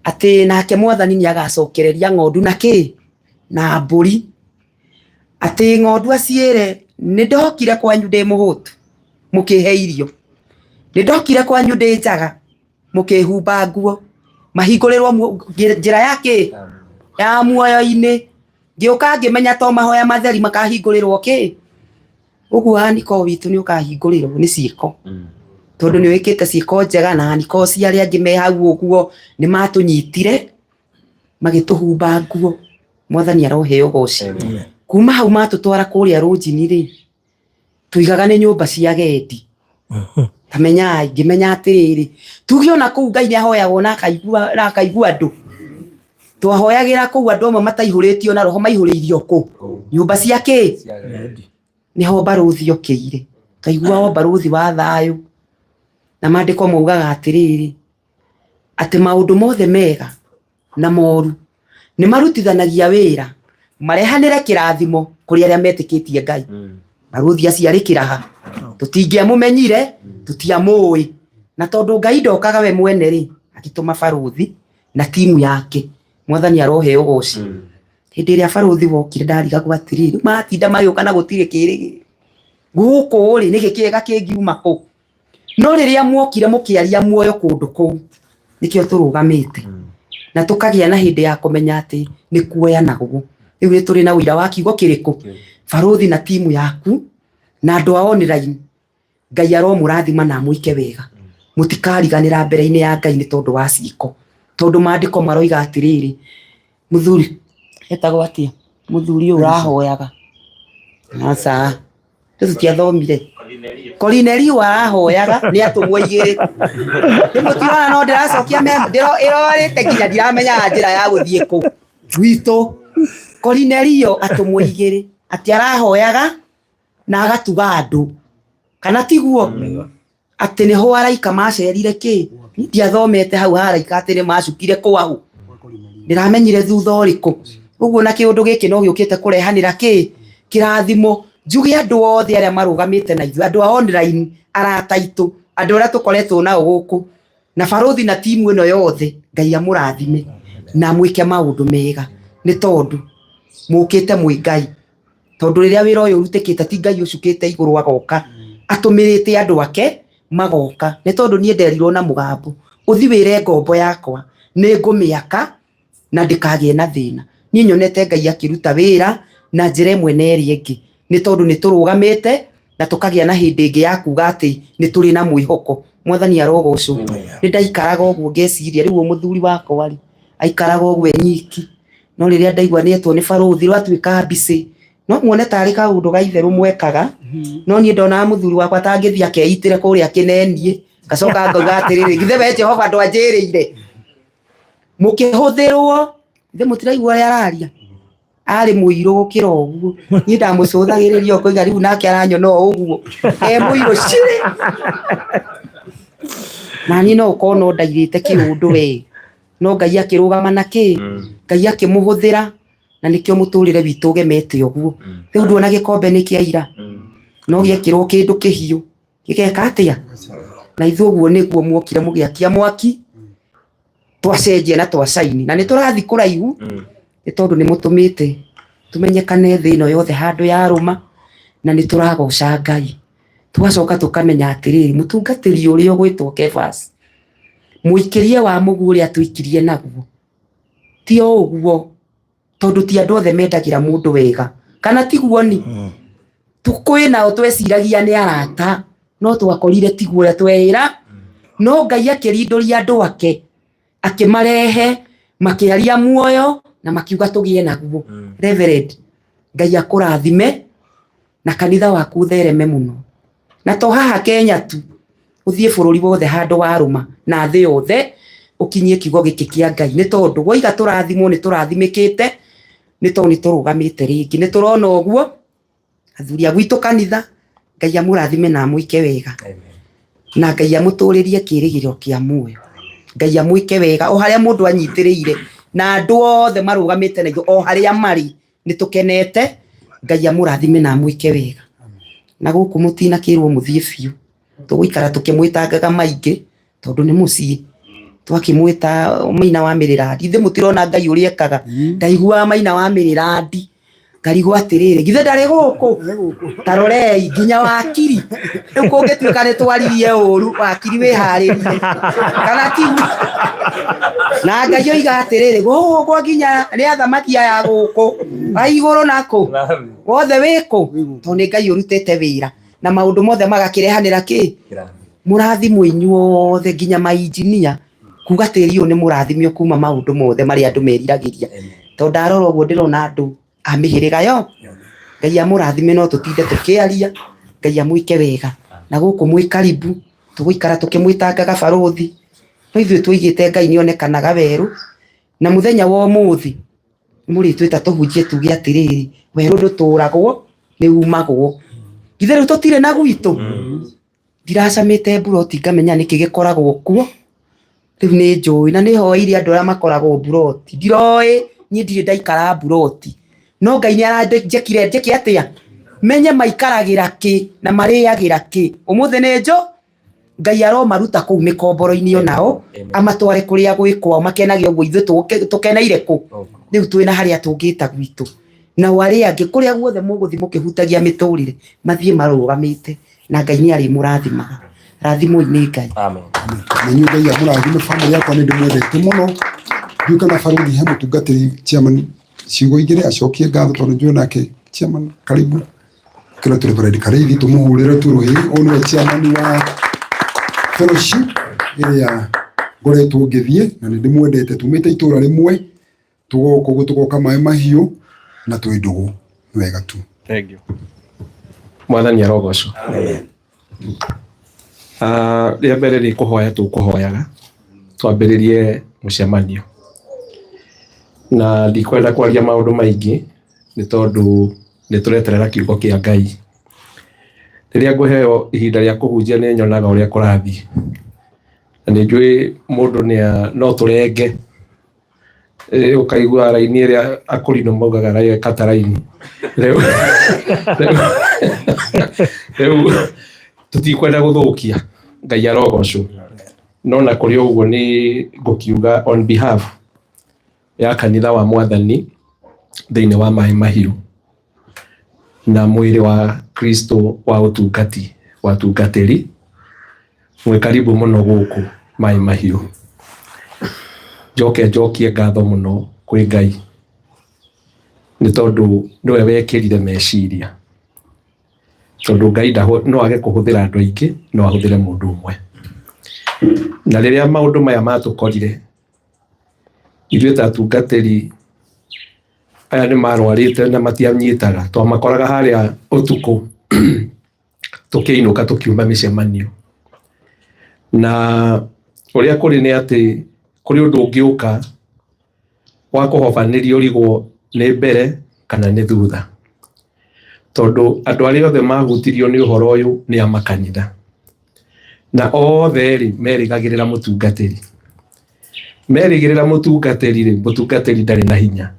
atĩ nake Mwathani nĩ agacokereria ng'ondu na kĩ? Na mbũri. Atĩ ng'ondu aciĩre, nĩ ndokire kwanyu ndĩ mũhũtu, mũkĩhe irio. Nĩ ndokire kwanyu ndĩ njaga, mũkĩhumba nguo. Mahingũrĩrwo njĩra ya kĩ? Ya muoyo-inĩ. Ngĩũka ngĩmenya to mahoya matheri makahingũrĩrwo kĩ? Ũguo aniko witũ nĩ ũkahingũrĩrwo nĩ ciĩko. Tondũ nĩ wĩkĩte ciĩko njega na aniko cia arĩa angĩ me hau ũguo nĩ matũnyitire magĩtũhumba nguo. Mwathani aroheo ũgoci. Kuma hau matũtwara kũrĩa rũnjini rĩ, tuigaga nĩ nyũmba cia agendi. Tamenyai, ngĩmenya atĩrĩrĩ, tuge ona kũu Ngai nĩ ahoyagwo na akaigua andũ. Twahoyagĩra kũu andũ amwe mataihũrĩtio na roho maihũrĩirio kũ? Nyũmba cia kĩ? Nĩho barũthi okĩire. Twaigua o barũthi wa thayũ. Na maandĩko maugaga atĩrĩrĩ, atĩ maũndũ mothe mega na moru nĩ marutithanagia wĩra marehanĩre kĩrathimo kũrĩ arĩa metĩkĩtie Ngai. Barũthi acio arĩ kĩraha, tũtingĩamũmenyire, tũtiamũĩ, na tondũ Ngai ndokaga we mwene rĩ, agĩtũma barũthi na timu yake. Mwathani aroheo ũgoci. Hĩndĩ ĩrĩa barũthi wokire ndarigagwo atĩrĩrĩ, rĩu matinda magĩũka na gũtirĩ kĩrĩgĩrĩro gũkũ rĩ, nĩkĩ kĩega kĩngiuma kũ? No rĩrĩa mwokire mũkĩaria muoyo kũndũ kũu, nĩkĩo tũrũgamĩte na tũkagĩa na hĩndĩ ya kũmenya atĩ nĩ kuoyanagwo. Rĩu nĩ tũrĩ na ũira wa kiugo kĩrĩkũ? Barũthi na timu yaku na andũ a online, Ngai aromũrathima na amwĩke wega. Mũtikariganĩra mbere-inĩ ya Ngai nĩ tondũ wa ciĩko. Tondũ maandĩko maroiga atĩrĩrĩ, mũthuri etagwo atĩa? Mũthuri ũyũ ũrahoyaga. Aca. Rĩu tũtiathomire. Korinelio arahoyaga nĩ atũmwo igĩrĩ. Rĩu mũtirona no ndĩracokia ĩrorĩte nginya ndiramenyaga njĩra ya gũthiĩ kũ. Gwitũ. Korinelio atũmwo igĩrĩ atĩ arahoyaga na agatuga andũ. Kana tiguo? Atĩ nĩho araika macerire kĩ? Niĩ ndiathomete hau ha araika atĩ nĩ macukire kwaũ. Ndĩramenyire thutha ũrĩkũ. Ũguo na kĩũndũ gĩkĩ no gĩũkĩte kũrehanĩra kĩ? Kĩrathimo. Njuge andũ othe arĩa marũgamĩte na ithuĩ, andũ a online, arata aitũ, andũ arĩa tũkoretwo nao gũkũ, na barũthi na timu ĩno yothe, Ngai amũrathime na amwĩke maũndũ mega, nĩ tondũ mũkĩte mwĩ Ngai. Tondũ rĩrĩa wĩra ũyũ ũrutĩkĩte ti Ngai ũcukĩte igũrũ agoka, atũmĩrĩte andũ ake magoka. Nĩ tondũ niĩ nderirwo na mũgambo, ũthi wĩre ngombo yakwa nĩ ngũmĩaka na ndĩkagĩe na thĩna. Niĩ nyonete Ngai akĩruta wĩra na njĩra ĩmwe na ĩrĩa ĩngĩ, nĩ tondũ nĩ tũrũgamĩte na tũkagĩa na hĩndĩ ĩngĩ ya kuga atĩ nĩ tũrĩ na mwĩhoko. Mwathani arogocwo. Nĩ ndaikaraga ũguo ngeciria, rĩu mũthuri wakwa rĩ, aikaraga ũguo e nyiki. No rĩrĩa ndaigua nĩ etwo nĩ barũthi rwatuĩka mbicĩ, no muone tarĩ kaũndũ ga itherũ mwekaga, no niĩ ndonaga mũthuri wakwa tangĩthiĩ akeitĩre kũrĩa kĩneniĩ, ngacoka ngauga atĩrĩrĩ, githĩ we Jehova ndwanjĩrĩire? Mũkĩhũthĩrwo, githĩ mũtiraigua ũrĩa araria? Arĩ mũirũ gũkĩra ũguo. Niĩ ndamũcũthagĩrĩria ngoiga rĩu nake aranyona o ũguo. E mũirũ cirĩ. Na niĩ no ũkorwo no ndairĩte kĩũndũ we. No Ngai akĩrũgama na kĩ? Ngai akĩmũhũthĩra na nĩkĩo mũtũrĩre witũ ũgemete ũguo. Rĩu nduona gĩkombe nĩ kĩa ira, no gĩekĩrwo kĩndũ kĩhiũ gĩgeka atĩa? Na ithuĩ ũguo nĩguo mwokire mũgĩakia mwaki, twacenjia na twacaini na nĩ tũrathiĩ kũraihu nĩ tondũ nĩ mũtũmĩte tũmenyekane thĩ ĩno yothe handũ yarũma na nĩ tũragoca Ngai. Tũgacoka tũkamenya atĩrĩrĩ, mũtungatĩri ũrĩa ũgwĩtwo Kefas, mũikĩrie wa mũguĩ ũrĩa atũikirie naguo, ti o ũguo, tondũ ti andũ othe mendagĩra mũndũ wega, kana tiguo ni? Kwĩ nao tweciragia nĩ arata, no twakorire tiguo ũrĩa tweĩra, no Ngai akĩrindũria andũ ake, akĩmarehe, makĩaria muoyo na makiuga tũgĩe naguo. Reverend, Ngai akũrathime na kanitha waku ũthereme mũno. Na to haha Kenya tu, ũthiĩ bũrũri wothe handũ warũma na thĩ yothe ũkinyie kiugo gĩkĩ kĩa Ngai. Nĩ tondũ woiga tũrathimwo nĩ tũrathimĩkĩte, nĩ tondũ nĩ tũrũgamĩte rĩngĩ. Nĩ tũrona ũguo, athuri a gwitũ kanitha, Ngai amũrathime na amwĩke wega. Na Ngai amũtũrĩrie kĩrĩgĩrĩro kĩa muoyo. Ngai amwĩke wega o harĩa mũndũ anyitĩrĩire na andũ othe marũgamĩte na ithuĩ o harĩa marĩ nĩ tũkenete. Ngai amũrathime na amwĩke wega. Na gũkũ mũtinakĩrwo mũthiĩ biũ, tũgũikara tũkĩmwĩtangaga maingĩ tondũ nĩ mũciĩ. Twakĩmwĩta Maina wa Mĩrĩrandi, ithuĩ mũtirona Ngai ũrĩa ekaga. Ndaiguaga Maina wa Mĩrĩrandi ngarigwo atĩrĩrĩ, githĩ ndarĩ gũkũ? Ta rorei nginya wakiri. Rĩu kũngĩtuĩka nĩ twaririe ũru, wakiri wĩharĩrie kana tiguo? Na Ngai oiga atĩrĩrĩ, gũkũ nginya nĩ athamaki aya gũkũ a igũrũ na kũ wothe wĩkũ, tondũ nĩ Ngai ũrutĩte wĩra na maũndũ mothe magakĩrehanĩra kĩ mũrathimwo inyuothe nginya mainjinia kuga tĩri ũyũ nĩ mũrathimio kuma maũndũ mothe marĩa andũ meriragĩria. Tondũ ndarora ũguo ndĩrona andũ a mĩhĩrĩga yo, Ngai amũrathime no tũtinde tũkĩaria, Ngai amwĩke wega. Na gũkũ mwĩ karibu, tũgũikara tũkĩmwĩtangaga barũthi, no ithuĩ twoigĩte Ngai nĩ onekanaga werũ. Na muthenya wa umuthi mũrĩtwĩta tũhunjie tuge atĩrĩrĩ, werũ ndũtũragwo nĩ umagwo. Githĩ rĩu tũtirĩ na gwitũ? Ndiracamĩte mburoti ngamenya nĩkĩ gĩkoragwo kuo. Rĩu nĩ njũĩ na nĩ hoeire andũ arĩa makoragwo mburoti. Ndiroĩ niĩ ndirĩ ndaikara mburoti, no Ngai nĩ aranjĩkire njĩke atĩa? Menye maikaragĩra kĩ na marĩagĩra kĩ. Ũmũthĩ nĩ njũ Ngai aromaruta kũu mĩkomboro-inĩ onao amatware kũrĩa gwĩ kwao makenage ũguo ithuĩ tũkeneire kũ. Rĩu twĩna harĩa tũngĩta gwitũ. Nao arĩa angĩ kũrĩa guothe mũgũthiĩ mũkĩhutagia mĩtũrĩre mathiĩ marũgamĩte na Ngai nĩ arĩmũrathimaga. Rathimwoi nĩ Ngai. Amen. Na inyuĩ Ngai amũrathime family yakwa nĩ ndĩmwendete mũno. Ndiũĩ kana barũthi he mũtungatĩri chairman ciugo igĩrĩ acokie ngatho tondũ njũĩ nake chairman karibu. Kĩrĩa tũrĩ Reverend Karĩithi tũmũhũrĩre tu rũhĩ. Ũyũ nĩwe chairman wa fellowship ĩrĩa ngoretwo ngĩthiĩ na nĩ ndĩmwendete. Tumĩte itũra rĩmwe tũgoka ũguo tũgoka maĩ mahiũ na twĩ ndũgũ. Nĩ wega tu. Thank you. Mwathani arogocwo. Ah, rĩa mbere nĩ kũhoya tũkũhoyaga twambĩrĩrie mũcemanio, na ndikwenda kwaria maũndũ maingĩ nĩ tondũ nĩ tũreterera kiugo kĩa Ngai. Rĩrĩa ngũheo ihinda rĩa kũhunjia nĩ nyonaga ũrĩa kũrathiĩ, na nĩ njũĩ mũndũ no tũrenge ũkaigua raini ĩrĩa akũrinũ maugaga kata raini. Rĩu tũtikwenda gũthũkia, Ngai arogocwo. No na kũrĩ ũguo nĩ ngũkiuga on behalf ya kanitha wa Mwathani thĩinĩ wa Maĩ Mahiũ na mwĩrĩ wa Kristo wa ũtungati wa tungatĩri, mwĩ karibu mũno gũkũ Maĩ Mahiũ. Njoke njokie ngatho mũno kwĩ Ngai nĩ tondũ nĩwe wekĩrire meciria, tondũ Ngai no age kũhũthĩra andũ aingĩ, no ahũthĩre mũndũ ũmwe. Na rĩrĩa maũndũ maya matũkorire ithuĩ ta atungatĩri aya nĩ marwarĩte na matianyitaga, twamakoraga harĩa ũtukũ tũkĩinũka tũkiuma mĩcemanio. Na ũrĩa kũrĩ nĩ atĩ kũrĩ ũndũ ũngĩũka wa kũhobanĩrio ũrigwo nĩ mbere kana nĩ thutha, tondũ andũ arĩa othe mahutirio nĩ ũhoro ũyũ nĩ a makanitha, na othe rĩ merĩgagĩrĩra mũtungatĩri. Merĩgĩrĩra mũtungatĩri rĩ, mũtungatĩri ndarĩ na hinya,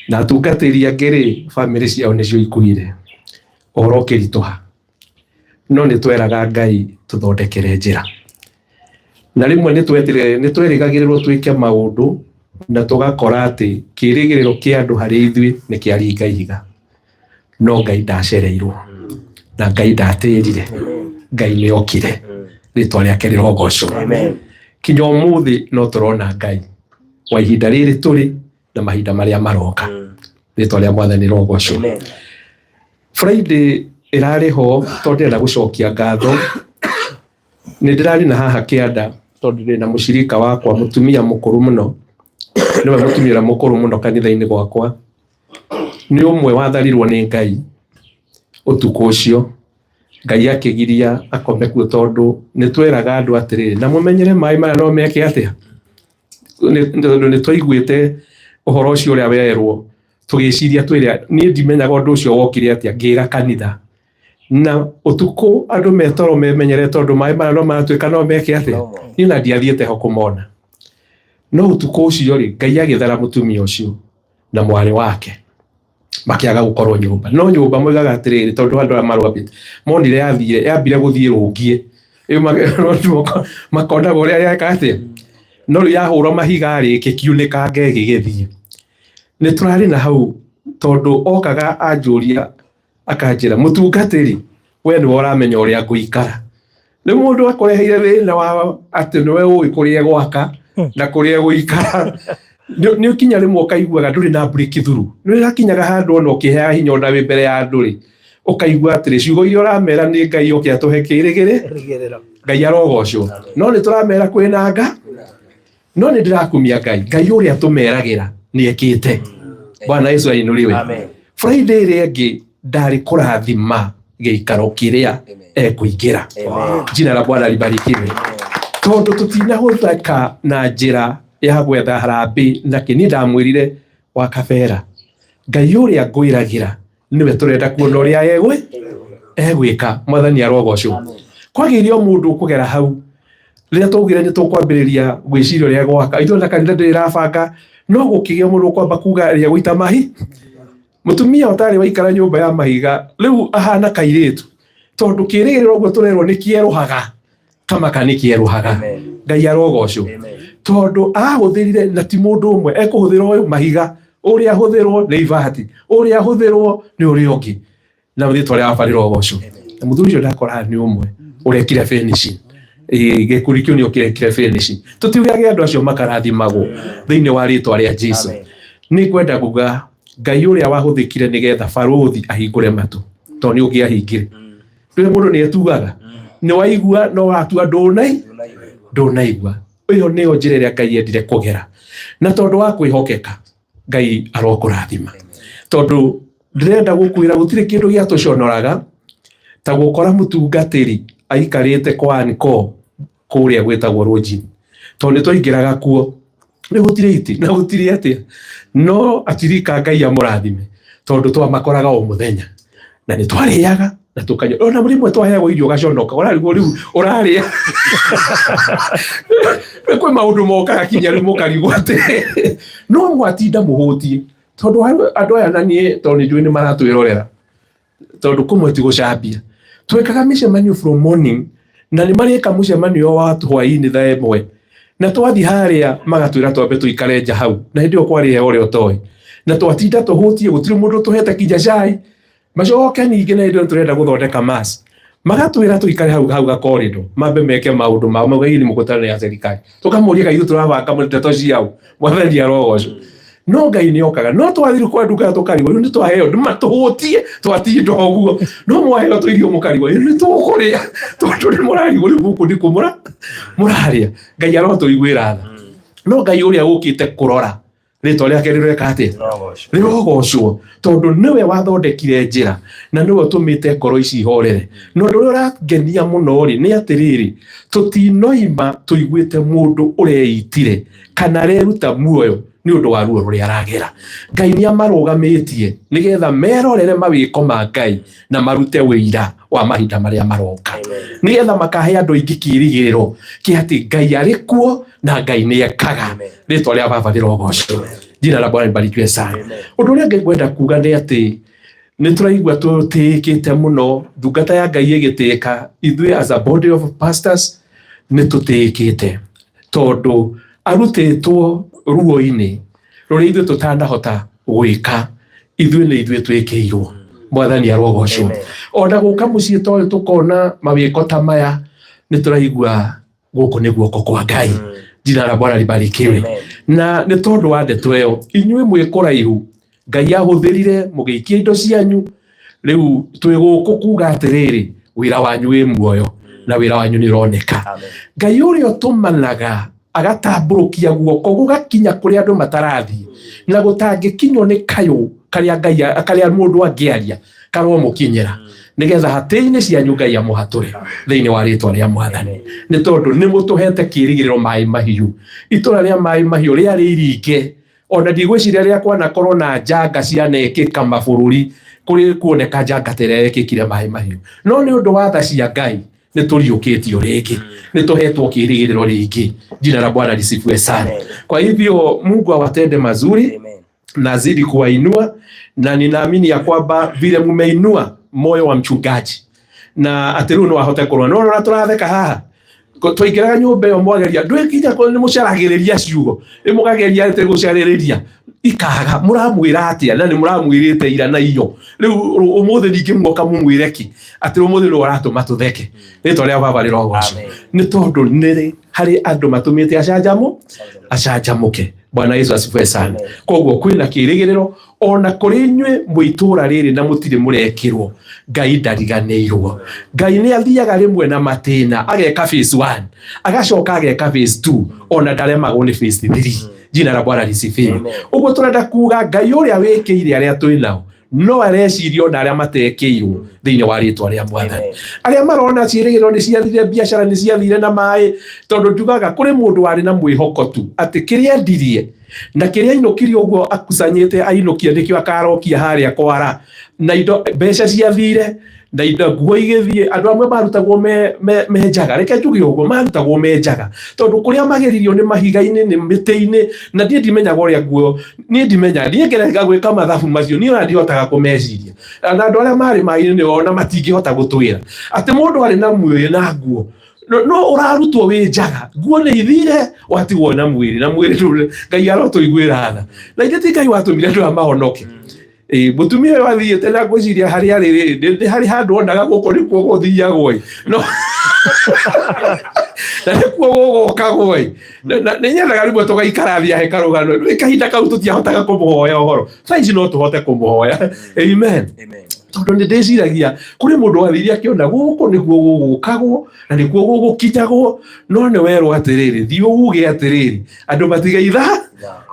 na atungatĩri angĩ rĩ bamĩrĩ ciao nĩcio ikuire, ũhoro ũkĩritũha. No nĩ tweraga Ngai tũthondekere njĩra, na rĩmwe nĩ twerĩgagĩrĩrwo twĩke maũndũ na tũgakora atĩ kĩrĩgĩrĩro kĩa andũ harĩ ithuĩ nĩ kĩaringa ihiga, no Ngai ndacereirwo na Ngai ndatĩrire, Ngai nĩ okire, rĩtwa rĩake rĩrogocwo. Kinya ũmũthĩ no tũrona Ngai wa ihinda rĩrĩ tũrĩ na mahinda marĩa maroka, rĩtwa rĩa Mwathani rĩrogocwo. Friday ĩrarĩ ho tondũ ndĩrenda gũcokia ngatho. Nĩ ndĩrarĩ na haha kĩanda tondũ ndĩ na mũcirika wakwa mũtumia mũkũrũ mũno, nĩwe mũtumia ũrĩa mũkũrũ mũno kanitha-inĩ gwakwa. Nĩ ũmwe watharirwo nĩ Ngai ũtukũ ũcio, Ngai akĩgiria akome kuo, tondũ nĩ tweraga andũ atĩrĩrĩ, na mũmenyere maĩ maya no meke atĩa, tondũ nĩ twaiguĩte ũhoro ũcio ũrĩa werwo, tũgĩciria twĩre, niĩ ndimenyaga ũndũ ũcio wokire atĩa, ngĩra kanitha. Na ũtukũ andũ metoro memenyere, tondũ maĩ maya no maratuĩka no meke atĩa, niĩ na ndiathiĩte ho kũmona. No ũtukũ ũcio rĩ, Ngai agĩthara mũtumia ũcio na mwarĩ wake, makĩaga gũkorwo nyũmba. No nyũmba moigaga atĩrĩrĩ, tondũ andũ aya marwambĩte monire yathire, yambire gũthiĩ rũngiĩ, makonaga ũrĩa yeka atĩa, no rĩu yahũrwo mahiga rĩ, ĩkĩkiunĩkanga ĩgĩgĩthiĩ. Nĩ tũrarĩ na hau tondũ okaga anjũria akanjĩra, mũtungatĩri we nĩwe ũramenya ũrĩa ngũikara. Rĩu mũndũ akũreheire thĩna wa atĩ nĩwe ũĩ kũrĩa gwaka na kũrĩa gũikara. Nĩ ũkinya rĩmwe ũkaiguaga ndũrĩ na breakthrough. Nĩ ũrakinyaga handũ ona ũkĩheaga hinya ona wĩ mbere ya andũ rĩ, ũkaigua atĩrĩ ciugo iria ũramera nĩ Ngai oke atũhe kĩrĩgĩrĩ, Ngai arogocwo. No nĩ tũramera kwĩna nga, no nĩ ndĩrakumia Ngai, Ngai ũrĩa tũmeragĩra nĩ ekĩte. Bwana Yesu ainũriwe. Friday ĩrĩa ĩngĩ ndarĩ kũrathima gĩikaro kĩrĩa ekũingĩra. Jina la Bwana libarikiwe. Tondũ tũtinahũthĩka na njĩra Ya gwetha harambĩ na kĩ niĩ ndamwĩrire wa kabera Ngai ũrĩa ngwĩragĩra nĩwe tũrenda kuona ũrĩa egwĩ egwĩka. Mwathani arogocwo. Kwagĩire o mũndũ ũkũgera hau rĩrĩa twaugire nĩ tũkwambĩrĩria gwĩciria ũrĩa gwaka ithuĩ na kanitha ndĩrĩ ĩrabanga, no gũkĩgĩa mũndũ ũkwamba kuga rĩa gũita mahi mũtumia ũtarĩ waikara nyũmba ya mahiga rĩu ahana kairĩtu, tondũ kĩrĩgĩrĩro ũguo tũrerwo nĩ kĩerũhaga kamaka nĩ kĩerũhaga. Ngai arogocwo, tondũ ahũthĩrire na ti mũndũ ũmwe ekũhũthĩra ũyũ mahiga, ũrĩa ahũthĩrwo nĩ ibati, ũrĩa ahũthĩrwo nĩ ũrĩa ũngĩ, na rĩtwa rĩa baba rĩrogocwo. Na mũthuri ũcio ndakoraga nĩ ũmwe ũrekire finishing. Ĩĩ, gĩkundi kĩu nĩo kĩrekire finishing. Tũtiugage andũ acio makarathimagwo thĩinĩ wa rĩtwa rĩa Jesu. Nĩ ngwenda kuga Ngai ũrĩa wahũthĩkire nĩgetha barũthi ahingũre matũ, tondũ nĩ ũngĩahingire. Rĩrĩa mũndũ nĩ etuaga nĩ waigua no watua ndũnaigua. Ĩyo nĩyo njĩra ĩrĩa Ngai endire kũgera, na tondũ wa kwĩhokeka Ngai arokũrathima, tondũ ndĩrenda gũkwĩra gũtirĩ kĩndũ gĩatũconoraga ta gũkora mũtungatĩri aikarĩte kwa Anko kũrĩa gwĩtagwo Rũnjini, tondũ nĩ twaingĩraga kuo nĩ gũtirĩ itĩ na gũtirĩ atĩa, no atirika Ngai amũrathime, tondũ twamakoraga o mũthenya na nĩ twarĩaga na tũkanyua. Ona rĩmwe twaheagwo irio ũgaconoka, ũrarigwo rĩu ũrarĩa. Kwĩ maũndũ mokaga kinya rĩu mũkarigwo atĩ no mwatinda mũhũtiĩ, tondũ andũ aya na niĩ tondũ nĩ njũĩ nĩ maratwĩrorera, tondũ kũmwe ti gũcambia. Twekaga mĩcemanio from morning na nĩ marĩka mũcemanio wa hwaĩ-inĩ thaa 1, na twathiĩ harĩa magatwĩra twambe tũikare nja hau, na hĩndĩ ĩyo kwarĩ heho ũrĩa ũtoĩ, na twatinda tũhũtiĩ, gũtirĩ mũndũ tũhete kinya cai. Macoke ningĩ na hĩndĩ ĩyo tũrenda gũthondeka mass, magatwĩra tũikare hau hau gakorido mambe meke maũndũ mao, mauga hii ni mkutano ya serikali. Tũkamũria kaĩ ithuĩ tũrabanga ndeto ciao. Mwathani arogocwo. No Ngai nĩ okaga, no twathiĩ kwa nduka tũkarigwo rĩu nĩ twaheo nĩ matũhũtie twatinda ũguo, no mwaheo tũirio mũkarigwo rĩu nĩ tũkũrĩa, tondũ nĩ mũrarigwo rĩu gũkũ nĩ kũ mũrarĩa. Ngai arotũiguĩra tha. No Ngai ũrĩa ũkĩte kũrora rĩtwa rĩake rĩreka atĩa? Rĩrogocwo, tondũ nĩwe wathondekire njĩra na nĩwe ũtũmĩte ngoro ici ihorere. Na ũndũ ũrĩa ũrangenia mũno rĩ nĩ atĩrĩrĩ, tũtinoima tũiguĩte mũndũ ũreitire kana areruta muoyo nĩ ũndũ wa ruo rũrĩa aragera. Ngai nĩ amarũgamĩtie nĩgetha merorere mawĩko ma Ngai na marute wĩira wa mahinda marĩa maroka, nĩgetha makahe andũ aingĩ kĩĩrĩgĩrĩro kĩa atĩ Ngai arĩ kuo na Ngai nĩ ekaga. Rĩtwa rĩa baba rĩrogocwo. Jina la Bwana libarikiwe sana. Ũndũ ũrĩa ũngĩ ngwenda kuga nĩ atĩ nĩ tũraigua tũtĩĩkĩte mũno, ndungata ya Ngai ĩgĩtĩĩka. Ithuĩ as a body of pastors nĩ tũtĩĩkĩte, tondũ arutĩtwo ruo-inĩ rũrĩa ithuĩ tũtanahota gwĩka, ithuĩ nĩ ithuĩ twĩkĩirwo. Mwathani arogocwo. Ona gũka mũciĩ toyũ tũkona mawĩko ta maya, nĩ tũraigua gũkũ nĩ guoko kwa Ngai. Jina la Bwana libarikiwe. Na nĩ tondũ wa ndeto ĩyo, inyuĩ mwĩ kũraihu, Ngai ahũthĩrire mũgĩikia indo cianyu. Rĩu twĩ gũkũ kuga atĩrĩrĩ, wĩra wanyu wĩ muoyo na wĩra wanyu nĩ ũroneka. Ngai ũrĩa ũtũmanaga agatambũrũkia guoko gũgakinya kũrĩa andũ matarathiĩ na gũtangĩkinywo nĩ kayũ karĩa Ngai karĩa mũndũ angĩaria karomũkinyĩra, nĩgetha hatĩ-inĩ cianyu Ngai amũhatũre thĩinĩ wa rĩtwa rĩa Mwathani, nĩ tondũ nĩ mũtũhete kĩĩrĩgĩrĩro. Maĩ Mahiũ, itũra rĩa Maĩ Mahiũ rĩarĩ iringe, ona ndigwĩciria rĩa kwanakorwo na njanga cianekĩka mabũrũri kũrĩ kuoneka njanga ta ĩrĩa yekĩkire Maĩ Mahiũ, no nĩ ũndũ wa tha cia Ngai nĩ tũriũkĩtio rĩngĩ, nĩ tũhetwo kĩĩrĩgĩrĩro rĩngĩ. Jina la Bwana lisifiwe sana. Kwa hivyo Mungu awatende mazuri nazidi kuwainua, na ninaamini ya kwamba vile mumeinua moyo wa mchungaji na atĩ rĩu no ahote kũrũa. No rora tũratheka haha, twaingĩraga nyũmba ĩyo mwageria ndwĩkinya nĩ mũcaragĩrĩria ciugo, ĩ mũkageria atĩ gũcarĩrĩria ikaga mũramwĩra atĩa, na nĩ mũramwĩrĩte ira na iyo. Rĩu ũmũthĩ ningĩ muoka mũmwĩre kĩ atĩ ũmũthĩ nĩwe ũratũma tũtheke. Rĩtwa rĩa baba rĩrogocwo, nĩ tondũ nĩ harĩ andũ matũmĩte acanjamũke. Bwana Yesu asifiwe sana. Koguo kwĩna kĩrĩgĩrĩro ona kũrĩ inyuĩ mwĩ itũũra rĩrĩ na mũtirĩ mũrekĩrwo. Ngai ndariganĩirwo. Ngai nĩ athiaga rĩmwe na matĩna, ageka phase 1, agacoka ageka phase 2, ona ndaremagwo nĩ phase 3. Jina la Bwana lisifiwe. Ũguo tũrenda kuga Ngai ũrĩa wĩkĩire arĩa twĩ nao No areciria ona arĩa matekĩirwo thĩinĩ wa rĩtwa rĩa Mwathani. Arĩa marona ciĩrĩgĩrĩro nĩ ciathire, biacara nĩ ciathire na maĩ, tondũ njugaga kũrĩ mũndũ warĩ na mwĩhoko tu atĩ kĩrĩa endirie na kĩrĩa ainũkirie ũguo akucanyĩte ainũkia nĩkĩo akarokia harĩa kwara, na indo mbeca ciathire na indo nguo igĩthiĩ. Andũ amwe marutagwo me njaga, reke njuge ũguo, marutagwo me njaga tondũ kũrĩa mageririo nĩ mahiga-inĩ, nĩ mĩtĩ-inĩ, na niĩ ndimenyaga ũrĩa nguo, niĩ ndimenya, niĩ ngerega gwĩka mathabu macio, niĩ ona ndihotaga kũmeciria. Na andũ arĩa marĩ maĩ-inĩ nĩ ona matingĩhota gũtwĩra atĩ mũndũ arĩ na mwĩrĩ na nguo, no ũrarutwo wĩ njaga, nguo nĩ ithire, watigwo na mwĩrĩ, na mwĩrĩ ndũrĩ. Ngai arotũiguĩra tha, na ithe ti Ngai watũmire andũ aya mahonoke. Mũtumia ũyũ athiĩte na ngwĩciria harĩa arĩ rĩ, nĩ harĩ handũ onaga gũkũ nĩkuo gũthiagwo ĩ, no na nĩkuo gũgokagwo ĩ. Nĩ nyendaga rĩmwe tũgaikara thĩ ahe karũgano, nĩ kahinda kau tũtiahotaga kũmũhoya ũhoro, thaa ici no tũhote kũmũhoya. Amen. Tondũ nĩ ndĩciragia kũrĩ mũndũ wathire akĩona gũkũ nĩkuo gũgũkagwo na nĩkuo gũgũkinyagwo, no nĩ werwo atĩrĩrĩ, thiĩ uge atĩrĩrĩ, andũ matige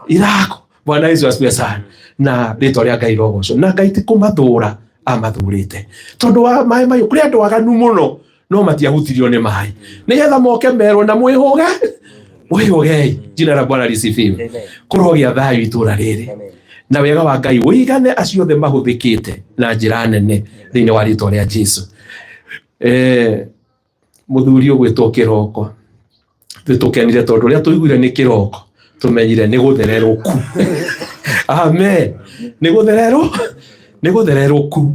ithako. Bwana Yesu asifiwe sana. Na rĩtwa rĩa Ngai rogocwo. Na Ngai ti kũmathũra amathũrĩte, tondũ wa maĩ mahiũ. Kũrĩ andũ aganu mũno no matiahutirio nĩ maĩ, nĩgetha moke merwo na mwĩhũge mwĩhũgei. Jina la Bwana lisifiwe. Kũrogĩa thayũ itũra rĩrĩ, na wega wa Ngai ũigane acio othe mahũthĩkĩte na njĩra nene thĩinĩ wa rĩtwa rĩa Jesu. Mũthuri ũgwĩtwo Kĩroko, tũkenire tondũ ũrĩa tũiguire nĩ kĩroko, tũmenyire nĩ gũthererũku. Amen. Nĩ gũthererũ, nĩ gũthererũku.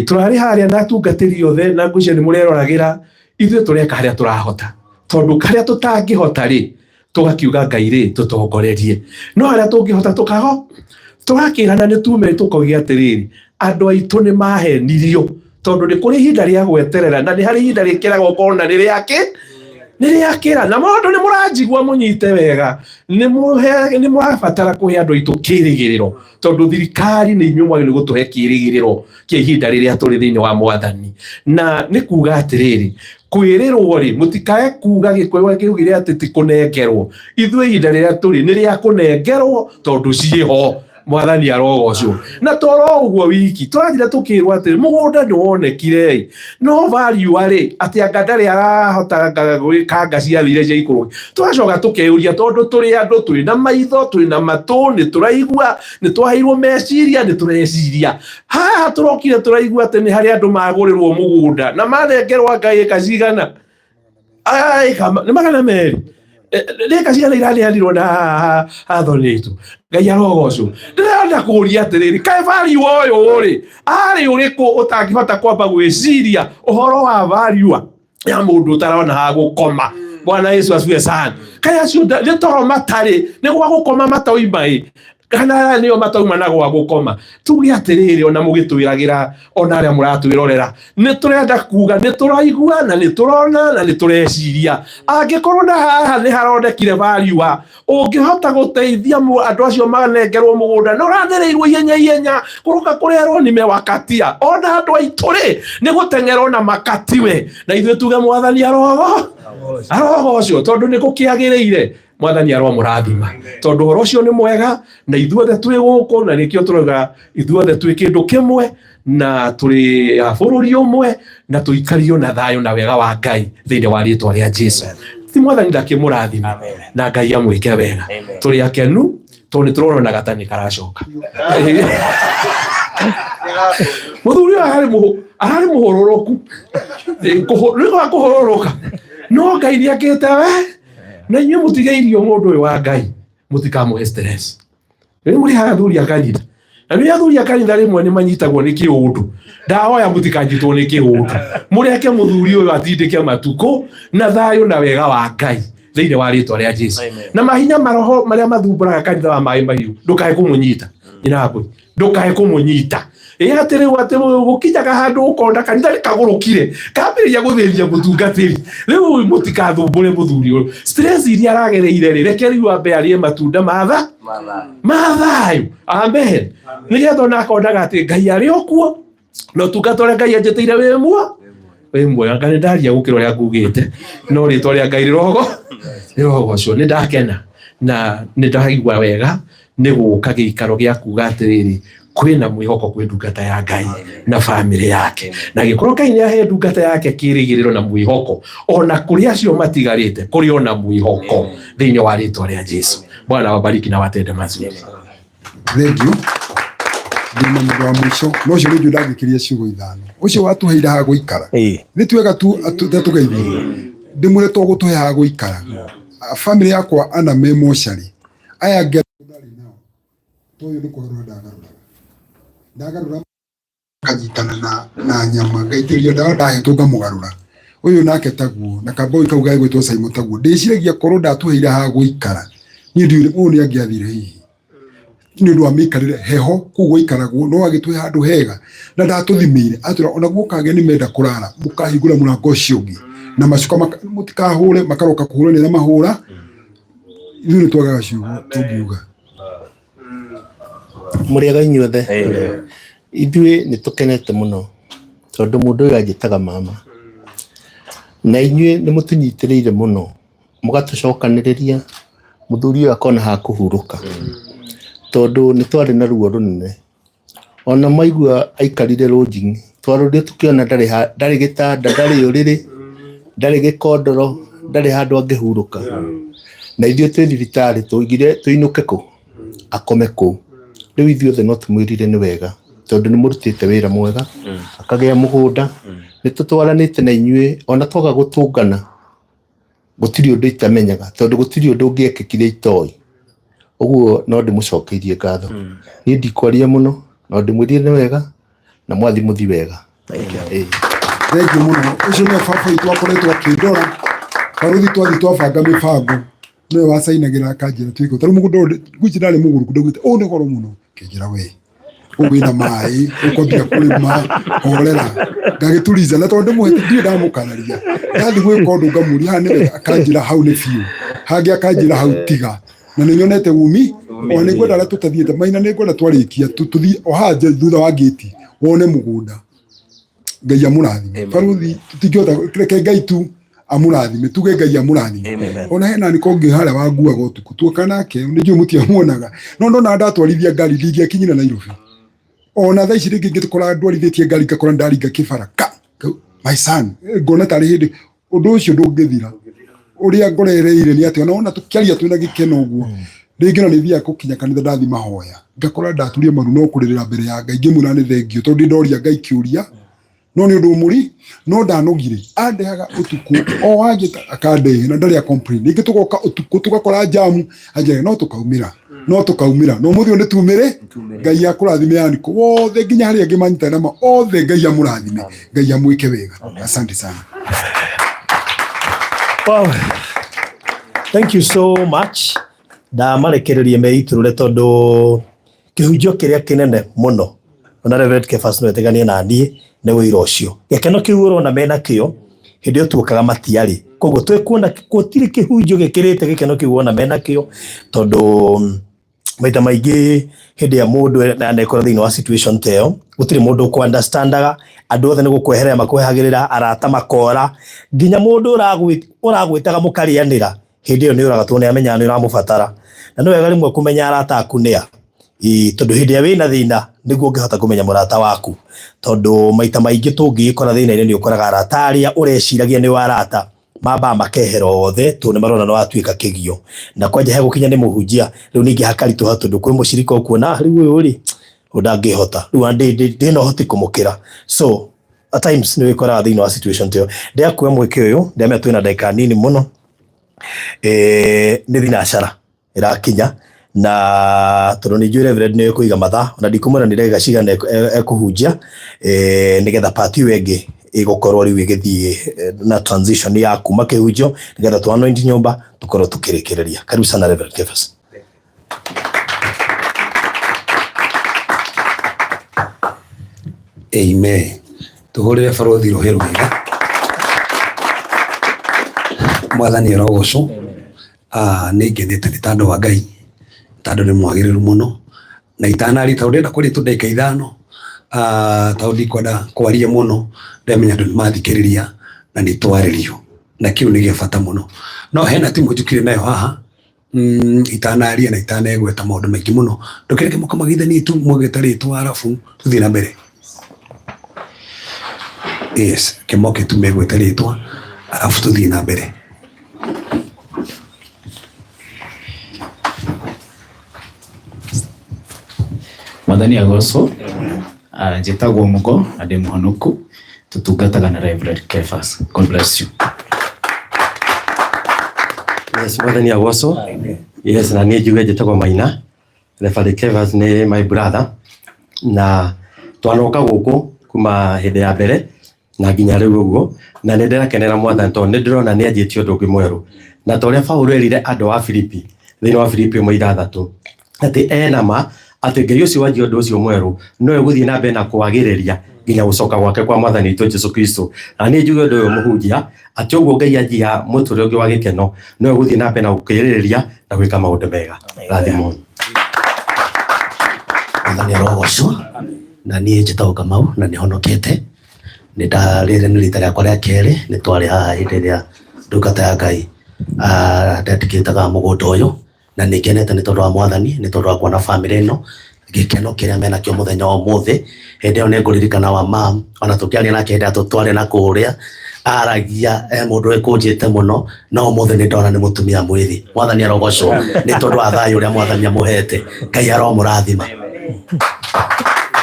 Tũrarĩ harĩa na atungatĩri othe, na ngwĩciria nĩ mũreroragĩra ithuĩ tũreka harĩa tũrahota, tondũ harĩa tũtangĩhota rĩ, tũgakiuga Ngai rĩ tũtongorerie, no harĩa tũngĩhota tũkago tũgakĩrana nĩ tume tũkoiga atĩrĩrĩ, andũ aitũ nĩ mahenirio, tondũ nĩ kũrĩ ihinda rĩa gweterera na nĩ harĩ ihinda rĩkĩraga ũkona nĩ rĩakĩ, nĩ rĩakĩra. Na maũndũ nĩ mũranjigua, mũnyite wega, nĩ mũrabatara kũhe andũ aitũ kĩrĩgĩrĩro, tondũ thirikari nĩ inyuĩ mwagĩrĩirwo gũtũhe kĩrĩgĩrĩro kĩa ihinda rĩrĩa tũrĩ thĩinĩ wa Mwathani. Na nĩ kuga atĩrĩrĩ, kwĩrĩrwo rĩ, mũtikae kuga Gĩkũyũ kĩugire atĩ ti kũnengerwo. Ithuĩ ihinda rĩrĩa tũrĩ nĩ rĩa kũnengerwo, tondũ ciĩho. Mwathani arogocwo. Na toro ũguo wiki tũrathire tũkĩrwo atĩ mũgũnda nĩ wonekire, no value rĩ, atĩ anga ndarĩ arahota gwĩka nga ciathire cia ikũrũ. Tũgacoka tũkeyũria, tondũ tũrĩ andũ twĩ na maitho, twĩ na matũ, nĩ tũraigua, nĩ twaheirwo meciria, nĩ tũreciria. Haha tũrokire tũraigua atĩ nĩ harĩ andũ magũrĩrwo mũgũnda na manengerwo anga ĩka cigana, nĩ 200, rĩka cigana iraneanirwo na athoni aitũ. Ngai arogocwo. Ndĩrenda kũũria atĩrĩrĩ, kaĩ value ũyũ rĩ arĩ ũrĩkũ ũtangĩhota kwamba gwĩciria ũhoro wa value ya mũndũ ũtarona ha gũkoma? Bwana Yesu asifiwe sana. Kaĩ acio nĩ toro matarĩ, nĩ gwa gũkoma matoima ĩ, kana aya nĩo matauma na gwa gũkoma? Tuge atĩrĩrĩ, ona mũgĩtwĩragĩra, ona arĩa mũratwĩrorera, nĩ tũrenda kuga nĩ tũraigua na nĩ tũrona na nĩ tũreciria. Angĩkorwo na haha nĩ haronekire value, ũngĩhota gũteithia andũ acio manengerwo mũgũnda na ũranereirwo ihenya ihenya kũroka kũrerwo nĩ mewakatia, ona andũ aitũ rĩ nĩ gũteng'erwo na makatiwe, na ithuĩ tuge Mwathani arogo arogocwo, tondũ nĩ gũkĩagĩrĩire. Mwathani aromũrathima, tondũ ũhoro ũcio nĩ mwega, na ithuothe twĩ gũkũ, na nĩkĩo tũrauga ithuothe twĩ kĩndũ kĩmwe na tũrĩ a bũrũri ũmwe, na tũikario na thayũ na wega wa Ngai thĩinĩ wa rĩtwa rĩa Jesu. Ti Mwathani ndakĩmũrathima na Ngai amwĩke wega. Tũrĩ akenu tondũ nĩ tũrona gata nĩ karacoka. Mũthuri ũyũ ararĩ mũhũrũrũku, nĩ kwa kũhũrũrũka, no Ngai nĩ akĩte we na inyuĩ mũtigeirio mũndũ ũyũ wa Ngai, mũtikamũhe stress. Rĩu mũrĩ haha athuri a kanitha, na nĩ athuri a kanitha rĩmwe nĩ manyitagwo nĩ kĩũndũ. Ndahoya mũtikanyitwo nĩ kĩũndũ, mũreke mũthuri ũyũ atindĩke matukũ na thayũ na wega wa Ngai thĩinĩ wa rĩtwa rĩa Jesu. Na mahinya maroho marĩa mathumbũraga kanitha wa maĩ mahiũ, ndũkae kũmũnyita nyina ndũkae kũmũnyita. Ĩ atĩ rĩu atĩ gũkinyaga handũ ũkona kanitha nĩ kagũrũkire, kambĩrĩria gũthĩnia mũtungatĩri. Rĩu mũtikathumbũre mũthuri ũyũ, stress iria aragereire rĩ, reke rĩu ambe arĩe matunda matha ma thayũ. Amen. Nĩgetha ona akonaga atĩ Ngai arĩ o kuo na ũtungata ũrĩa Ngai anjĩtĩire wĩ muo, wĩ muoyo. Anga nĩ ndaria gũkĩra ũrĩa ngugĩte, no rĩtwa rĩa Ngai rĩrogo rĩrogocwo. Nĩ ndakena na nĩ ndaigua wega nĩ gũka gĩikaro gĩa kuga atĩrĩrĩ, Kwĩna mwĩhoko kwĩ ndungata ya Ngai na bamĩrĩ yake, na gĩkorwo Ngai nĩ ahe ndungata yake kĩrĩgĩrĩro na mwĩhoko, ona kũrĩ acio matigarĩte kũrĩ ona mwĩhoko thĩinĩ wa rĩtwa rĩa Jesu. Bwana wabariki na watende mazuri. Thank you. Ndĩna mũndũ wa mũico no ũcio nĩ njũĩ ndangĩkĩria ciugo ithano. Ũcio watũheire ha gũikara nĩ twega tu tũgeithie ndĩmwĩre to gũtũhe ha gũikara. Bamĩrĩ yakwa ana me mocarĩ aya angĩ ndarĩ nao to ũyũ nĩ kũgarũra ndagarũraga ndagarũra kanyitana na nyama ngaitĩrĩria ndawa ndahetwo ngamũgarũra ũyũ nake taguo na kamboi kau gagwĩtwo Simon taguo. Ndĩciragia korwo ndatũheire ha gũikara niĩ ndiũĩ ũyũ nĩ angĩathire hihi nĩ ũndũ wa mĩikarĩre heho kũu gũikaragwo no agĩtũhe handũ hega na ndatũthimĩire atwĩra ona guoka ageni menda kũrara mũkahingũra mũrango ũcio ũngĩ na macuka mũtikahũre makaroka kũhũra nĩ arĩa mahũra. Ithuĩ nĩ twagaga ciugo tũngiuga. Mũrĩega inyuothe. Ithuĩ nĩ tũkenete mũno tondũ mũndũ ũyũ anjĩtaga mama, na inyuĩ nĩ mũtũnyitĩrĩire mũno mũgatũcokanĩrĩria mũthuri ũyũ akona ha kũhurũka tondũ nĩ twarĩ na ruo rũnene. Ona maigua aikarire lodging twarorire tũkĩona ndarĩ gĩtanda, ndarĩ ũrĩrĩ, ndarĩ gĩkondoro, ndarĩ handũ angĩhurũka. Na ithuĩ twĩ thibitarĩ tũigire tũinũke kũ akome kũu. Rĩu ithuothe no tũmwĩrire nĩ wega tondũ nĩ mũrutĩte wĩra mwega, akagĩa mũgũnda, nĩ tũtwaranĩte na inyuĩ ona twaga gũtũngana gũtirĩ ũndũ itamenyaga tondũ gũtirĩ ũndũ ũngĩekĩkire itoĩ. Ũguo no ndĩmũcokeirie ngatho. Niĩ ndikwaria mũno no ndĩmwĩrire nĩ wega na mwathi mũthi wega. Thank you mũno. Ũcio nĩwe baba witũ akoretwo akĩndora barũthi twathi twabanga mĩbango nĩwe wacainagĩra akanjĩra twĩke tarĩu mũgũnda ũyũ ngwĩciria ndarĩ mũgũrũku ndaugĩte ũyũ nĩ goro mũno kĩnjĩra we ũyũ wĩna maĩ ũkwambia kũrĩma horera ngagĩturiza na tondũ ndĩmũhete ndirĩ ndamũkararia ndathiĩ gwĩka ũndũ ngamũria haha nĩ wega akanjĩra hau nĩ biũ hangĩ akanjĩra hau tiga na nĩ nyonete umi ona nĩ ngwenda arĩa tũtathiĩte maina nĩ ngwenda twarĩkia tũthiĩ o haha nja thutha wa ngĩti wone mũgũnda. Ngai amũrathime barũthi tũtingĩhota reke Ngai tu amũrathime tuge Ngai amũrathime. Ona hena nĩ kongĩ harĩa wanguaga ũtukũ tuoka nake nĩ njũĩ mũtiamuonaga no ndona ndatwarithia ngari ndingĩakinyire Nairobi ona thaa ici rĩngĩ ngĩkora ndwarithĩtie ngari ngakora ndaringa kĩbara ka my son ngona tarĩ hĩndĩ ũndũ ũcio ndũngĩthira. Ũrĩa ngorereire nĩ atĩ ona wona tũkĩaria twĩna gĩkeno ũguo rĩngĩ ona nĩ thiaga gũkinya kanitha ndathi mahoya ngakora ndaturia maru no kũrĩrĩra mbere ya Ngai ngĩmwĩra nĩ thengio tondũ ndĩ ndoria Ngai kĩũria no nĩ ũndũ mũri no ndanogire andehaga ũtukũ o anjĩta akandehe na ndarĩ a complain rĩngĩ tũgoka ũtukũ tũgakora jamu anjĩraga no tũkaumĩra no tũkaumĩra no mũthĩ ũyũ nĩ tumĩre. Ngai akũrathime yani wothe nginya harĩa angĩ manyitana nama othe Ngai amũrathime Ngai amwĩke wega. Asante sana. Wow. Thank you so much. Ndamarekererie meitũrũre tondũ kĩhunjio kĩrĩa kĩnene mũno ona Reverend Kefas no etĩkanie na niĩ nĩ ũira ũcio. Gĩkeno kĩu ũrona mena kĩo hĩndĩ ĩyo tuokaga matiarĩ. Koguo twĩkuona gũtirĩ kĩhunjio gĩkĩrĩte gĩkeno kĩu wona mena kĩo tondũ maita maingĩ hĩndĩ ya mũndũ anekora thĩinĩ wa situation ta ĩyo gũtirĩ mũndũ ũkũ understandaga andũ othe nĩ gũkweherera makwehagĩrĩra arata makora nginya mũndũ ũragwĩtaga mũkarĩanĩra hĩndĩ ĩyo nĩ ũraga tondũ nĩ amenyaga nĩ ũramũbatara. Na nĩ wega rĩmwe kũmenya arata aku nĩa tondũ hĩndĩ ĩrĩa wĩna thĩna nĩguo ũngĩhota kũmenya mũrata waku tondũ maita maingĩ tũngĩgĩkora thĩna-inĩ nĩ ũkoraga arata arĩa ũreciragia nĩ arata mambaga makehera othe tondũ nĩ marona nĩ watuĩka kĩgio. Na kwanja hegũkinya nĩ mũhunjia rĩu ningĩ hakaritũha tondũ kwĩ mũcirika ũkuona rĩu ũyũ rĩ ũyũ ndangĩhota rĩu ndĩna ũhoti kũmũkĩra. So at times nĩ wĩkoraga thĩinĩ wa situation ta ĩyo. Ndĩrakuoya mweke ũyũ ndĩramenya twĩna ndagĩka nini mũno nĩ thinacara ĩrakinya na tondũ nĩ njũĩ Reverend nĩ kũiga mathaa ona ndikumwĩra nĩ ndagĩka cigana ekũhunjia nĩgetha part ĩyo ĩngĩ ĩgũkorwo rĩu ĩgĩthiĩ na transition ya kuma kĩhunjio nĩgetha tũ anoint nyũmba tũkorwo tũkĩrĩkĩrĩria. Karibu sana Reverend Kefas. Amen. Tuhũrĩre barũthi rũhĩ rwega. Mwathani arogocwo. Nĩ ngenete nĩ tondũ wa Ngai, tondũ nĩ mwagĩrĩru mũno. Na itanaria tondũ ndĩrenda kwaria tu ndagĩka ithano, tondũ ndikwenda kwaria mũno, ndĩramenya andũ nĩ mathikĩrĩria na nĩ twarĩrio, na kĩu nĩ gĩa bata mũno. No hena timu njũkire nayo haha. Itanaria na itanegweta maũndũ maingĩ mũno, ndũkĩreke mũkamageithanie tu mwegweta rĩtwa arabu tũthiĩ na mbere. Yes, kĩmoke tu megweta rĩtwa arabu tũthiĩ na mbere. Mwathani agocwo. Njĩtagwo Mũgo na ndĩ mũhonoku, tũtungataga na Reverend Kefas. God bless you. Yes, Mwathani agocwo. Yes, na niĩ njuge njĩtagwo Maina. Reverend Kefas nĩ my brother na twanoka gũkũ kuma hĩndĩ ya mbere na nginya rĩu ũguo, na nĩ ndĩrakenera Mwathani tondũ nĩ ndĩrona nĩ anjĩtie ũndũ ũngĩ mwerũ, na ta ũrĩa Paũlũ erire andũ a Filipi thĩinĩ wa Filipi 1:6 atĩ ena ma atĩ Ngai ũcio wanjia ũndũ ũcio mwerũ nowe gũthiĩ na mbere na kwagĩrĩria nginya gũcoka gwake kwa Mwathani witũ Jesu Kristo. Na niĩ njuge ũndũ ũyũ mũhunjia, atĩ ũguo Ngai anjia mũtũrĩre ũngĩ wa gĩkeno nowe gũthiĩ na mbere na gũkĩrĩrĩria na gwĩka maũndũ mega. Rathimwo. Mwathani arogocwo. Na niĩ njĩtagwo Kamau na nĩ honokete. Nĩ ndarĩrĩ nĩ rita rĩakwa rĩa kerĩ nĩ twarĩ haha hĩndĩ ĩrĩa ndungata ya Ngai ndedikĩtaga mũgũnda ũyũ, na nĩ ngenete nĩ tondũ wa Mwathani, nĩ tondũ wa kuona bamĩrĩ ĩno gĩkeno kĩrĩa menakĩo mũthenya wa ũmũthĩ. Hĩndĩ ĩyo nĩ ngũririkana wa mam, ona tũkĩaria nake hĩndĩ ĩrĩa twarĩ na kũrĩa, aragia e mũndũ wĩkũnjĩte mũno, no ũmũthĩ nĩ ndona nĩ mũtumia mwĩthĩ. Mwathani arogocwo nĩ tondũ wa thayũ ũrĩa Mwathani amũhete. Ngai aromũrathima.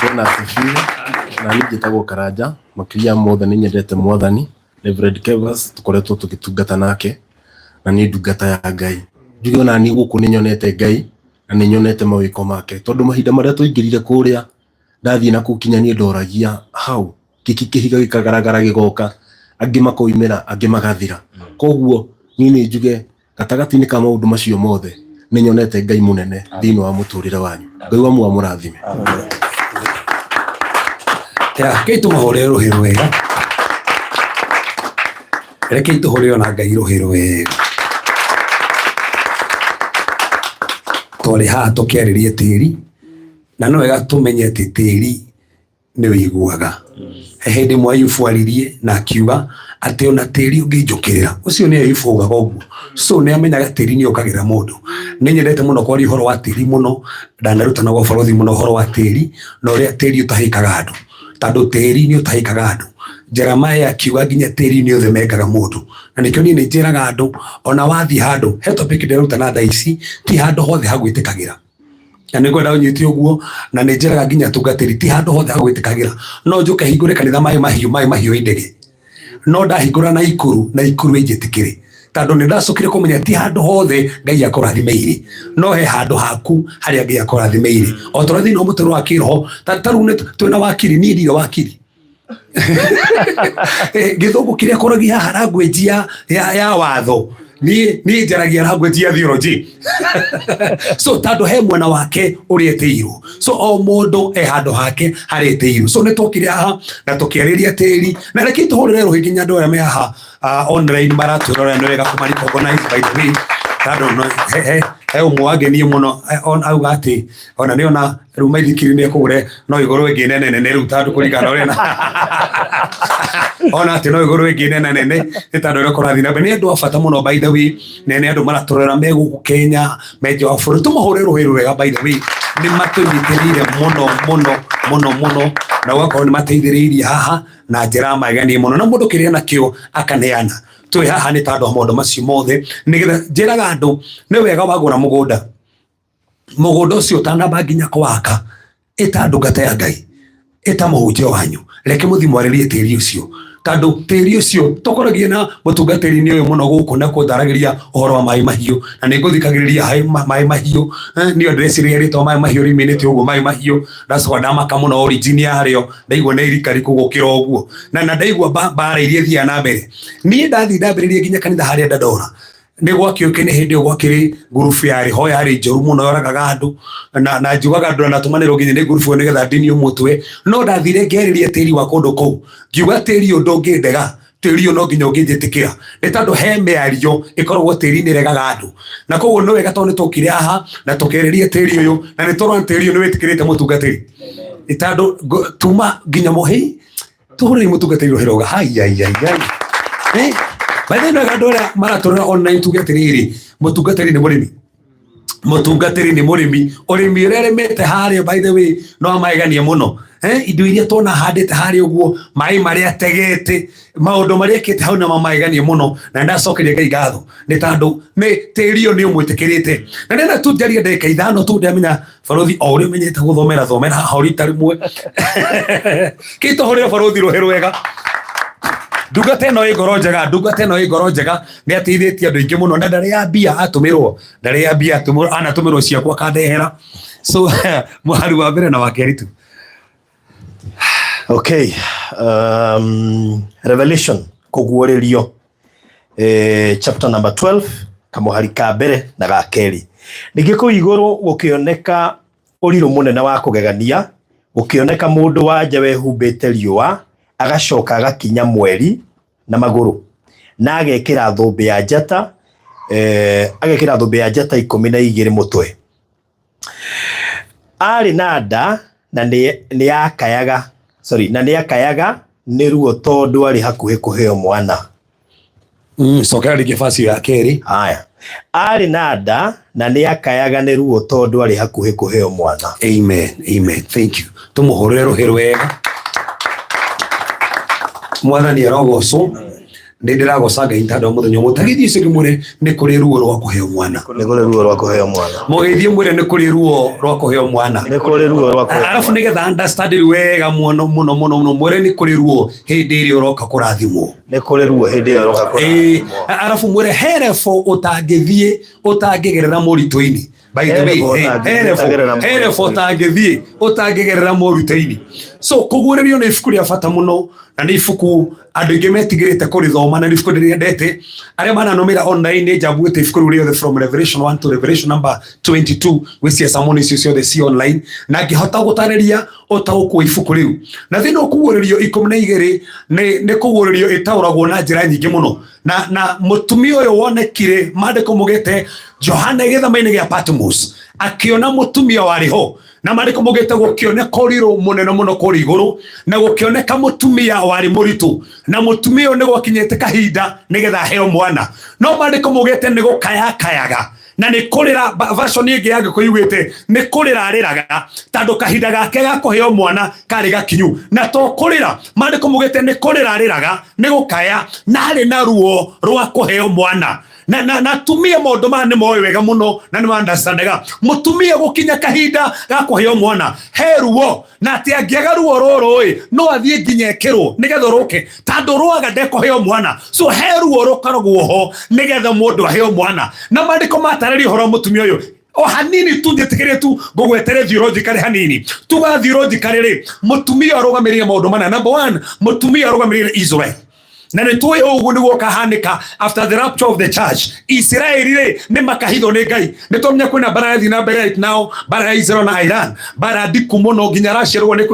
Bwana asifiwe. Na niĩ njĩtagwo Karanja, makĩria mothe nĩ nyendete Mwathani. Reverend Kevas tũkoretwo tũgĩtungata nake na nĩ ndungata ya Ngai. Njuge ona niĩ gũkũ nĩ nyonete Ngai na nĩ nyonete mawĩko make, tondũ mahinda marĩa twaingĩrire kũrĩa ndathiĩ na kũu kinya niĩ ndoragia hau kĩki kĩhiga gĩkagaragara gĩgoka, angĩ makoimĩra, angĩ magathira. Koguo niĩ nĩ njuge gatagatĩ-inĩ ka maũndũ macio mothe nĩ nyonete Ngai mũnene thĩinĩ wa mũtũrĩre wanyu. Ngai wa muoyo amũrathime. Rekei tũmahũrĩre rũhĩ rwega, rekei tũhũrĩre ona Ngai rũhĩ rwega. Twarĩ haha tũkĩarĩria tĩri, na no wega tũmenye atĩ tĩri nĩ ũiguaga. He hĩndĩ ĩmwe Ayubu aririe na akiuga atĩ ona tĩri ũngĩnjũkĩrĩra, ũcio nĩ Ayubu augaga ũguo. So nĩ amenyaga tĩri nĩ ũkagĩra mũndũ. Nĩ nyendete mũno kwaria ũhoro wa tĩri mũno, ndanarutana gwa balothi mũno ũhoro wa tĩri na ũrĩa tĩri ũtahĩkaga andũ, tondũ tĩri nĩ ũtahĩkaga andũ. Jeremiah akiuga nginya tĩri nĩ ũthemengaga mũndũ, na nĩkĩo niĩ nĩ njĩraga andũ ona wathiĩ handũ, he topic ndĩrarutana thaa ici, ti handũ hothe hagwĩtĩkagĩra, na nĩ ngwenda ũnyite ũguo, na nĩ njĩraga nginya atungatĩri ti handũ hothe hagwĩtĩkagĩra. No njũke hingũre kanitha maĩ mahiũ, maĩ mahiũ ĩndege, no ndahingũra na ikuru, na ikuru ĩnjĩtĩkĩre, tondũ nĩ ndacokire kũmenya ti handũ hothe Ngai akũrathimĩire, no he handũ haku harĩa Ngai akũrathimĩire. O ta ũrĩa thĩinĩ wa mũtũrĩre wa kĩroho, ta rĩu twĩna wakiri, niĩ ndirĩ wakiri. Gĩthũngũ kĩrĩa kũragia haha language ya watho, niĩ njaragia language ya theology. So tondũ he mwena wake ũrĩa etĩirwo, so o mũndũ e handũ hake harĩa etĩirwo. So nĩ twokire haha na tũkĩarĩria tĩri, na reke tũhũrĩre rũhĩ nginya andũ arĩa me haha online maratwĩrorera, nĩ wega kũma recognize by the way, tondũ no, he ũmwe wangenirie mũno, auga atĩ ona nĩ ona rĩu maithikiri nĩ ekũgũre no igũrũ ĩngĩ nene nene rĩu, tondũ kũringana na ũrĩa ona atĩ no igũrũ ĩngĩ nene nene nĩ tondũ ũrĩa kũrathiĩ na mbere. Nĩ andũ a bata mũno by the way, na nĩ andũ maratũrora me gũkũ Kenya, me nja wa bũrũri. Tũmahũre rũhĩ rwega by the way, nĩ matũnyitĩrĩire mũno mũno mũno mũno, na ũgakorwo nĩ mateithĩrĩirie haha na njĩra ya magegania mũno, na mũndũ kĩrĩa nakĩo akaneana. Twĩ haha nĩ tondũ wa maũndũ macio mothe, nĩgetha njĩraga andũ nĩ wega wagũra mũgũnda, mũgũnda ũcio ũtanamba nginya kũwaka, ĩta ndungata ya Ngai, ĩta mũhunjia wanyu, reke mũthiĩ mwarĩrie tĩri ũcio, tondũ tĩri ũcio tũkoragia na mũtungatĩri nĩ ũyũ mũno gũkũ na kũndaragĩria ũhoro wa maĩ mahiũ, na nĩ ngũthikagĩrĩria haĩ maĩ mahiũ. Niĩ ndĩreciria rĩtwa maĩ mahiũ riumĩte ũguo maĩ mahiũ, ndacoka ndamaka mũno origin yarĩo, ndaigua nĩ irikariku gũkĩra ũguo, na ndaigua mbara iria ithiaga na mbere. Niĩ ndathiĩ ndambĩrĩria nginya kanitha harĩa Dandora, nĩ gwakĩũke nĩ hĩndĩ ĩyo gwakĩrĩ ngurubu yarĩ ho yarĩ njoru mũno yoragaga andũ, na njugaga andũ natũmanĩrwo nginya nĩ ngurubu ĩyo nĩgetha ndinio mũtwe. No ndathire ngĩarĩria tĩri wa kũndũ kũu, ngiuga tĩri ũyũ ndũngĩndega, tĩri ũyũ no nginya ũngĩnjĩtĩkĩra, nĩ tondũ he mĩario ĩkoragwo tĩri-inĩ ĩregaga andũ. Na koguo nĩ wega tondũ nĩ twokire haha na tũkĩarĩria tĩri ũyũ, na nĩ tũrona tĩri ũyũ nĩ wĩtĩkĩrĩte mũtungatĩri, nĩ tondũ tuma nginya mũhĩ tũhũrĩre mũtungatĩri rũhĩ rwega. Hai, hai, hai, hai. By the way, andũ arĩa maratũrora online tuge atĩrĩrĩ, mũtungatĩri nĩ mũrĩmi. Mũtungatĩri nĩ mũrĩmi, ũrĩmi ũrĩa arĩmĩte harĩa, by the way, no amaeganie mũno. Indo iria tuona handĩte harĩa ũguo, maĩ marĩa ategete, maũndũ marĩa ekĩte hau nĩ mamaeganie mũno, na ndacokeria Ngai ngatho nĩ tondũ nĩ tĩri ũyũ nĩ ũmwĩtĩkĩrĩte. Na ndĩrenda tu njarie ndagĩka 5 tu, ndĩramenya barothi o ũrĩa ũmenyete gũthomera thomera haha o rita rĩmwe. Kĩtũhũrĩre barothi rũhĩ rwega. Ndungata ĩno ĩ ngoro njega, ndungata ĩno ĩ ngoro njega, nĩ ateithĩtie andũ aingĩ mũno, na ndarĩ ya mbia atũmĩrwo, ndarĩ ya mbia atũmĩrwo, anatũmĩrwo ciakwa akandehera. So mũhari wa mbere na wa kerĩ tu. Okay, Revelation kũguũrĩrio, chapter number 12 kamũhari ka mbere na ga kerĩ. Ningĩ kũu igũrũ gũkĩoneka ũrirũ mũnene wa kũgegania, gũkĩoneka mũndũ wa nja wehumbĩte riũa, agacoka agakinya mweri na magũrũ, na agekĩra thũmbĩ ya njata, agekĩra thũmbĩ ya njata 12 mũtwe. Arĩ na nda na nĩ akayaga, sorry, na nĩ akayaga nĩ ruo tondũ arĩ hakuhĩ kũheo mwana. Cokera rĩngĩ verse ya kerĩ. Haya. Arĩ na nda na nĩ akayaga nĩ ruo tondũ arĩ hakuhĩ kũheo mwana. Amen, amen. Thank you. Tũmũhũrĩre rũhĩ rwega. Mwathani arogocwo. Nĩ ndĩragoca Ngai tondũ wa mũthenya ũmwe. Ta gĩthiĩ ũcio ngĩmwĩre nĩ kũrĩ ruo rwa kũheo mwana. Nĩ kũrĩ ruo rwa kũheo mwana. Mũgeithie mwĩre nĩ kũrĩ ruo rwa kũheo mwana. Nĩ kũrĩ ruo rwa kũheo Arabu nĩgetha understand wega mũno mũno mũno mũno, mwĩre nĩ kũrĩ ruo hĩndĩ ĩrĩa ũroka kũrathimwo. Nĩ kũrĩ ruo hĩndĩ ĩrĩa ũroka kũrathimwo. Arabu mwĩre he level ũtangĩthiĩ ũtangĩgerera moritũ-inĩ. By the way, he level ũtangĩthiĩ ũtangĩgerera moritũ-inĩ. So kũguũrĩrio nĩ ibuku rĩa bata mũno, na nĩ ibuku andũ aingĩ metigĩrĩte kũrĩthoma, na nĩ ibuku ndĩrĩendete. Arĩa mananũmĩra online nĩ njambuĩte ibuku rĩu rĩothe from Revelation 1 to Revelation number 22, gwĩcia sermon icio ciothe ci online, na ngĩhota gũtarĩria ũtaũku wa ibuku rĩu. Na thĩinĩ wa kũguũrĩrio 12 nĩ kũguũrĩrio ĩtaũragwo na njĩra nyingĩ mũno. Na mũtumia ũyũ wonekire, maandĩko maugĩte Johana gĩthama-inĩ gĩa Patmos akĩona mũtumia warĩ ho, na maandĩko maugĩte gũkĩoneka ũrirũ mũnene mũno kũrĩa igũrũ, na gũkĩoneka mũtumia warĩ mũritũ, na mũtumia ũyũ nĩ gwakinyĩte kahinda nĩgetha aheo mwana, no maandĩko maugĩte nĩ gũkayakayaga na nĩ kũrĩra. Version ĩngĩ ya Gĩkũyũ yugĩte nĩ kũrĩra arĩraga tondũ kahinda gake ga kũheo mwana karĩ gakinyu, na to kũrĩra, maandĩko maugĩte nĩ kũrĩra arĩraga, nĩ gũkaya, na arĩ na ruo rwa kũheo mwana. Na atumia maũndũ maya nĩ moĩ wega mũno na nĩ ma-understandaga. Mũtumia gũkinya kahinda ga kũheo mwana he ruo, na atĩ angĩaga ruo rũrũ ĩ, no athiĩ nginya ekĩrwo nĩgetha rũke, tondũ rwaga ndekũheo mwana. So he ruo rũkoragwo ho nĩgetha mũndũ aheo mwana. Na maandĩko matarĩria ũhoro wa mũtumia ũyũ o hanini tu, njĩtĩkĩrie tu ngũgwetere theologically hanini. Tuga theologically rĩ, mũtumia arũgamĩrĩire maũndũ mana. Number 1, mũtumia arũgamĩrĩire Israel. Na nĩ tũĩ ũguo nĩguo ũkahanĩka after the rapture of the church. Israeli rĩ nĩ makahithwo nĩ Ngai. Nĩ twamenya kwĩna mbara ĩrathiĩ na mbere right now, mbara ya Israel na Iran, mbara ndiku mũno nginya Russia rũo nĩ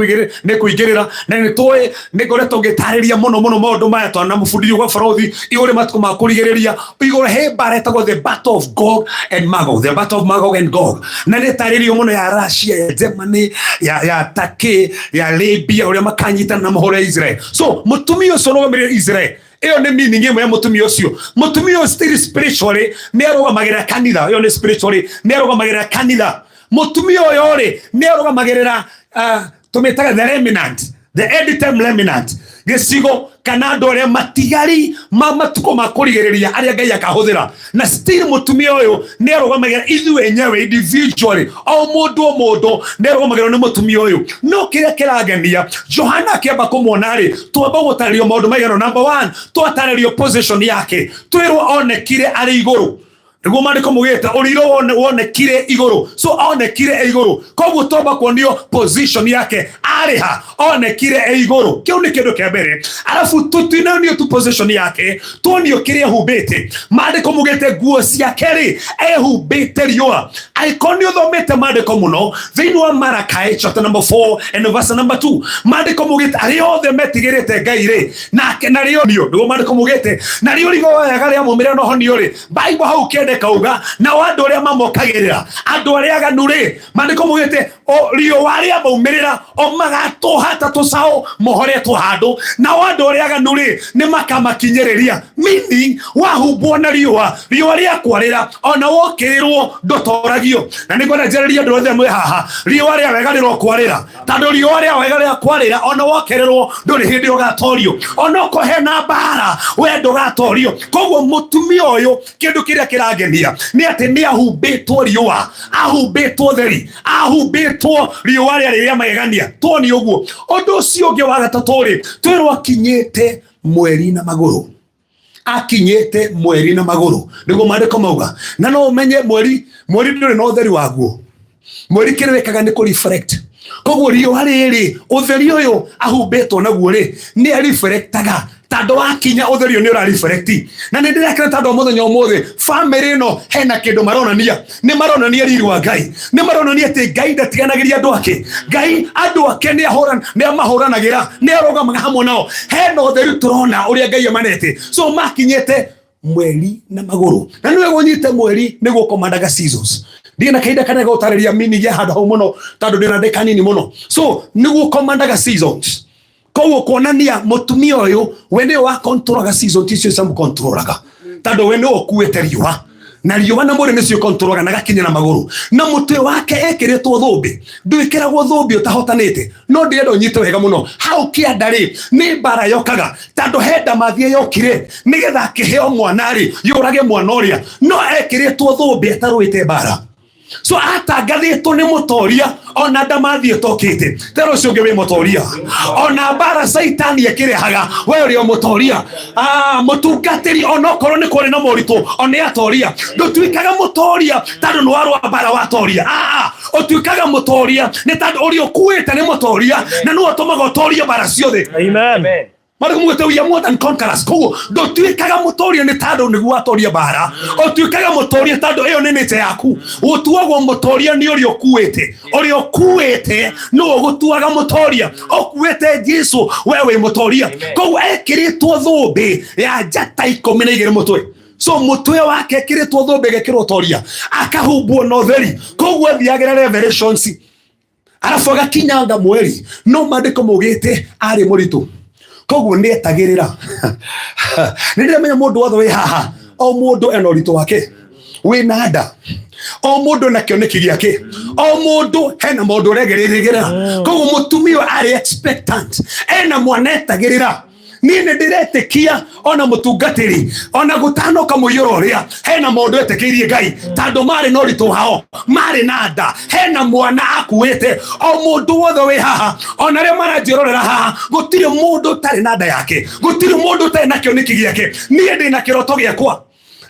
kũingĩrĩra. Na nĩ tũĩ nĩ ngoretwo ngĩtarĩria mũno mũno maũndũ maya twanamũbundithio gwa barothi igũrũ matukũ ma kũrigĩrĩria, igũrũ he mbara ĩtagwo the battle of Gog and Magog, the battle of Magog and Gog. Na nĩ tarĩrio mũno ya Russia, ya Germany, ya Turkey, ya Libya, ũrĩa makanyitana na mahũra ya Israel. So mũtumia ũcio ũrũgamĩrĩire Israel, ĩyo nĩ meaning ĩmwe ya mũtumia ũcio. Mũtumia ũcio still spiritually nĩ arũgamagĩrĩra kanitha, ĩyo nĩ spiritually nĩ arũgamagĩrĩra kanitha. Mũtumia ũyũ rĩ nĩ arũgamagĩrĩra, tũmĩtaga the remnant, the end time remnant, gĩcigo kana andũ arĩa matigari ma matukũ ma kũrigĩrĩria arĩa Ngai akahũthĩra. Na still mũtumia ũyũ nĩ arũgamagĩra ithuĩ enyewe individually, o mũndũ o mũndũ nĩ arũgamagĩrwo nĩ mũtumia ũyũ. No kĩrĩa kĩrangenia, Johana akĩamba kũmuona rĩ, twamba gũtarĩrio maũndũ maigana. Number 1, twatarĩrio position yake, twĩrwo onekire arĩ igũrũ. Nĩguo maandĩko maugĩte ũrirũ wonekire igũrũ. So onekire e igũrũ, koguo twamba kuonio position yake arĩ ha, onekire e igũrũ. Kĩu nĩ kĩndũ kĩa mbere. Arabu tũtinonio tu position yake, tuonio kĩrĩa ehumbĩte. Maandĩko maugĩte nguo ciake rĩ, ehumbĩte riũa. Angĩkorwo nĩ ũthomete maandĩko mũno, thĩinĩ wa Malachi chapter number 4 and verse number 2, maandĩko maugĩte arĩa othe metigĩrĩte Ngai rĩ, nake narĩo nĩguo maandĩko maugĩte, narĩo rigoyaga rĩa maumĩrĩra na ũhonio rĩ, Bible hau kĩende kauga nao andũ arĩa mamokagĩrĩra, andũ arĩa aganu rĩ, maandĩko maugĩte o riũa rĩa maumĩrĩra o magatũha ta tũcaũ mohoretwo handũ, nao andũ arĩa aganu rĩ nĩ makamakinyĩrĩria. Meaning wahumbwo na riũa, riũa rĩakwarĩra ona wokĩrĩrwo ndũtoragio. ndĩtoragio. Na nĩ ngwenda njarĩrie andũ othe mwĩ haha, riũa rĩa wega rĩrokwarĩra, tondũ riũa rĩa wega rĩakwarĩra, ona wokererwo ndũrĩ hĩndĩ ũgatorio, ona okorwo hena mbara we ndũgatorio. Koguo mũtumia ũyũ, kĩndũ kĩrĩa kĩrangenia nĩ atĩ nĩ ahumbĩtwo riũa, ahumbĩtwo theri, ahumbĩtwo riũa rĩarĩ rĩa magegania. Tuoni ũguo. Ũndũ ũcio ũngĩ wa gatatũ rĩ, twĩrwo akinyĩte mweri na magũrũ, akinyĩte mweri na magũrũ, nĩguo maandĩko mauga. Na no ũmenye mweri, mweri ndũrĩ na ũtheri waguo. Mweri kĩrĩa wĩkaga nĩ kũ reflect. Koguo riũa rĩrĩ, ũtheri ũyũ ahumbĩtwo naguo rĩ, nĩ areflectaga, tondũ wakinya ũtheri ũyũ nĩ ũra reflect. Na nĩ ndĩrekena tondũ mũthenya ũmũthĩ famĩlĩ ĩno hena kĩndũ maronania, nĩ maronania riri wa Ngai, nĩ maronania atĩ Ngai ndatiganagĩria andũ ake. Ngai andũ ake nĩ ahũran, nĩ amahũranagĩra, nĩ arũgamaga hamwe nao. Hena ũtheri tũrona ũrĩa Ngai amanete. So makinyĩte mweri na magũrũ, na nĩwe gũnyite mweri nĩguo komandaga seasons. Ndirĩ na kahinda kanene gũtarĩria meaning ya handũ hau mũno, tondũ ndĩna ndĩka nini mũno. So nĩguo komandaga seasons, koguo kuonania mũtumia ũyũ we nĩwe wa controlaga season, ticio ciamũkontrolaga, tondũ we nĩwe ũkuĩte riũa, na riũa na mwĩrĩ nĩcio controlaga, na gakinya na magũrũ. Na mũtwe wake ekĩrĩtwo thũmbĩ, ndwĩkĩragwo thũmbĩ ũtahotanĩte. No ndĩrenda ũnyite wega mũno, hau kĩanda rĩ, nĩ mbara yokaga, tondũ he ndamathia yokire nĩgetha akĩheo mwana rĩ, yũrage mwana ũrĩa, no ekĩrĩtwo thũmbĩ atarũĩte mbara. So atangathĩtwo nĩ mũtoria ona ndamathi ĩtokĩte. Tera ũcio ũngĩ, wĩ mũtoria ona mbara caitani ĩkĩrehaga, we ũrĩ o mũtoria. Mũtungatĩri ona okorwo nĩ kũrĩ na moritũ, ona atoria. Ndũtuĩkaga mũtoria tondũ nĩ warũa mbara watoria. Ũtuĩkaga mũtoria nĩ tondũ ũrĩa ũkuĩte nĩ mũtoria, na nĩwe ũtũmaga ũtorie mbara ciothe. Amen. Marĩ mugĩte we are more than conquerors. Koguo ndũtuĩkaga mũtoria nĩ tondũ nĩguo watoria mbara, ũtuĩkaga mũtoria tondũ ĩyo nĩ nature yaku. Ũtuagwo mũtoria nĩ ũrĩa ũkuĩte, ũrĩa ũkuĩte nĩwe ũgũtuaga mũtoria. Ũkuĩte Jesu, we wĩ mũtoria. Koguo ekĩrĩtwo thũmbĩ ya njata 12 mũtwe. So mũtwe wake ekĩrĩtwo thũmbĩ ĩgekĩrwo toria, akahumbwo na ũtheri. Koguo athiagĩra revelations, arabu agakinyanga mweri. No maandĩko maugĩte arĩ mũritũ, koguo nĩ etagĩrĩra. Nĩ ndĩramenya mũndũ wothe wĩ haha, o mũndũ ena ũritũ wake, wĩna nda, o mũndũ na kĩoneki gĩake, o mũndũ hena maũndũ ũregerĩrĩgĩra. Koguo mũtumia ũyũ arĩ expectant, ena mwana etagĩrĩra. Niĩ nĩ ndĩretĩkia ona mũtungatĩri ona gũtanoka mũiyũro ũrĩa, hena maũndũ etĩkĩirie Ngai, tondũ marĩ na ũritũ wao, marĩ na nda, hena mwana akuĩte. O mũndũ wothe wĩ haha, ona arĩa maranjĩrorera haha, gũtirĩ mũndũ ũtarĩ na nda yake, gũtirĩ mũndũ ũtarĩ na kĩoneki gĩake. Niĩ ndĩ na kĩroto gĩakwa,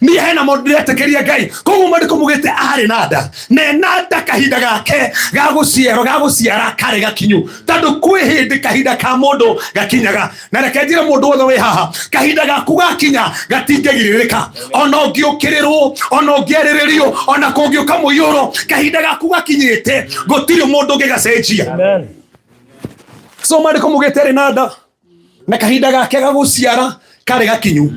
niĩ hena maũndũ ndĩretĩkĩria Ngai. Koguo maandĩko mugĩte arĩ na nda, na ena nda kahinda gake ga gũciarwo, ga gũciara karĩ gakinyu, tondũ kwĩ hĩndĩ kahinda ka mũndũ gakinyaga. Na reke njĩre mũndũ wothe wĩ haha, kahinda gaku gakinya gatingĩgirĩrĩka, ona ũngĩũkĩrĩrwo, ona ũngĩarĩrĩrio, ona kũngĩũka mũiyũro, kahinda gaku gakinyĩte, gũtirĩ mũndũ ũngĩgacenjia. So maandĩko mugĩte arĩ na nda na kahinda gake ga gũciara karĩ gakinyu.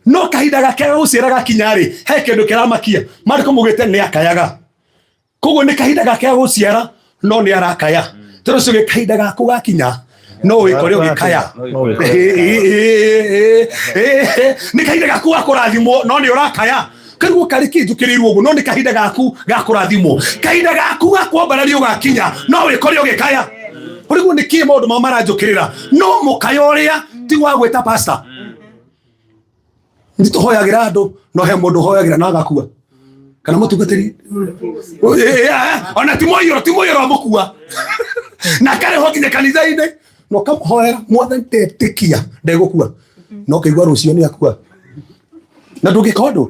No kahinda gake ga gũciara gakinya rĩ, he kĩndũ kĩramakia. Maandĩko mugĩte nĩ akayaga. Koguo nĩ kahinda gake ga gũciara, no nĩ arakaya. Tondũ ũcio gĩ kahinda gaku gakinya, no wĩkore ũgĩkaya. Nĩ kahinda gaku ga kũrathimwo, no nĩ ũrakaya. Karigwo karĩ kĩ njũkĩrĩirwo ũguo, no nĩ kahinda gaku ga kũrathimwo, kahinda gaku ga kwambarario gakinya, no wĩkore ũgĩkaya. Ũrigwo nĩ kĩ maũndũ mao maranjũkĩrĩra, no mũkayo ũrĩa ti wa gwĩta pastor. Nĩ tũhoyagĩra andũ, no he mũndũ ũhoyagĩra na agakua, kana mũtungatĩri ona ti mũiyũro, ti mũiyũro mũkua na karĩho nginya kanitha-inĩ, na ũkamũhoera, Mwathani ndetĩkia ndegũkua, no kĩigua rũciũ nĩ akua, na ndũngĩka ũndũ.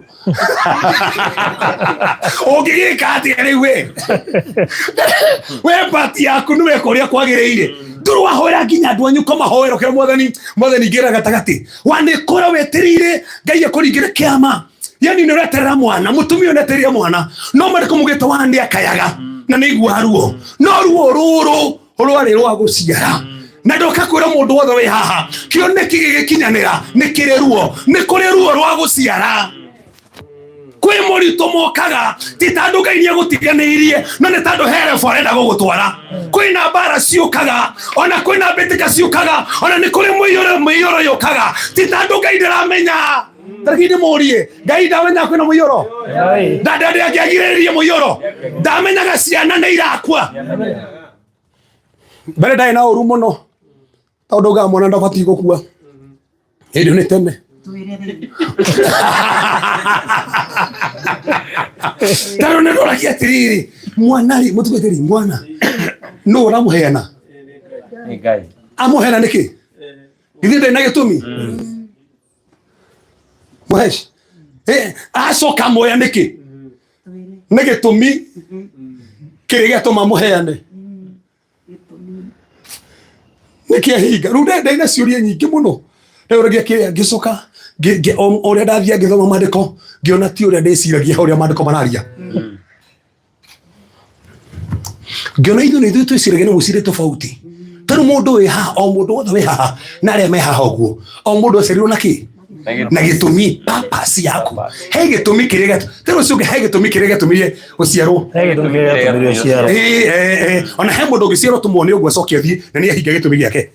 Ũngĩgĩka atĩa rĩu? We pati yaku nĩ weka ũrĩa kwagĩrĩire. Ndũrĩ wahoera nginya andũ anyu kamahoera ũkĩra Mwathani, Mwathani ingĩra gatagatĩ wanĩkora wetereire Ngai akũringĩre kĩama. Yani nĩ ũreterera mwana, mũtumia ũnetereire mwana, no marĩkũ mugĩte wa nĩ akayaga na nĩ igua ruo, no ruo rũrũ rwarĩ rwa gũciara. Na ndoka kwĩra mũndũ wothe wĩ haha, kĩoneki gĩgĩkinyanĩra nĩ kĩrĩ ruo, nĩ kũrĩ ruo rwa gũciara. Kwĩ mũritũ mokaga, ti tondũ Ngai nĩ agũtiganĩirie, no nĩ tondũ he level arenda gũgũtwara. Kwĩna mbara ciũkaga, ona kwĩna mbĩtĩka ciũkaga, ona nĩ kũrĩ mũiyũro, mĩiyũro yũkaga, ti tondũ Ngai ndaramenya. Tareki ndĩmũrie, Ngai ndamenyaga kwĩna mũiyũro? Ndangĩagirĩrĩria mũiyũro? Ndamenyaga ciana nĩ irakua? Mbere ndarĩ na ũru mũno tondũ ndaugaga mwana ndabatiĩ gũkua hĩndĩ ĩyo nĩ tene. Tondũ nĩ ndoragia atĩrĩrĩ, mwana rĩ, mũtugo atĩrĩ, mwana nũ ũramũheana? Amũheana nĩkĩ? Githĩ ndarĩ na gĩtũmi? Mũheci acoka moya nĩkĩ? Nĩ gĩtũmi kĩrĩa gĩatũma mũheane nĩkĩ ahinga. Rĩu ndĩ na ciũria nyingĩ mũno ndĩũragia kĩrĩa ngĩcoka ũrĩa ndathiĩ ngĩthoma maandĩko ngĩona ti ũrĩa ndĩciragia ũrĩa maandĩko mararia. Ngĩona ithuĩ nĩ ithuĩ twĩciragia na mwĩcirĩrie tofauti. Tondũ mũndũ wĩ haha, o mũndũ wothe wĩ haha na arĩa me haha ũguo, o mũndũ aciarirwo na kĩ? Na gĩtũmi, purpose yaku. He gĩtũmi kĩrĩa tondũ ũcio ũngĩ he gĩtũmi kĩrĩa gĩatũmire ũciarwo. He gĩtũmi kĩrĩa gĩatũmire ũciarwo. Ĩĩ, ona he mũndũ ũngĩciarwo tũmuone ũguo acoke athiĩ na nĩ ahinga gĩtũmi gĩake.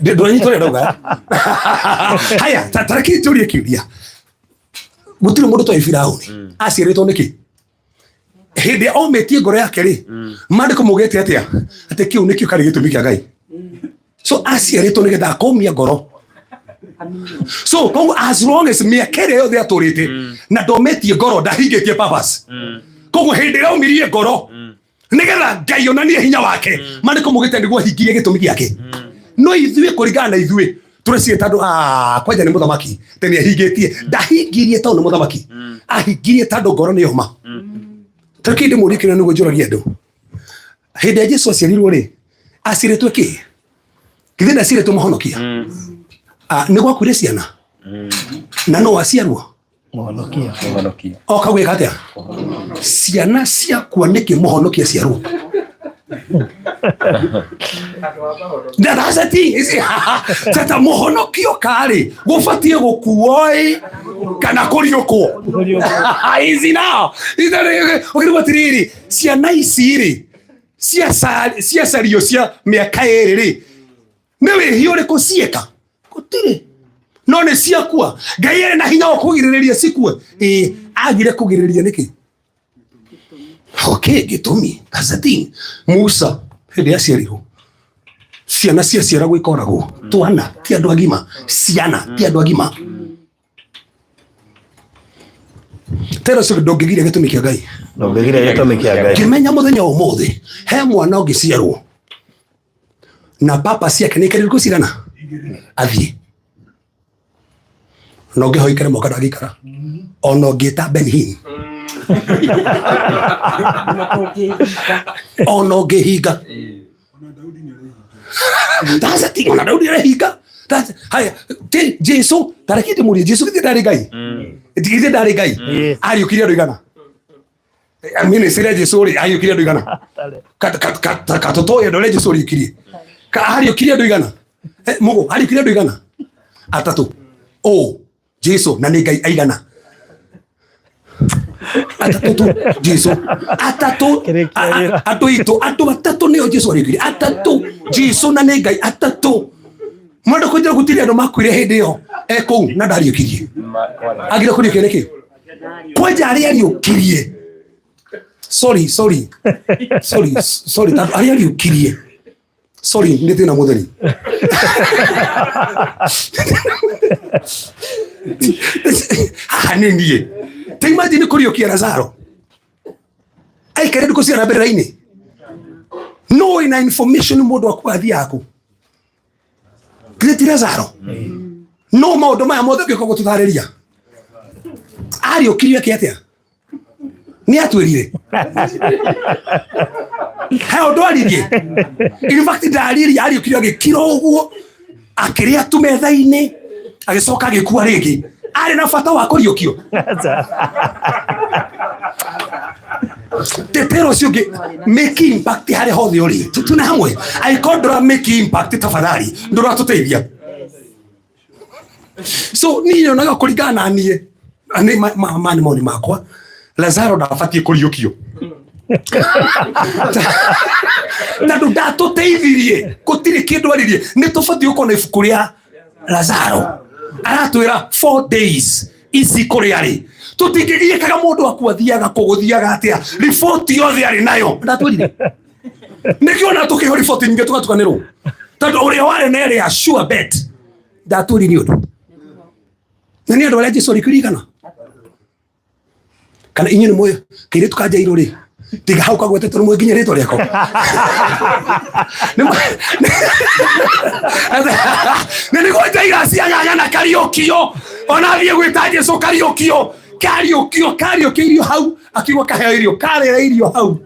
Ndũranyita ũrĩa ndauga? Haya, ta reke njũrie kĩũria. Gũtirĩ mũndũ toĩ Firaũni aciarĩtwo nĩkĩ? Hĩndĩ ĩrĩa omĩtie ngoro yake rĩ, maandĩko maugĩte atĩa? Atĩ kĩu nĩkĩo karĩ gĩtũmi kĩa Ngai. So aciarĩtwo nĩgetha akomia ngoro. So koguo as long as mĩaka ĩrĩa yothe atũrĩte na ndomĩtie ngoro, ndahingĩtie purpose. Koguo hĩndĩ ĩrĩa omirie ngoro nĩgetha Ngai onanie hinya wake, maandĩko maugĩte nĩguo ahingirie gĩtũmi gĩake. No ithuĩ kũringana na ithuĩ tũreciria tondũ kwanja nĩ mũthamaki tene ahingĩtie, ndahingirie tondũ nĩ mũthamaki, ahingirie tondũ ngoro nĩ yoma. Tarĩki ndĩmũrie kĩrĩa nĩguo njũragia andũ. Hĩndĩ ya Jesu aciarirwo rĩ, aciarĩtwo kĩ? Githĩ ndaciarĩtwo mũhonokia? Nĩ gwakuire ciana na no aciarwo Mũhonokia. Oka gwĩka atĩa? Ciana ciakua nĩkĩ mũhonokia aciarwo? That's the thing. Is tata mũhonokio karĩ gũbatiĩ gũkuo ĩ kana kũriũkwo? Easy now. Ũkĩrigwo atĩrĩrĩ, ciana ici rĩ ciacario cia mĩaka ĩrĩ rĩ, nĩ wĩhia ũrĩkũ ciĩka? Gũtirĩ. No nĩ ciakua. Ngai arĩ na hinya wa kũgirĩrĩria cikue. Ĩĩ, agire kũgirĩrĩria nĩkĩ? Okay, gĩtũmi. That's the thing. Musa hĩndĩ aciarirwo ciana ciaciaragwo ikoragwo twana ti andũ agima, ciana ti andũ agima. Tera ũcio ndũngĩgiria gĩtũmi kĩa Ngai. Ndũngĩgiria gĩtũmi kĩa Ngai. Ngĩmenya mũthenya wa ũmũthĩ he mwana ũngĩciarwo na papa ciake nĩ ikarĩrĩkũ cigana athiĩ na ũngĩhoya ikare mwaka ndangĩikara ona ũngĩta Ben Hinn ona ũngĩhinga. That's the thing, ona Daudi arehinga. Haya, Jesu, tareke ndĩmũrie, Jesu githĩ ndarĩ Ngai? Githĩ ndarĩ Ngai? Ariũkirie andũ igana? Ministry ya Jesu rĩ, ariũkirie andũ igana? Katũtoĩ andũ arĩa Jesu ariũkirie. Ariũkirie andũ igana? Mũgũ, ariũkirie andũ igana? Atatũ. Ũ, Jesu na nĩ Ngai aigana? Atatũ tu, Jesu. Atatũ. Andũ aitũ, andũ atatũ nĩo Jesu ariũkirie. Atatũ. Jesu na nĩ Ngai atatũ. Mwenda kũnjĩra gũtirĩ andũ makuire hĩndĩ ĩyo e kũu na ndariũkirie? Agire kũriũkia nĩkĩ? Kwanja arĩa ariũkirie, sorry sorry sorry sorry, tondũ arĩa ariũkirie, sorry, nĩ thĩna mũtheri. Haha nĩ niĩ ta imagine kũriũkia Lazaro aikare ndukũ cigana mbĩrĩra-inĩ, no wĩna information mũndũ akua athiaga kũ? Githĩ ti Lazaro? No maũndũ maya mothe ũngĩũka gũtũtarĩria ariũkirie ake atĩa? Nĩ atwĩrire he ũndũ aririe. In fact ndaririe, ariũkirie agĩkira ũguo, akĩrĩa tu metha-inĩ, agĩcoka agĩkua rĩngĩ. Arĩ na bata wa kũriũkio? Tetero ũcio ũngĩ make impact harĩa hothe ũrĩ, tuna hamwe. Angĩkorwo ndũra make impact, tafadhali ndũratũteithia. So niĩ nyonaga kũringana na niĩ, nĩ ma nĩ mawoni makwa, Lazaro ndabatiĩ kũriũkio tondũ ndatũteithirie, gũtirĩ kĩndũ aririe. Nĩ tũbatiĩ gũkorwo na ibuku rĩa Lazaro. Aratwĩra 4 days ici kũrĩa rĩ tũtingĩgiĩkaga mũndũ aku athiaga kũ gũthiaga atĩa riboti yothe arĩ nayo ndatwĩrire nĩkĩo na tũkĩheo riboti nyingĩ tũgatukanĩrwo tondũ ũrĩa warĩ na ĩrĩa sure bet ndatwĩrire ũndũ na nĩ andũ arĩa Jesu arĩkĩririkana kana inyuĩ nĩ mũĩ kairĩtu ka Jairũ rĩ tiga hau kagwetete nĩ mũĩ nginya rĩtwa rĩako nĩ nĩguo Jairus agagana kariũkio ona athiĩ gwĩta Jesu kariũkio kariũkio kariũkĩirio hau akiuga kaheo irio karĩra irio hau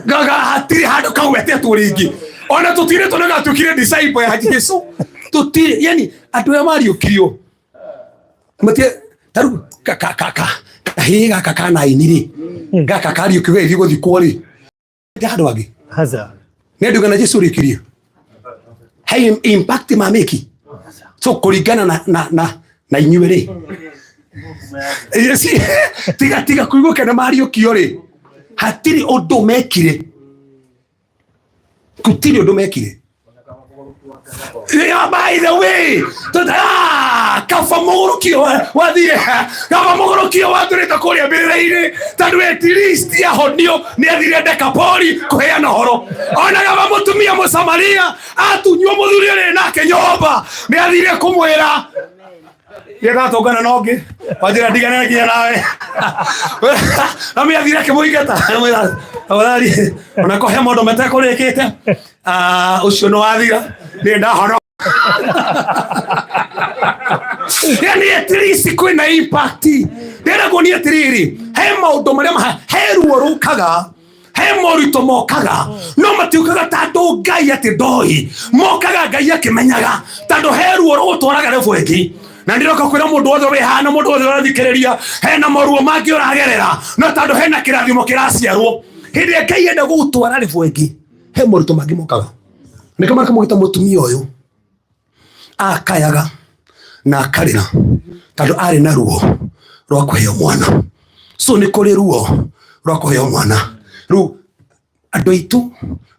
gaga hatirĩ handũ kagwetetwo rĩngĩ ona tũtirĩtwo nĩ gatuĩkire disciple ya Jesu tũtirĩ yani andũ arĩa mariũkirio matie taru ka ka ka ka kahĩĩ gaka ka naini rĩ gaka kariũkirio gagĩthiĩ gũthikwo rĩ nĩ handũ hangĩ nĩ nduga na Jesu ũrĩkirie he impact mamĩki so kũringana na na na na inyuĩ rĩ Yes, tiga tiga kũigua kana mariũkio rĩ hatirĩ ũndũ mekire gũtirĩ ũndũ mekire Yeah, by the way, kaba mũgũrũkio wathire kaba mũgũrũkio watũrĩte kũrĩa mbĩrĩra-inĩ tondũ at least ahonio nĩ athire Dekapoli kũheana ũhoro ona kaba mũtumia mũsamaria atunywo mũthuri ũrĩ nake nyũmba nĩ athire kũmwĩra ndatũngana na ũngĩ wanjĩra ndigane nginya nawe na mĩ athire akĩmũingata afadhali ona kũhe mũndũ matekũrĩkĩte ũcio nĩ wathira nĩ ndahonoka yani at least kwĩna impact ndĩrenda kuonia atĩrĩrĩ he maũndũ marĩa he ruo rũkaga he moritũ mokaga no matiũkaga tondũ ngai atĩ ndoi mokaga ngai akĩmenyaga tondũ he ruo rũgũtwaraga level ĩngĩ na ndĩroka kwĩra mũndũ wothe wĩ haha na mũndũ wothe ũrathikĩrĩria hena moruo mangĩ ũragerera no tondũ hena kĩrathimo kĩraciarwo hĩndĩ ĩrĩa ngai enda gũgũtwara level ĩngĩ he moritũ mangĩ mokaga nĩkĩo makamũgĩta mũtumia ũyũ akayaga na akarĩra tondũ arĩ na ruo rwa kũheo mwana so nĩ kũrĩ ruo rwa kũheo mwana rĩu andũ aitũ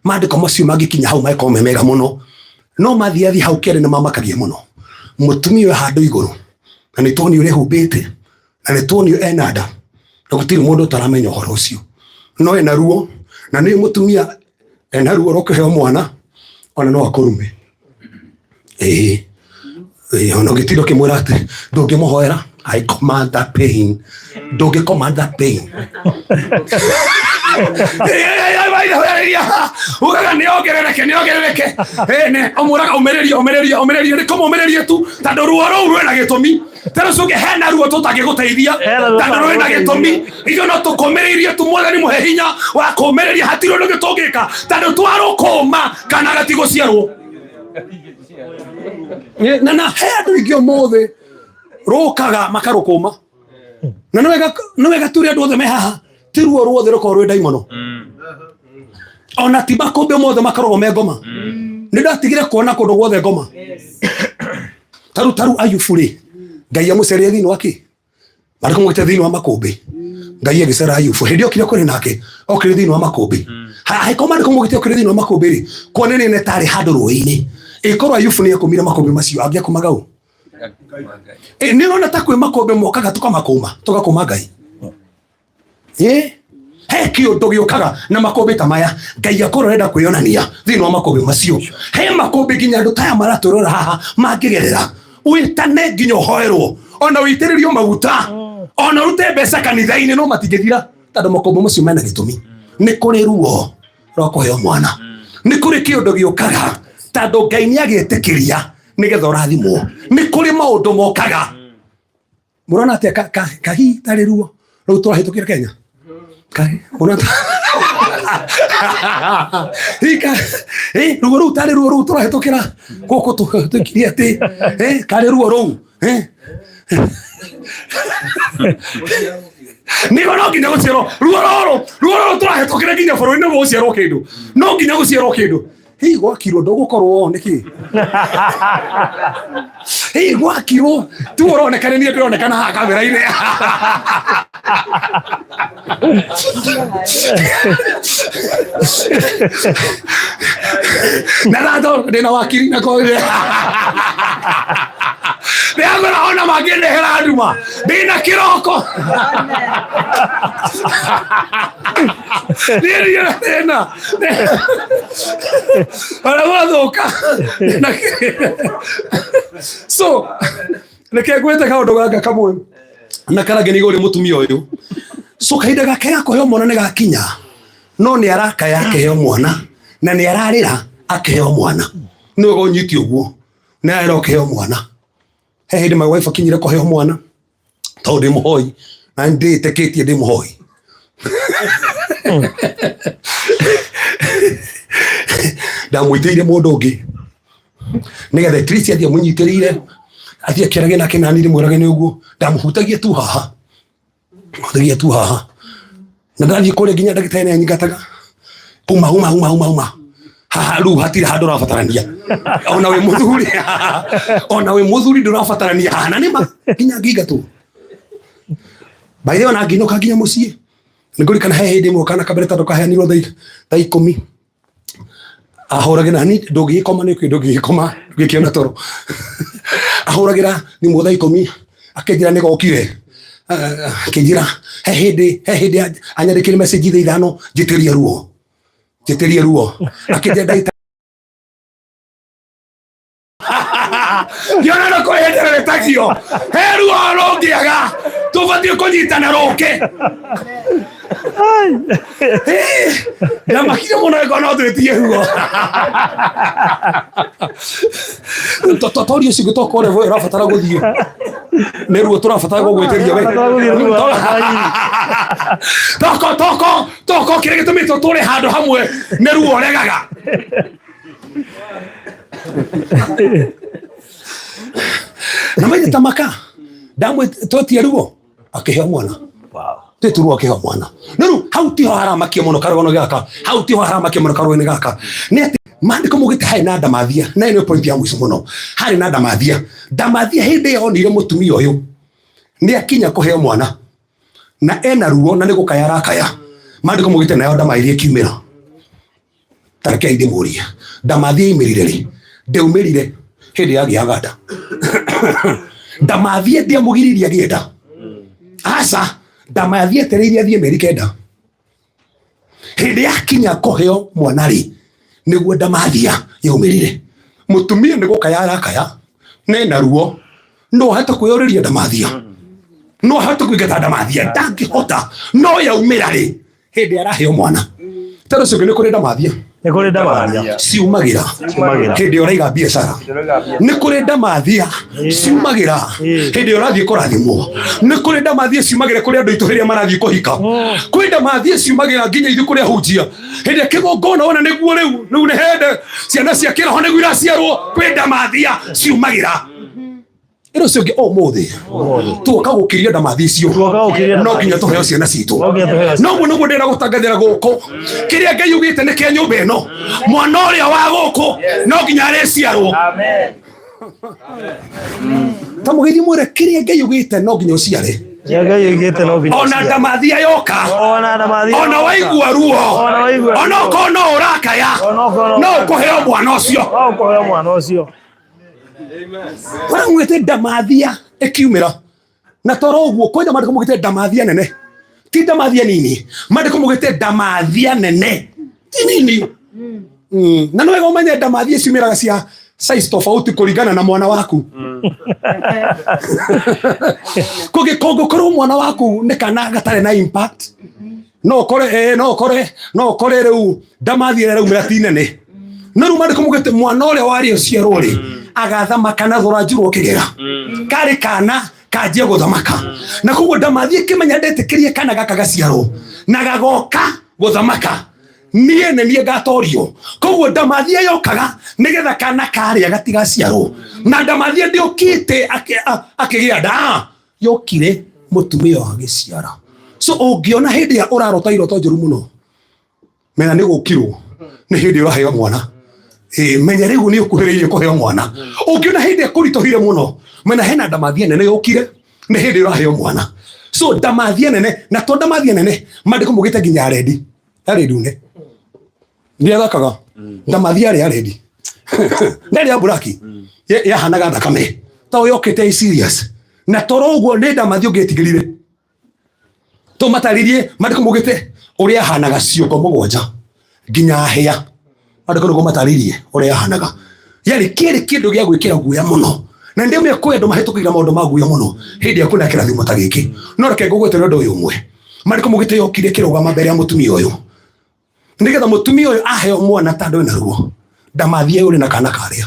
maandĩko macio mangĩkinya hau mangĩkorwo me mega mũno no mathiathi hau kerĩ nĩ mamakagia mũno mũtumia ũyũ handũ igũrũ na nĩ tuonio ũrĩa na nĩ tuonio ena nda na gũtirĩ mũndũ ũtaramenya ũhoro ũcio no ena ruo na nĩ mũtumia ena ruo rwa kũheo mwana ona no akũrume ĩĩ ĩĩ ona ũngĩtinda ũkĩmwĩra atĩ ndũngĩmũhoera I command that pain ndũngĩ command that pain ugaga nä ongerereke nä ongerereke ũmũraga ũmĩrĩria ũmĩrĩria ũmĩrĩria nĩ kũmũmĩrĩria tu tondũ ruo rũu rwĩna gĩtũmi tondũ ũcio ũngĩ hena ruo tũtangĩgũteithia tondũ rwĩna gĩtũmi ithuĩ no tũkũmĩrĩirie tu mwathani mũhe hinya wa kũmĩrĩria hatirĩ ũndũ ũngĩ tũngĩka tondũ twarũkũma kana gatigũciarwo na na he andũ aingĩ ũmũthĩ rũkaga makarũkũma na nĩ wega nĩ wega tũrĩ andũ othe me haha ti ruo ruothe rũkoragwo rwĩ ndaimono ona ti makũmbĩ mothe makoragwo me ngoma nĩ ndatigire kuona kũndũ guothe ngoma taru taru ayubu rĩ ngai amũceria thĩinĩ wa kĩ marĩ kũmwĩte thĩinĩ wa makũmbĩ ngai agĩcera ayubu hĩndĩ okire kũrĩ nake okire thĩinĩ wa makũmbĩ angĩkorwo marĩ kũmũgĩte okire thĩinĩ wa makũmbĩ rĩ kuonania nĩ tarĩ handũ rũĩ-inĩ ĩkorwo ayubu nĩ ekũmire makũmbĩ macio angĩakũmaga ũ nĩ ũrona ta kwĩ makũmbĩ mokaga tũkamakũma tũgakũma ngai ĩ he kĩũndũ gĩũkaga na makũmbĩ ta maya ngai akorwo arenda kwĩyonania thĩinĩ wa makũmbĩ macio he makũmbĩ nginya andũ taya maratũrora haha mangĩgerera wĩtane nginya ũhoerwo ona wĩitĩrĩrio maguta ona ũrute mbeca kanitha-inĩ no matingĩthira tondũ makũmbĩ macio mena gĩtũmi nĩ kũrĩ ruo rwa kũheo mwana nĩ kũrĩ kĩũndũ gĩũkaga tondũ ngai nĩ agĩtĩkĩria nĩgetha ũrathimwo nĩ kũrĩ maũndũ mokaga mũrona atĩa kahi tarĩ ruo rũu tũrahĩtũkĩra Kenya kahi mũrona ruo rũu tarĩ ruo rũu tũrahĩtũkĩra gũkũ tũkirie atĩ karĩ ruo rũu nĩguo no nginya gũciarwo ruo rũrũ ruo rũrũ tũrahĩtũkĩra nginya bũrũri nĩguo gũciarwo kĩndũ no nginya gũciarwo kĩndũ hihi gwakirwo ndũgũkorwo nĩkĩ hihi gwakirwo tu ũronekana niĩ ndĩronekana haha kamera-inĩ na natho ndĩna wakiri na ko Ndĩragũra ona mangĩndehera nduma ndĩna kĩroko. Niĩ ndirĩ na thĩna. Ona gwathũka. So reke ngwĩte kaũndũ gaka kamwe na karangenia igũrũ rĩa mũtumia ũyũ. So kahinda gake ga kũheo mwana nĩ gakinya, no nĩ arakaya akĩheo mwana na nĩ ararĩra akĩheo mwana. Nĩ wega ũnyite ũguo, nĩ ararĩra ũkĩheo mwana. He hĩndĩ my wife akinyire kũheo mwana tondũ ndĩ mũhoi na nĩ ndĩĩtĩkĩtie ndĩ mũhoi. Ndamwĩtĩire mũndũ ũngĩ nĩgetha at least athiĩ amũnyitĩrĩire, athiĩ akĩarage nake nani ndĩmwĩrage nĩ ũguo. Ndamũhutagia tu haha, hutagia tu haha, na ndathiĩ kũrĩa nginya ndagĩtarĩ nĩ anyingataga, uma uma uma uma uma haha rĩu hatirĩ handũ ũrabatarania ona wĩ mũthuri, ona wĩ mũthuri ndũrabatarania haha. Na nĩma nginya ngĩingatwo by the way, ona ngĩinũka nginya mũciĩ nĩngũririkana he hĩndĩ ĩmwe kana kambere tondũ kaheanirwo thaa 10 ahũragĩra ni ndũngĩgĩkoma nĩ kĩ ndũngĩgĩkoma ndũngĩkĩona toro ahũragĩra thimũ thaa 10 akĩnjĩra nĩ gokire. Akĩnjĩra he hĩndĩ anyandĩkĩire message thaa 5 njĩtĩrie ruo, njĩtĩrie ruo, akĩnjĩra ndagĩtarĩ ndiona no kwĩhĩndĩra rĩtagio he ruo rũngĩaga tũbatiĩ kũnyitana rũke. Ndamakire mũno ĩkorwo no twĩtie ruo totorio ũcio toka ũrĩa ũrabatara gũthiĩ nĩ ruo tũrabatara gũgwĩtĩria we. Toko toko toko kĩrĩa gĩtũmĩte tũre handũ hamwe nĩ ruo ũregaga. Na maithe tamaka ndamwe twetie ruo akĩheo mwana, twetie ruo akĩheo mwana. No rĩu hau tiho haramakia mũno karũgano gaka, hau tiho haramakia mũno karũgano gaka nĩ atĩ maandĩko maugĩte harĩ na ndamathia, na ĩno nĩ point ya mũico mũno. Harĩ na ndamathia, ndamathia hĩndĩ ĩyo onire mũtumia ũyũ nĩ akinya kũheo mwana na ena ruo na nĩ gũkaya arakaya, maandĩko maugĩte nayo ndamathia ĩkiumĩra. Tarekei ndĩmũrie, ndamathia imĩrire rĩ? Ndĩaumĩrire hĩndĩ yagĩaga nda. Ndamathia ndĩamũgiririe agĩe nda, aca. Ndamathia etereire athiĩ mĩeri 9, hĩndĩ yakinya kũheo mwana rĩ, nĩguo ndamathia yaumĩrire. Mũtumia nĩ gũkaya arakaya nena ruo, no ahote kwĩyũrĩria ndamathia, no ahote kũingata ndamathia, ndangĩhota. No yaumĩra rĩ, hĩndĩ araheo mwana. Tondũ ũcio ũngĩ nĩ kũrĩ ndamathia, nĩ kũrĩ ndamathia ciumagĩra Ciumagĩra. hĩndĩ ĩrĩa ũraiga biacara, nĩ kũrĩ ndamathia ciumagĩra hĩndĩ ĩrĩa ũrathiĩ kũrathimwo, nĩ kũrĩ ndamathia ciumagĩra kũrĩ andũ aitũ hĩndĩ ĩrĩa marathiĩ kũhika, kwĩ ndamathia ciumagĩra nginya ithuĩ kũrĩ ahunjia hĩndĩ ĩrĩa kĩgongona wona nĩguo rĩu rĩu nĩ hende ciana cia kĩroho nĩguo iraciarwo, kwĩ ndamathia ciumagĩra. Ĩno ũcio ũngĩ ũmũthĩ tuoka gũkĩria ndamathi icio, no nginya tũheo ciana citũ. No ũguo nĩguo ndĩrenda gũtangathĩra gũkũ, kĩrĩa Ngai ugĩte nĩ kĩa nyũmba ĩno, mwana ũrĩa wa gũkũ no nginya arĩciarwo. Ta mũgeithie mwĩre kĩrĩa Ngai ugĩte no nginya ũciare. Kĩrĩa Ngai oigĩte no nginya Ona ũciare. ndamathia yoka, Ona ndamathia ona yoka. waigua ruo, Ona waigua ona ruo. okorwo no ũrakaya, Ona okorwo no no ũrakaya. ũkũheo mwana ũcio. No ũkũheo mwana ũcio. Baramwĩte ndamathia ĩkiumĩra na toro ũguo kwenda mandĩko mugĩte ndamathia nene, ti ndamathia nini, mandĩko mugĩte ndamathia nene ti nini. Na nĩ wega ũmenye ndamathia ciumĩraga cia size tofauti kũringana na mwana waku. Kũngĩkorwo mwana waku nĩ kana gatarĩ na impact, no ũkore no ũkore no ũkore rĩu ndamathia ĩrĩa ĩraumĩra ti nene. No rĩu mandĩko mugĩte mwana ũrĩa warĩ ũciarwo rĩ, agathamaka na rũranju rwa kĩgera, karĩ kana kanjia gũthamaka. Na koguo ndamathia ĩkĩmenya ndetĩkĩrie kana gaka gaciarwo na gagoka gũthamaka, niĩ nĩ niĩ ngatorio. Koguo ndamathia yokaga nĩgetha kana karĩa gatigaciarwo. Na ndamathia ndĩokĩte akĩgĩa nda, yokire mũtumia agĩciara. So ũngĩona hĩndĩ ya ũrarota iroto njũru mũno, menya nĩ gũkirwo nĩ hĩndĩ ũraheo mwana. Menya rĩu nĩ ũkuhĩrĩirie kũheo mwana. Ũngĩona hĩndĩ ĩkũritũhire mũno, menya hena ndamathia nene yũkire, nĩ hĩndĩ ũraheo mwana. So ndamathia nene, na to ndamathia nene, mandĩko maugĩte nginya rendi yarĩ ndune, ndiathakaga ndamathia yarĩ ya rendi. Ndarĩ ya black yahanaga thakame to yokĩte ĩ serious na toro ũguo nĩ ndamathi ũngĩetigĩrire tũmataririe mandĩko maugĩte ũrĩa ahanaga ciongo mũgwanja nginya hĩa mandĩko nĩguo matarĩirie ũrĩa ahanaga yarĩ kĩrĩ kĩndũ gĩa gwĩkĩra guoya mũno na ndĩmwe kwĩ andũ mahĩtũkĩire maũndũ ma guoya mũno hĩndĩ ĩrĩa kwĩna kĩrathimo ta gĩkĩ no reke ngũgwetera ũndũ ũyũ ũmwe mandĩko maugĩte yokire kĩrũgama mbere ya mũtumia ũyũ nĩgetha mũtumia ũyũ aheo mwana tondũ ena ruo ndamathie ũrĩ na kana karĩa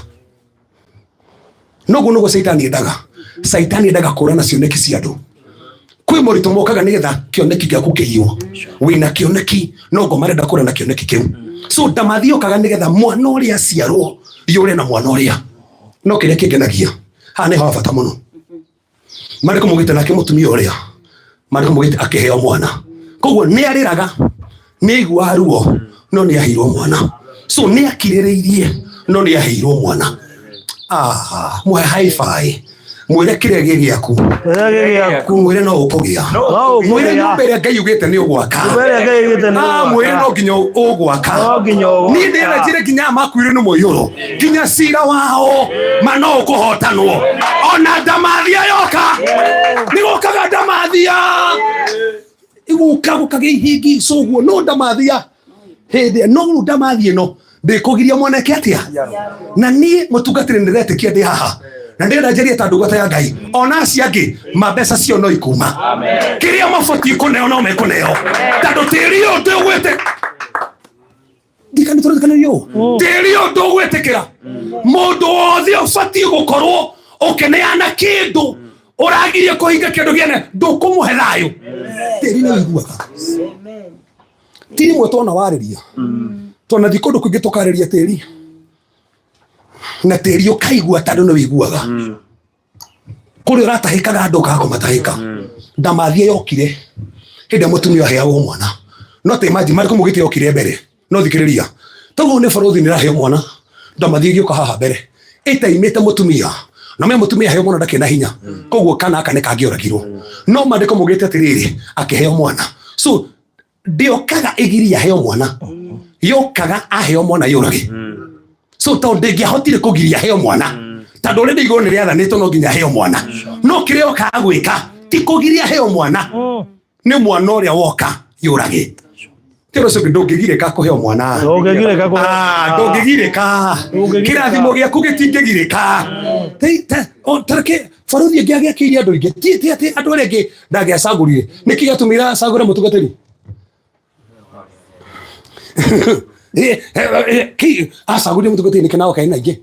noguo nĩguo caitani endaga caitani endaga kũrana cioneki cia andũ kwĩ moritũ mokaga nĩgetha kĩoneki gĩaku kĩiywo wĩna kĩoneki no ngoma arenda kũrana kĩoneki kĩu so ndamathi yokaga nĩgetha mwana ũrĩa aciarwo yũre na mwana ũrĩa no kĩrĩa kĩngenagia haha nĩho ha bata mũno marĩkũ mugĩte nake mũtumia ũrĩa marĩkũ mugĩte akĩheo mwana koguo nĩ arĩraga nĩ aiguaga ruo no nĩ aheirwo mwana so nĩ akirĩrĩirie no nĩ aheirwo mwana ah muhe high five mwĩre kĩrĩa gĩ gĩaku mwĩre no ũkũgĩa mwĩre nyũmba ĩrĩa ngai ugĩte nĩ ũgwaka Nyũmba ĩrĩa Ngai augĩte nĩ Ah, ũgwaka. mwĩre no nginya ũgwaka No nginya ũgwaka. niĩ ndĩrenda njĩre nginya aya makuire nĩ mũiyũro nginya cira wao ma no ũkũhotanwo ona ndamathia yoka nĩ gokaga ndamathia iguka gũkagĩa ihingi coguo no ndamathia hĩndĩ no rĩu ndamathia ĩno ndĩkũgiria mwanake atĩa na niĩ mũtungatĩri nĩndĩretĩkia ndĩ haha na ndĩrenda njarie ta ndungata ya ngai ona acio angĩ ma mbeca cio no ikuma kĩrĩa mabatiĩ kũneo no mekũneo tondũ tĩri ũyũ ndũgwĩte ndikani tũririkanĩrio ũũ tĩri ũyũ ndũgwĩtĩkĩra mũndũ wothe ũbatiĩ gũkorwo ũkĩneana kĩndũ ũragirie kũhinga kĩndũ gĩene ndũkũmũhe thayũ tĩri nĩ ũiguaga ti rĩmwe twona warĩria twanathiĩ kũndũ kũingĩ tũkarĩria tĩri na tĩri ũkaigua tondũ nĩ ũiguaga kũrĩa ũratahĩkaga andũ ũkaga kũmatahĩka ndamathia yokire hĩndĩ ĩrĩa mũtumia aheagwo mwana no ta imagine marĩkũ mugĩte yokire mbere no thikĩrĩria toguo nĩ borothi nĩ ĩraheo mwana ndamathia ĩgĩũka haha mbere ĩtaimĩte mũtumia na me mũtumia aheo mwana ndakĩrĩ na hinya koguo kana aka nĩ kangĩoragirwo no maandĩko maugĩte atĩrĩrĩ akĩheo mwana so ndĩokaga ĩgiria aheo mwana yokaga aheo mwana yũrage so tondũ ndĩngĩahotire kũgiria aheo mwana tondũ ũrĩa ndĩ igũrũ nĩ rĩathanĩtwo no nginya aheo mwana no kĩrĩa yokaga gwĩka ti kũgiria aheo mwana nĩ mwana ũrĩa woka yũrage tĩro ũcio ndũngĩgirĩka kũheo mwana Ndũngĩgirĩka kũheo Ah, mwana. ndũngĩgirĩka Ndũngĩgirĩka. kĩrathimo gĩaku gĩtingĩgirĩka tareke baruthi ĩngĩ agĩakĩire andũ aingĩ ti ti atĩ andũ arĩa angĩ ndangĩacagũrire nĩkĩ gĩatũmire acagũre mũtungatĩri acagũrire mũtungatĩri nĩkĩ nawe kaĩ na aingĩ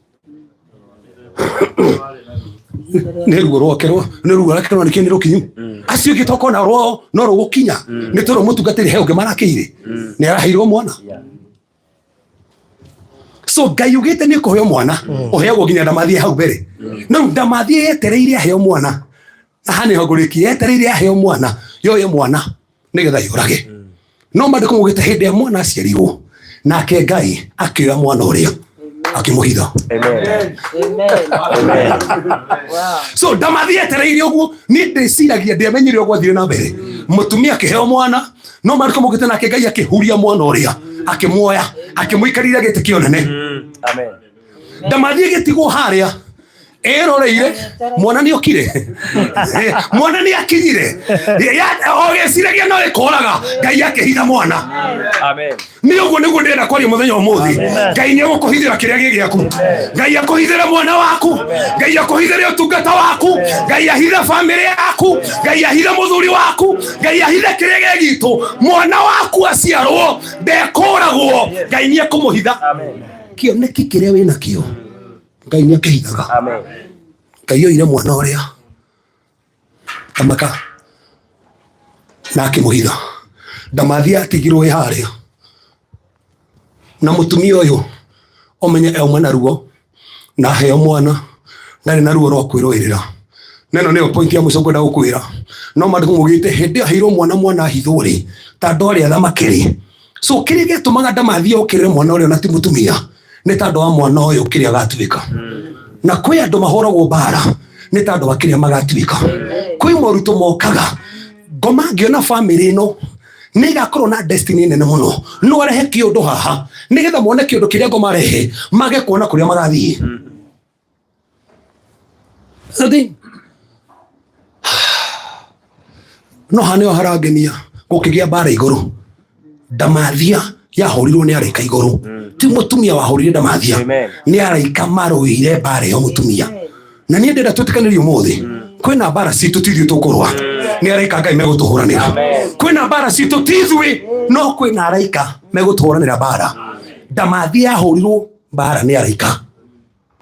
nĩ ruo rwake nĩ ruo rwake rwa nĩkĩ nĩ rũkinyu acio angĩ tokona rwao no rũgũkinya nĩ tondũ mũtungatĩri he ũngĩ marakĩire nĩ araheirwo mwana so ngai ugĩte nĩ kũheo mwana ũheagwo nginya ndamathie hau mbere no ndamathie yetereire aheo mwana haha nĩho ngũrĩkia yetereire aheo mwana yoye mwana nĩgetha yũrage no mandĩko maugĩte hĩndĩ ya mwana aciarirwo nake ngai akĩoya mwana ũrĩa akĩmũhitha so ndamathi etereire ũguo niĩ ndĩciragia ndiamenyire ũguo gwathire na mbere mũtumia akĩheo mwana no mandĩko maugĩte nake ngai akĩhuria mwana ũrĩa akĩmuoya akĩmũikarĩra gĩtĩ kĩa ũnene ndamathi ĩgĩtigwo harĩa ĩroreire mwana nĩ okire mwana nĩ akinyire o gĩciragia no ĩkoraga ngai akĩhitha mwana nĩ ũguo nĩguo ndĩrenda kwaria mũthenya ũmũthĩ ngai nĩ egũkũhithĩra kĩrĩa gĩ gĩaku ngai akũhithĩre mwana waku ngai akũhithĩre ũtungata waku ngai ahithe bamĩrĩ yaku ngai ahithe mũthuri waku ngai ahithe kĩrĩa gĩ gitũ mwana waku aciarwo ndekũragwo ngai nĩ ekũmũhitha kĩoneki kĩrĩa wĩ nakĩo ngai nĩ akĩhithaga ngai oire mwana ũrĩa tamaka na akĩmũhitha ndamathi atigirwo ĩ harĩa na mũtumia ũyũ ũmenye auma na ruo na aheo mwana ndarĩ na ruo rwa kwĩrũĩrĩra na ĩno nĩyo point ya mũico ngwenda gũkwĩra no maandĩko maugĩte hĩndĩ ĩyo aheirwo mwana mwana ahithwo rĩ ta andũ arĩa athamaki rĩ so kĩrĩa gĩatũmaga ndamathi okĩrĩre mwana ũrĩa na ti mũtumia nĩ tondũ wa mwana ũyũ kĩrĩa agatuĩka na kwĩ andũ mahũragwo mbara nĩ tondũ wa kĩrĩa magatuĩka kwĩ moritũ mokaga ngoma ngĩona bamĩrĩ ĩno Nä igakorwo na destiny nene muno no arehe kiundu haha nigetha mone kiundu kiria ngomarehe mage kuona kuria marathie. Ati no haneo harangenia gukigia mbara iguru. Ndamathia yahurirwo ni araika iguru, ti mutumia wahurire ndamathia, ni araika maruire mbara iyo mutumia. Na niĩ ndĩrenda twĩtĩkanĩrie ũmũthĩ, kwĩna mbara citũ ti ithuĩ tũkũrũa, nĩ araika Ngai megũtũhũranĩra. Kwĩna mbara citũ ti ithuĩ, no kwĩna araika megũtũhũranĩra mbara. Ndamathia yahũrirwo mbara nĩ araika,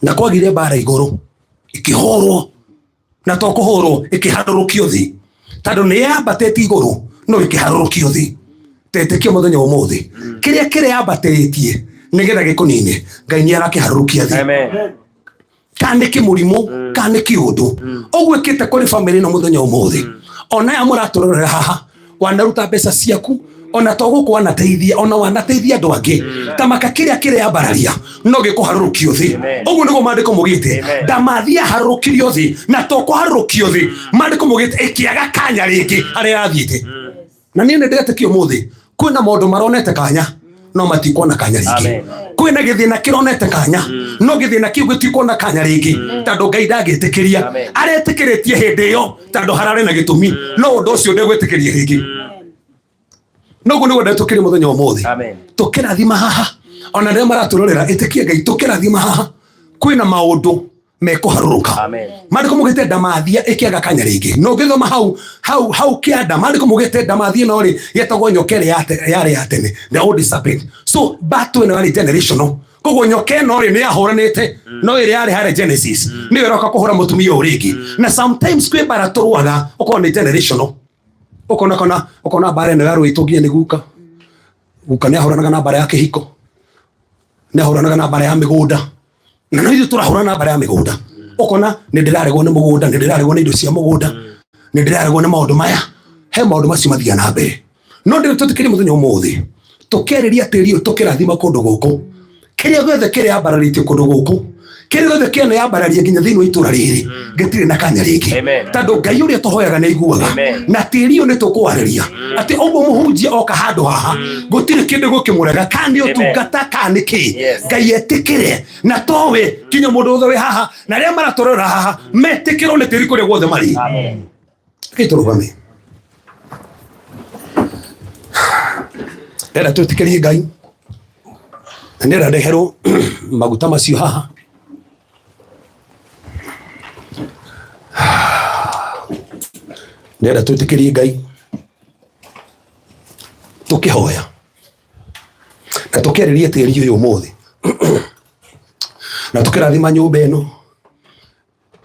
na kwagire mbara igũrũ ikĩhũrwo, na to kũhũrwo, ĩkĩharũrũkio thĩ, tondũ nĩ yambatĩte igũrũ no ĩkĩharũrũkio thĩ. Tetĩkio mũthenya wa ũmũthĩ, kĩrĩa kĩreyambatĩrĩtie nĩgetha gĩkũnine, Ngai nĩ arakĩharũrũkia thĩ. Kana nĩ kĩmũrimũ, kana nĩ kĩũndũ ũguo ĩkĩte kũrĩ bamĩrĩ ĩno mũthenya ũmũthĩ. Ona aya mũratũrorera haha, wanaruta mbeca ciaku, ona to gũkũ wanateithia, ona wanateithia andũ angĩ, tamaka kĩrĩa kĩreyambararia no gĩkũharũrũkio thĩ. Ũguo nĩguo maandĩko maugĩte, ndamathia harũrũkirio thĩ, na to kũharũrũkio thĩ, maandĩko maugĩte ĩkĩaga kanya rĩngĩ harĩa yathiĩte. Na niĩ nĩ ndĩretĩkia ũmũthĩ kwĩna maũndũ maronete kanya no matikuona kanya rĩngĩ. Kwĩna gĩthĩna kĩronete kanya, no gĩthĩna kĩu gĩtikuona kanya rĩngĩ, tondũ Ngai ndangĩtĩkĩria. Aretĩkĩrĩtie hĩndĩ ĩyo tondũ hararĩ na gĩtũmi, no ũndũ ũcio ndegwĩtĩkĩria rĩngĩ. Noguo nĩguo ndetũkĩrie mũthenya ũmũthĩ tũkĩrathima haha, ona rĩrĩa maratũrorera, ĩtĩkie Ngai, tũkĩrathima haha kwĩna maũndũ mekũharũrũka. Maandĩko maugĩte ndamathia ĩkĩaga kanya rĩngĩ. No ũngĩthoma hau hau hau kĩanda, maandĩko maugĩte ndamathia ĩno rĩ yetagwo nyoka ĩrĩa yarĩ ya tene, the old serpent. So battle ĩno yarĩ generational, koguo nyoka ĩno rĩ nĩ yahũranĩte, no ĩrĩa yarĩ harĩa Genesis nĩyo ĩroka kũhũra mũtumia ũyũ rĩngĩ. Na sometimes kwĩ mbara tũrũaga ũkorwo nĩ generational, ũkona kona ũkona mbara ĩno yarũĩtwo nginya nĩ guka. Guka nĩ ahũranaga na mbara ya kĩhiko, nĩ ahũranaga na mbara ya mĩgũnda, na no ithuĩ tũrahũrana na mbara ya mĩgũnda. Ũkona nĩ ndĩraregwo nĩ mũgũnda, nĩ ndĩraregwo nĩ indo cia mũgũnda, nĩ ndĩraregwo nĩ maũndũ maya. He maũndũ macio mathiaga na mbere, no ndĩrĩ tũtikĩrie mũthenya ũmũthĩ tũkĩarĩria tĩri ũyũ, tũkĩrathima kũndũ gũkũ, kĩrĩa gĩothe kĩreyambararĩtie kũndũ gũkũ, kĩrĩa gĩothe kĩaneyambararia nginya thĩinĩ wa itũra rĩrĩ, gĩtirĩ na kanya rĩngĩ, tondũ Ngai ũrĩa tũhoyaga nĩ aiguaga. Na tĩri ũyũ nĩ tũkũwarĩria atĩ ũguo mũhunjia oka handũ haha, gũtirĩ kĩndũ gũkĩmũrega, kana nĩ ũtungata kana nĩ kĩ, Ngai etĩkĩre. Na towe kinya mũndũ wothe wĩ haha na arĩa maratũrora haha metĩkĩrwo nĩ tĩri kũrĩa guothe marĩ. Reke tũrũgame, ndĩrenda twĩtĩkĩrie Ngai, na nĩenda ndeherwo maguta macio haha. Ndĩrenda twĩtĩkĩrie Ngai tũkĩhoya na tũkĩarĩria tĩri ũyũ ũmũthĩ, na tũkĩrathima nyũmba ĩno.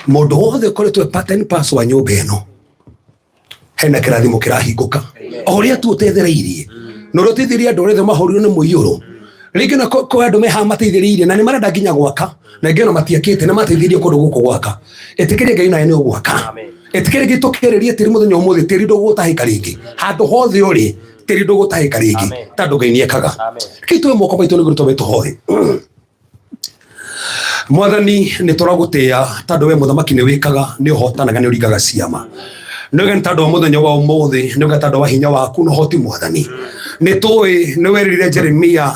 Mũndũ wothe ũkoretwo e part and parcel wa nyũmba ĩno, hena kĩrathimo kĩrahingũka, o ũrĩa tu ũtethereirie na ũrĩa ũteithĩrĩrie andũ arĩa othe mahũrirwo nĩ mũiyũro rĩngĩ, na kwĩ andũ me haha mateithĩrĩirie na nĩ marenda nginya gwaka, na ingĩ ona matiakĩte na mateithĩrĩrie kũndũ gũkũ gwaka. Ĩtĩkĩrie Ngai nawe nĩ ũgwaka. Ĩtĩkĩrie Ngai tũkĩarĩrie tĩri mũthenya ũmũthĩ, tĩri ndũgũtahĩka rĩngĩ. Handũ hothe ũrĩ, tĩri ndũgũtahĩka rĩngĩ, tondũ Ngai nĩ ekaga. Reke tuoe moko maitũ nĩguo tũtome tũhoe. Mwathani, nĩ tũragũtĩĩa tondũ we mũthamaki nĩ wĩkaga, nĩ ũhotanaga, nĩ ũringaga ciama. Nĩ wega nĩ tondũ wa mũthenya wa ũmũthĩ, nĩ wega tondũ wa hinya waku na ũhoti. Mwathani, nĩ tũĩ nĩ werĩrire Jeremia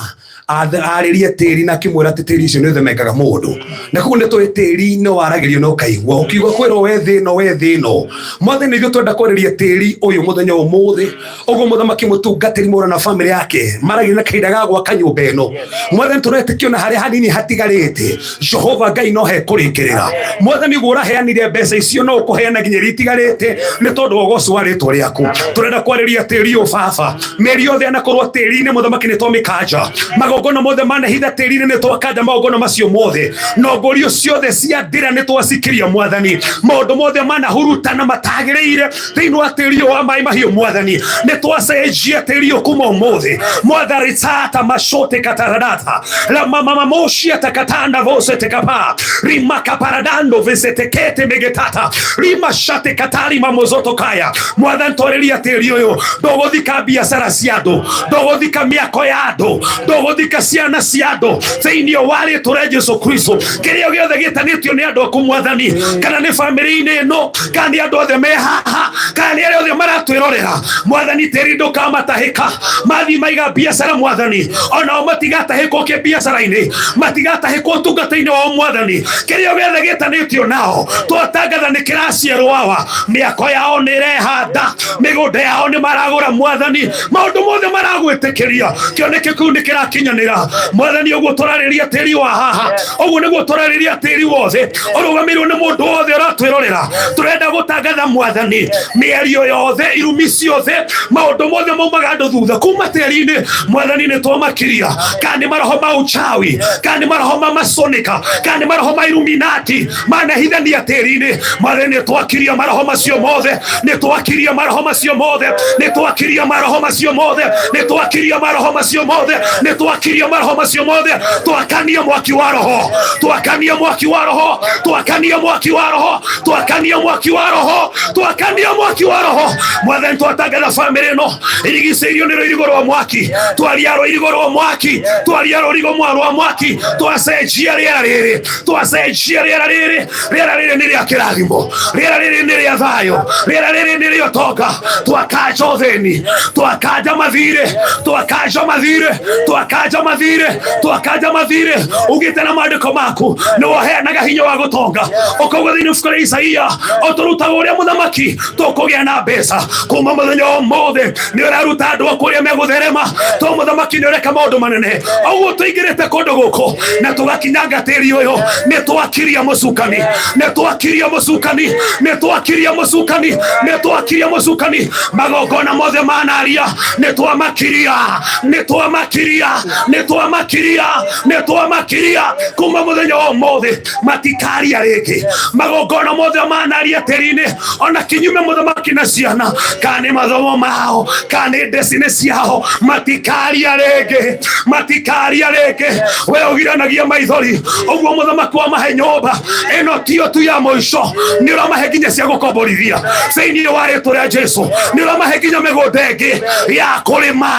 arĩrie tĩri na akĩmwĩra atĩ tĩri ũcio nĩ ũthemengaga mũndũ, na koguo nĩ tũĩ tĩri nĩ waragĩrio na ũkaigua ũkiuga kwĩrwo we thĩ ĩno, we thĩ ĩno. Mwathani, ithuĩ twenda kwarĩria tĩri ũyũ mũthenya wa ũmũthĩ ũguo mũthamaki mũtungatĩri mũra na bamĩrĩ yake maragĩria na kahinda ga gwaka nyũmba ĩno. Mwathani, tũretĩkio na harĩa hanini hatigarĩte, Jehova Ngai no hekũrĩkĩrĩra. Mwathani, ũguo ũraheanire mbeca icio no ũkũheana nginya iria itigarĩte, nĩ tondũ wa ũgoci wa rĩtwa rĩaku. Tũrenda kwarĩria tĩri ũyũ baba, mĩeri yothe yanakorwo tĩri-inĩ, mũthamaki, nĩ twamĩkanja. Magongona mothe manahitha tĩri-inĩ, nĩ twakanja magongona macio mothe. Nongorio ciothe cia ndĩra nĩ twacikiria. Mwathani, maũndũ mothe manahurutana matagĩrĩire thĩinĩ wa tĩri ũyũ wa maĩ mahiũ, Mwathani, nĩ twacenjia tĩri ũyũ kuma ũmũthĩ. Mwathani, tata mashote kataradata la mama moshia takatanda vose tekapa rimakaparadando visetekete megetata rimashate katari mamozoto kaya. Mwathani, twarĩria tĩri ũyũ, ndũgũthika biacara cia andũ, ndũgũthika mĩako ya andũ, ndũgũthika Twathika ciana cia andũ thĩinĩ wa rĩtwa rĩa Jesu Kristo. Kĩrĩa gĩothe gĩtanĩtio nĩ andũ aku mwathani, kana nĩ bamĩrĩ-inĩ ĩno, kana nĩ andũ othe me haha, kana nĩ arĩa othe maratwĩrorera mwathani, tĩri ndũkamatahĩka. Mathiĩ maiga biacara mwathani, onao matigatahĩkwo kĩbiacara-inĩ, matigatahĩkwo ũtungata-inĩ wao mwathani. Kĩrĩa gĩothe gĩtanĩtio nao twatangatha nĩ kĩraciarwo awa, mĩako yao nĩ ĩrehanda, mĩgũnda yao nĩ maragũra mwathani, maũndũ mothe maragwĩtĩkĩria, kĩoneki kĩu nĩ kĩrakinyanĩra mwathani. Ũguo tũrarĩria tĩri wa haha, ũguo nĩguo tũrarĩria tĩri wothe ũrũgamĩrĩirwo nĩ mũndũ wothe ũratwĩrorera. Tũrenda gũtangatha mwathani, mĩario yothe, irumi ciothe, maũndũ mothe maumaga andũ thutha kuma tĩri-inĩ mwathani, nĩ twamakiria. Kana nĩ maroho ma uchawi, kana nĩ maroho ma masonika, kana nĩ maroho ma iluminati manahithania tĩri-inĩ mwathani, nĩ twakiria maroho macio mothe, nĩ twakiria maroho macio mothe, nĩ twakiria maroho macio mothe, nĩ twakiria maroho macio mothe, nĩ twakiria maroho macio mothe. Twakania mwaki wa roho, twakania mwaki wa roho, twakania mwaki wa roho, twakania mwaki wa roho, twakania mwaki wa roho mwathani. Twatangatha bamĩrĩ ĩno irigicĩirio nĩ rũirigo rwa mwaki, twaria rũirigo rwa mwaki, twaria rũirigo rwa mwaki, twacenjia rĩera rĩrĩ, twacenjia rĩera rĩrĩ. Rĩera rĩrĩ nĩ rĩa kĩrathimo, rĩera rĩrĩ nĩ rĩa thayũ, rĩera rĩrĩ nĩ rĩa ũtonga. Twakanja ũthĩni, twakanja mathirĩ, twakanja mathirĩ, twakanja mathirĩ, twakanja mathirĩ. Ugĩte na maandĩko maku nĩ woheanaga hinya wa gũtonga, ũkauga thĩinĩ ibuku rĩa Isaia ũtũrutaga ũrĩa mũthamaki tũkũgĩa na mbeca. Kuma mũthenya wa ũmũthĩ nĩ ũraruta andũ aku ũrĩa megũtherema, to mũthamaki nĩ ũreka maũndũ manene. Ũguo tũingĩrĩte kũndũ gũkũ na tũgakinyanga tĩri ũyũ, nĩ twakiria mũcukani, nĩ twakiria mũcukani, nĩ twakiria mũcukani, nĩ twakiria mũcukani. Magongona mothe manaria nĩ twamakiria, nĩ twamakiria, nĩ twamakiria, nĩ twamakiria. Kuma mũthenya wa ũmũthĩ matikaria rĩngĩ. Magongona mothe manaria tĩri-inĩ, ona kinyume mũthamaki na ciana, kana nĩ mathomo mao, kana nĩ ndecine ciao, matikaria rĩngĩ, matikaria rĩngĩ. We ũgiranagia maithori ũguo mũthamaki wamahe nyũmba ĩno tio tu ya mũico, nĩ ũramahe nginya cia gũkomborithia thĩinĩ wa rĩtwa rĩa Jesu, nĩ ũramahe nginya mĩgũnda ĩngĩ ya kũrĩma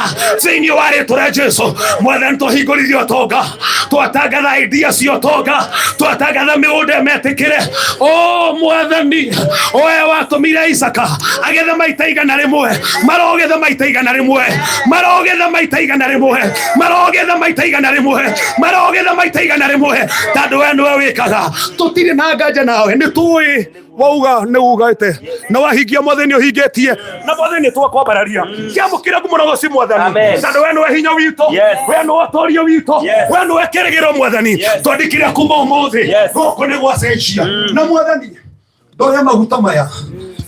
thĩinĩ wa rĩtwa rĩa Jesu. Mwathani, tũhingũrithie ũtonga, twatangatha idea cia ũtonga, twatangatha mĩgũnda ĩmetĩkĩre. O mwathani, we watũmire Isaka agethe maita 100, marogetha maita 100, marogetha maita 100, marogetha maita 100, marogetha maita 100, tondũ we nĩwe wĩkaga. Tũtirĩ na nganja nawe, nĩ tũĩ wauga nĩ ugĩte na wahingia mwathani ũhingĩtie, na mwathani twakwambararia. Kĩamũkĩra ngumo na ũgoci mwathani, tondũ we nĩwe hinya witũ, we nĩwe ũtorio witũ, we nĩwe kĩrĩgĩro mwathani. Twandĩkire kuma ũmũthĩ gũkũ nĩ gwacenjia. Na mwathani, ndoya maguta maya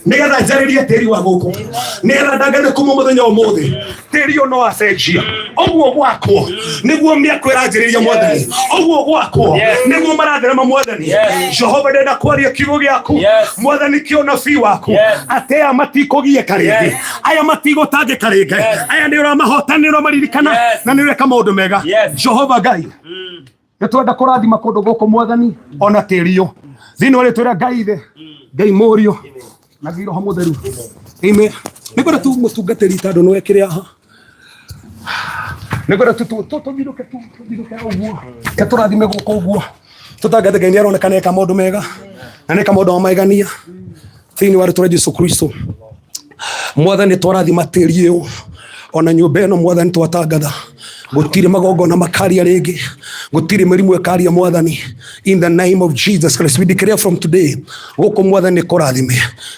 nigetha njarĩrie tĩri wa gũkũ, nigetha ndangane kuma mũthenya ũmũthĩ tĩri ũyũ no acenjia. Ũguo gwakwo nĩguo mĩako ĩranjĩrĩria mwathani, ũguo gwakwo nĩguo maratherema mwathani. Jehova, ndenda kwaria kiugo gĩaku mwathani, kĩonabii waku, atĩ aya matikũgiĩka rĩngĩ, aya matigũtangĩka rĩngĩ, aya nĩ ũramahota, nĩ ũramaririkana na nĩ ũreka maũndũ mega. Jehova Ngai, nĩ twenda kũrathima kũndũ gũkũ mwathani, ona tĩri ũyũ, thĩinĩ wa rĩtwa rĩa Ngai Ithe, Ngai Mũriũ na Ngai Roho Mũtheru, amen. Nĩ ngwenda tu mũtungatĩri, tondũ nĩwe kĩrĩa haha, nĩ ngwenda tu tũthirũke, tũthirũke ũguo, ke tũrathime gũkũ ũguo, tũtangathe Ngai nĩ aroneka nĩ eka maũndũ mega na nĩ eka maũndũ ma magegania thĩinĩ wa rĩtwa rĩa Jesu Kristo. Mwathani, twarathima tĩri ũyũ ona nyũmba ĩno mwathani, twatangatha gũtirĩ magongona makaria rĩngĩ, gũtirĩ mĩrimũ ĩkaria mwathani. In the name of Jesus Christ we declare from today gũkũ mwathani kũrathime.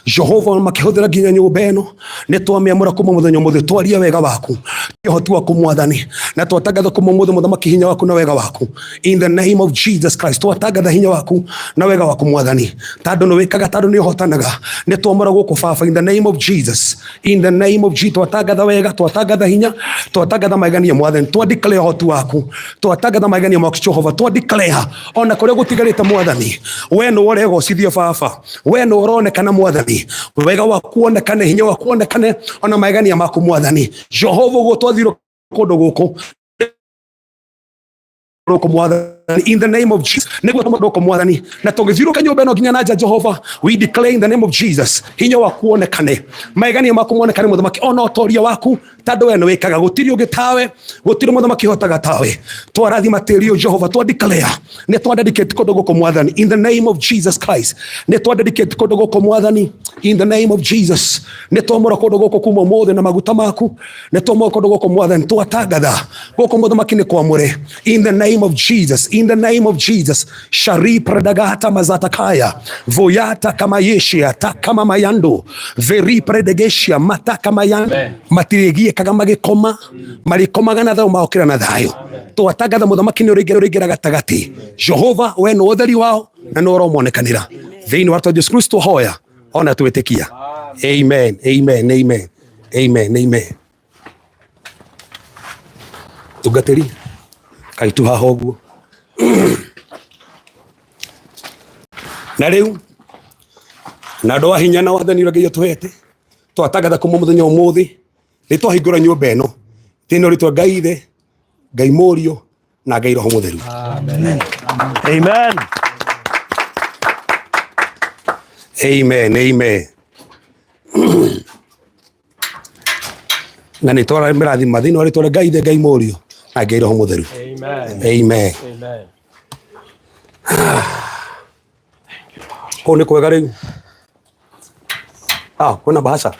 Jehova, makĩhũthĩra nginya nyũmba ĩno, nĩ twamĩamũra kuma mũthenya ũmũthĩ, twaria wega waku, ũhoti waku mwathani, na twatangatha kuma ũmũthĩ mũthamaki hinya waku na wega waku. In the name of Jesus Christ twatangatha hinya waku na wega waku mwathani, tondũ nĩ wĩkaga, tondũ nĩ ũhotanaga. Nĩ twamũra gũkũ baba, in the name of Jesus, in the name of Jesus twatangatha wega, twatangatha hinya, twatangatha magegania mwathani, twa declare ũhoti waku, twatangatha magegania maku Jehova, twa declare ona kũrĩa gũtigarĩte mwathani, we nĩ ũregocithio baba, we nĩ ũronekana mwathani, wega waku wonekane, hinya waku wonekane, ona magegania maku mwathani Jehova. Ũguo twathirwo kũndũ gũkũ gũkũ mwathani. In the name of Jesus, nĩguo tũmũndũko mwathani, na tũgĩthiũrũka nyũmba ĩno nginya na nja. Jehova, we declare in the name of Jesus, hinya waku wonekane, maigania maku monekane, mũthamaki, ona ũtoria waku, tondũ we nĩwĩkaga, gũtirĩ ũngĩ tawe, gũtirĩ mũthamaki ũhotaga tawe. Twarathima tĩri ũyũ, Jehova, twa declare nĩ twa dedicate kũndũ gũkũ, mwathani, in the name of Jesus Christ. Nĩ twa dedicate kũndũ gũkũ, mwathani, in the name of Jesus. Nĩ twamũra kũndũ gũkũ kuma ũmũthĩ na maguta maku. Nĩ twamũra kũndũ gũkũ, mwathani, twatangatha gũkũ, mũthamaki, nĩ kwamũre, in the name of Jesus, in the name of Jesus. Shari pradagata mazatakaya voyata kamayeshia takama mayando veri predegeshia mataka mayando matirĩgiĩkaga magĩkoma, marĩkomaga na thayũ, maokĩra na thayũ. Twatangatha, mũthamaki, nĩ ũrĩingĩra gatagatĩ. Jehova, we nĩ ũtheri wao na nĩ ũromonekanĩra thĩinĩ wa rĩtwa Jesu Kristo hoya ona twĩtĩkia. Amen, amen, amen, amen, amen. Tungatĩri kaitu haha ũguo. Na rĩu na andũ a hinya na wathani ũrĩa Ngai atũhete, twatangatha kuma mũthenya ũmũthĩ nĩ twahingũra nyũmba ĩno thĩinĩ wa rĩtwa Ngai Ithe, Ngai Mũriũ na Ngai Roho Mũtheru. Amen. Amen, amen. Na nĩ twamĩrathima thĩinĩ wa rĩtwa rĩa Ngai Ithe, Ngai Mũriũ na Ngai Roho Mũtheru. Amen. Kũu nĩ kwega rĩu. Ah, kwĩna bahasha.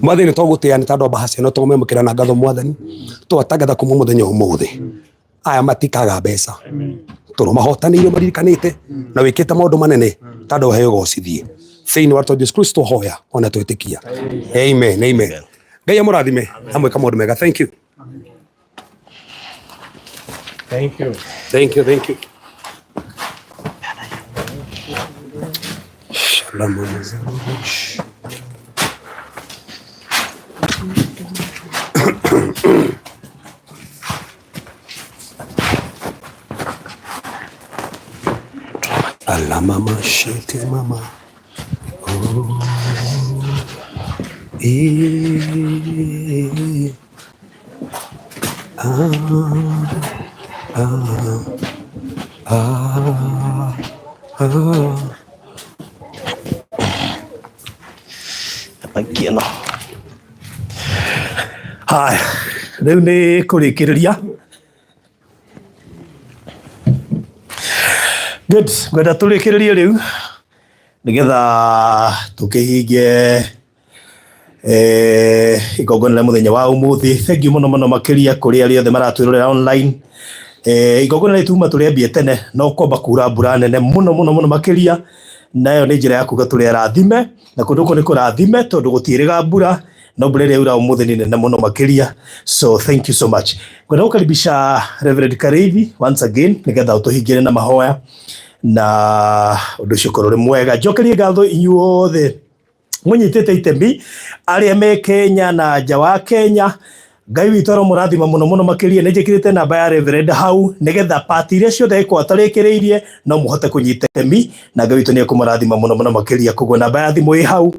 Mwathani, nĩ twagũtĩĩa nĩ tondũ wa bahasha ĩno. Tũmĩamũkĩra na ngatho, mwathani. Twatangatha kuma mũthenya ũmũthĩ aya matikaga mbeca tondũ mahotanĩire maririkanĩte na wĩkĩte maũndũ manene, tondũ ũheo gocithie thĩinĩ wa rĩtwa Jesu Kristo hoya ona twĩtĩkia. Amen, amen. Ngai amũrathime amwĩka maũndũ mega. Thank you. Thank you. Thank you, thank you. Shalom. Alamama shete mama. Oh. Eh. Ah. Ah. Ah. Ah. Maingĩ haya rĩu nĩ kũrĩkĩrĩria. Good, ngwenda tũrĩkĩrĩrie rĩu nĩgetha tũkĩhinge igongona rĩa mũthenya wa ũmũthĩ. Thank you mũno mũno makĩria kũrĩ arĩa othe maratwĩrorera online. Igongona rĩrĩ tuma tũrĩambie tene, no kwamba kura mbura nene mũno mũno mũno makĩria, nayo nĩ njĩra ya kuga tũrĩ arathime na kũndũ gũkũ nĩ kũrathime tondũ gũtiĩrĩga mbura, no mbura ĩrĩa yaura ũmũthĩ nĩ nene mũno makĩria. So thank you so much. Ngwenda gũkaribisha Reverend Karithi once again nĩgetha ũtũhingĩre na mahoya na ũndũ ũcio ũkorwo ũrĩ mwega. Njokerie ngatho inyuothe mũnyitĩte itemi, arĩa me Kenya na nja wa Kenya. Ngai witũ aromũrathima mũno mũno makĩria. Nĩ njĩkĩrĩte namba ya Reverend hau nĩgetha pati iria ciothe ĩkorwo atarĩkĩrĩirie no mũhote kũnyita itemi, na Ngai witũ nĩ ekũmũrathima mũno mũno makĩria. Koguo namba ya thimũ ĩ hau,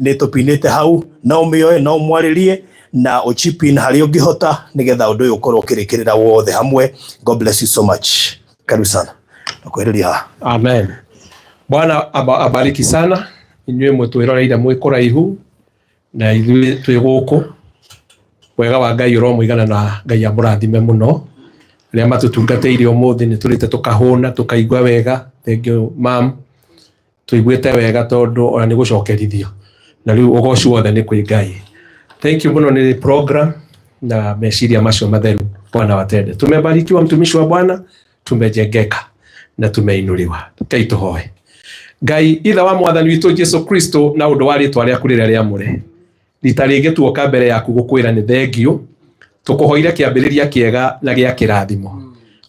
nĩ tũpinĩte hau, no ũmĩoe, no ũmwarĩrie na ũchip in harĩa ũngĩhota nĩgetha ũndũ ũyũ ũkorwo ũkĩrĩkĩrĩra wothe hamwe. God bless you so much. Karibu sana nakwĩrĩria haha. Amen. Bwana abariki sana inyuĩ mũtwĩroreire mwĩ kũraihu na ithuĩ twĩ gũkũ. Wega wa Ngai ũromũigana na Ngai amũrathime mũno. Arĩa matũtungatĩire ũmũthĩ, nĩ tũrĩte tũkahũna, tũkaigua wega. Thank you, mam. Tũiguĩte wega tondũ ona nĩ gũcokerithio na rĩu ũgoci wothe nĩ kwĩ Ngai. Thank you mũno nĩ program na meciria macio matheru. Bwana watende. Tumebarikiwa, mtumishi wa Bwana, tumejengeka na tumeinuliwa. Ngai tũhoe. Ngai ithe wa mwathani witũ Jesu Kristo, na ũndũ wa rĩtwa rĩaku rĩrĩa rĩamũre, rita rĩngĩ tuoka mbere yaku gũkwĩra nĩ thengio. Tũkũhoire kĩambĩrĩria kĩega na gĩa kĩrathimo,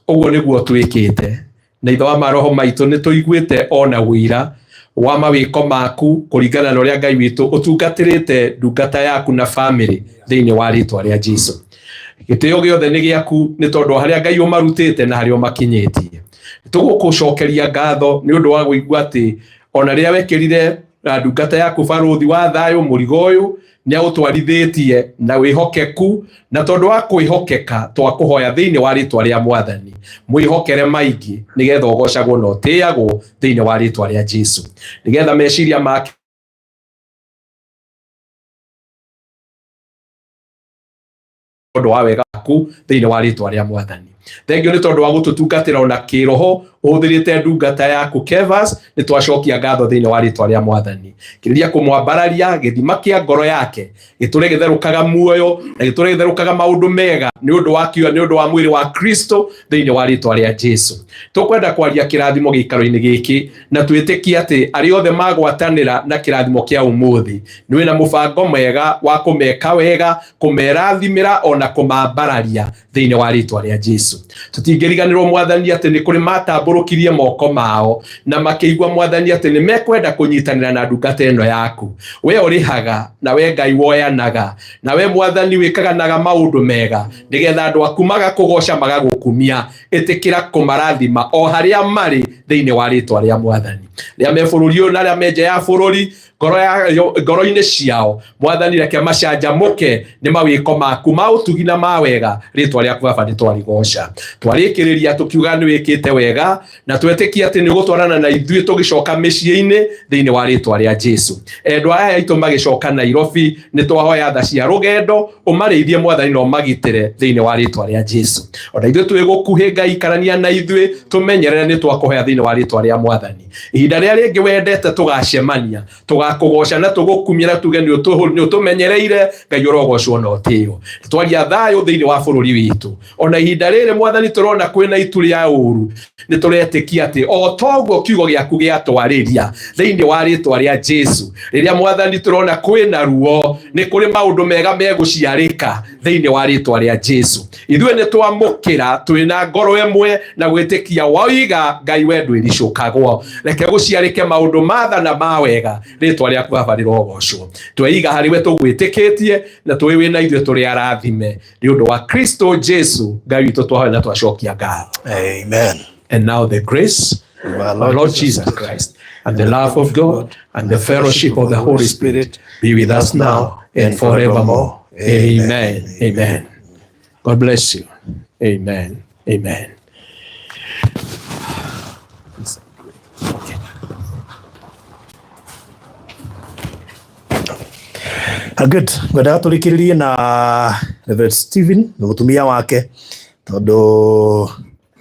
ũguo nĩguo twĩkĩte, na ithe wa maroho maitũ nĩ tũiguĩte ona ũira wa mawĩko maku kũringana na ũrĩa Ngai witũ ũtungatĩrĩte ndungata yaku na famĩlĩ thĩinĩ wa rĩtwa rĩa Jesu. Gĩtĩo gĩothe nĩ gĩaku nĩ tondũ harĩa Ngai ũmarutĩte na harĩa ũmakinyĩtie. Tũgũkũcokeria ngatho nĩ ũndũ wa kũigua atĩ ona rĩrĩa wekĩrire Na ndungata yaku barũthi wa thayũ mũrigo ũyũ nĩ aũtwarithĩtie na wĩhokeku, na tondũ wa kwĩhokeka twakũhoya thĩinĩ wa rĩtwa rĩa mwathani mwĩhokere maingĩ nĩgetha ũgocagwo na ũtĩagwo thĩinĩ wa rĩtwa rĩa Jesu, nĩgetha meciria make ũndũ wa wega waku thĩinĩ wa rĩtwa rĩa mwathani. Thengio nĩ tondũ wa gũtũtungatĩra ona kĩroho ũhũthĩrĩte ndungata yaku Kevas, nĩ twacokia ngatho thĩinĩ wa rĩtwa rĩa mwathani. Kĩrĩria kũmwambararia gĩthima kĩa ngoro yake gĩtũre gĩtherũkaga muoyo na gĩtũre gĩtherũkaga maũndũ mega nĩ ũndũ wa kĩo, nĩ ũndũ wa mwĩrĩ wa Kristo thĩinĩ wa rĩtwa rĩa Jesu. Tũkwenda kwaria kĩrathimo gĩikaro-inĩ gĩkĩ na twĩtĩkie atĩ arĩa othe magwatanĩra na kĩrathimo kĩa ũmũthĩ nĩ wĩna mũbango mwega wa kũmeka wega, kũmerathimĩra ona kũmambararia thĩinĩ wa rĩtwa rĩa Jesu. Tũtingĩriganĩrwo mwathani atĩ nĩ kũrĩ matambũrũkirie moko mao na makĩigua mwathani atĩ nĩ mekwenda kũnyitanĩra na ndungata ĩno yaku. We ũrĩhaga na we Ngai woyanaga na we mwathani wĩkaganaga maũndũ mega nĩgetha andũ aku magakũgoca magagũkumia. Ĩtĩkĩra kũmarathima o harĩa marĩ thĩinĩ wa rĩtwa rĩa mwathani. Rĩa me bũrũri ũyũ na arĩa me nja ya bũrũri, ngoro-inĩ ciao mwathani reke macanjamũke nĩ mawĩko maku ma ũtugi na ma wega. Rĩtwa rĩaku baba nĩ twarigoca. Twarĩkĩrĩria tũkiuga nĩ wĩkĩte wega na twetĩkia atĩ nĩ ũgũtwarana na ithuĩ tũgĩcoka mĩciĩ-inĩ thĩinĩ wa rĩtwa rĩa Jesu. Endwa aya aitũ magĩcoka Nairobi nĩ twahoya tha cia rũgendo ũmarĩithie mwathani na ũmagitĩre thĩinĩ wa rĩtwa rĩa Jesu. Ona ithuĩ twĩ gũkuhĩ Ngai ikarania na ithuĩ tũmenyerere, nĩ twakũhoya thĩinĩ wa rĩtwa rĩa mwathani. Ihinda rĩrĩa rĩngĩ wendete tũgacemania, tũgakũgoca na tũgũkumia na tuge nĩ ũtũmenyereire. Ngai ũrogocwo na ũtĩo. Twaria thayũ thĩinĩ wa bũrũri witũ. Ona ihinda rĩrĩ mwathani tũrona kwĩna itu rĩa ũru, nĩ tũretĩkia atĩ o toguo kiugo gĩaku gĩatwarĩria thĩinĩ wa rĩtwa rĩa Jesu, rĩrĩa mwathani tũrona kwĩna ruo, nĩ kũrĩ maũndũ mega megũciarĩka thĩinĩ wa rĩtwa rĩa Jesu. Ithuĩ nĩ twamũkĩra twĩna ngoro ĩmwe na gwĩtĩkia woiga Ngai we ndwĩricũkagwo. Reke gũciarĩke maũndũ matha na ma wega, rĩtwa rĩaku baba rĩrogocwo. Tweiga harĩ we tũgwĩtĩkĩtie na tũĩ wĩna ithuĩ tũrĩ arathime nĩ ũndũ wa Kristo Jesu Ngai witũ twahoya na twacokia ngatho. Amen. And now the grace of our Lord Jesus Christ and the love of God and the fellowship of the Holy Spirit be with us now and forevermore. Amen. Amen. God bless you. Amen. Amen. Good. Ngwendaga tũrĩkĩrĩrie na Reverend Stephen na mũtumia wake, tondũ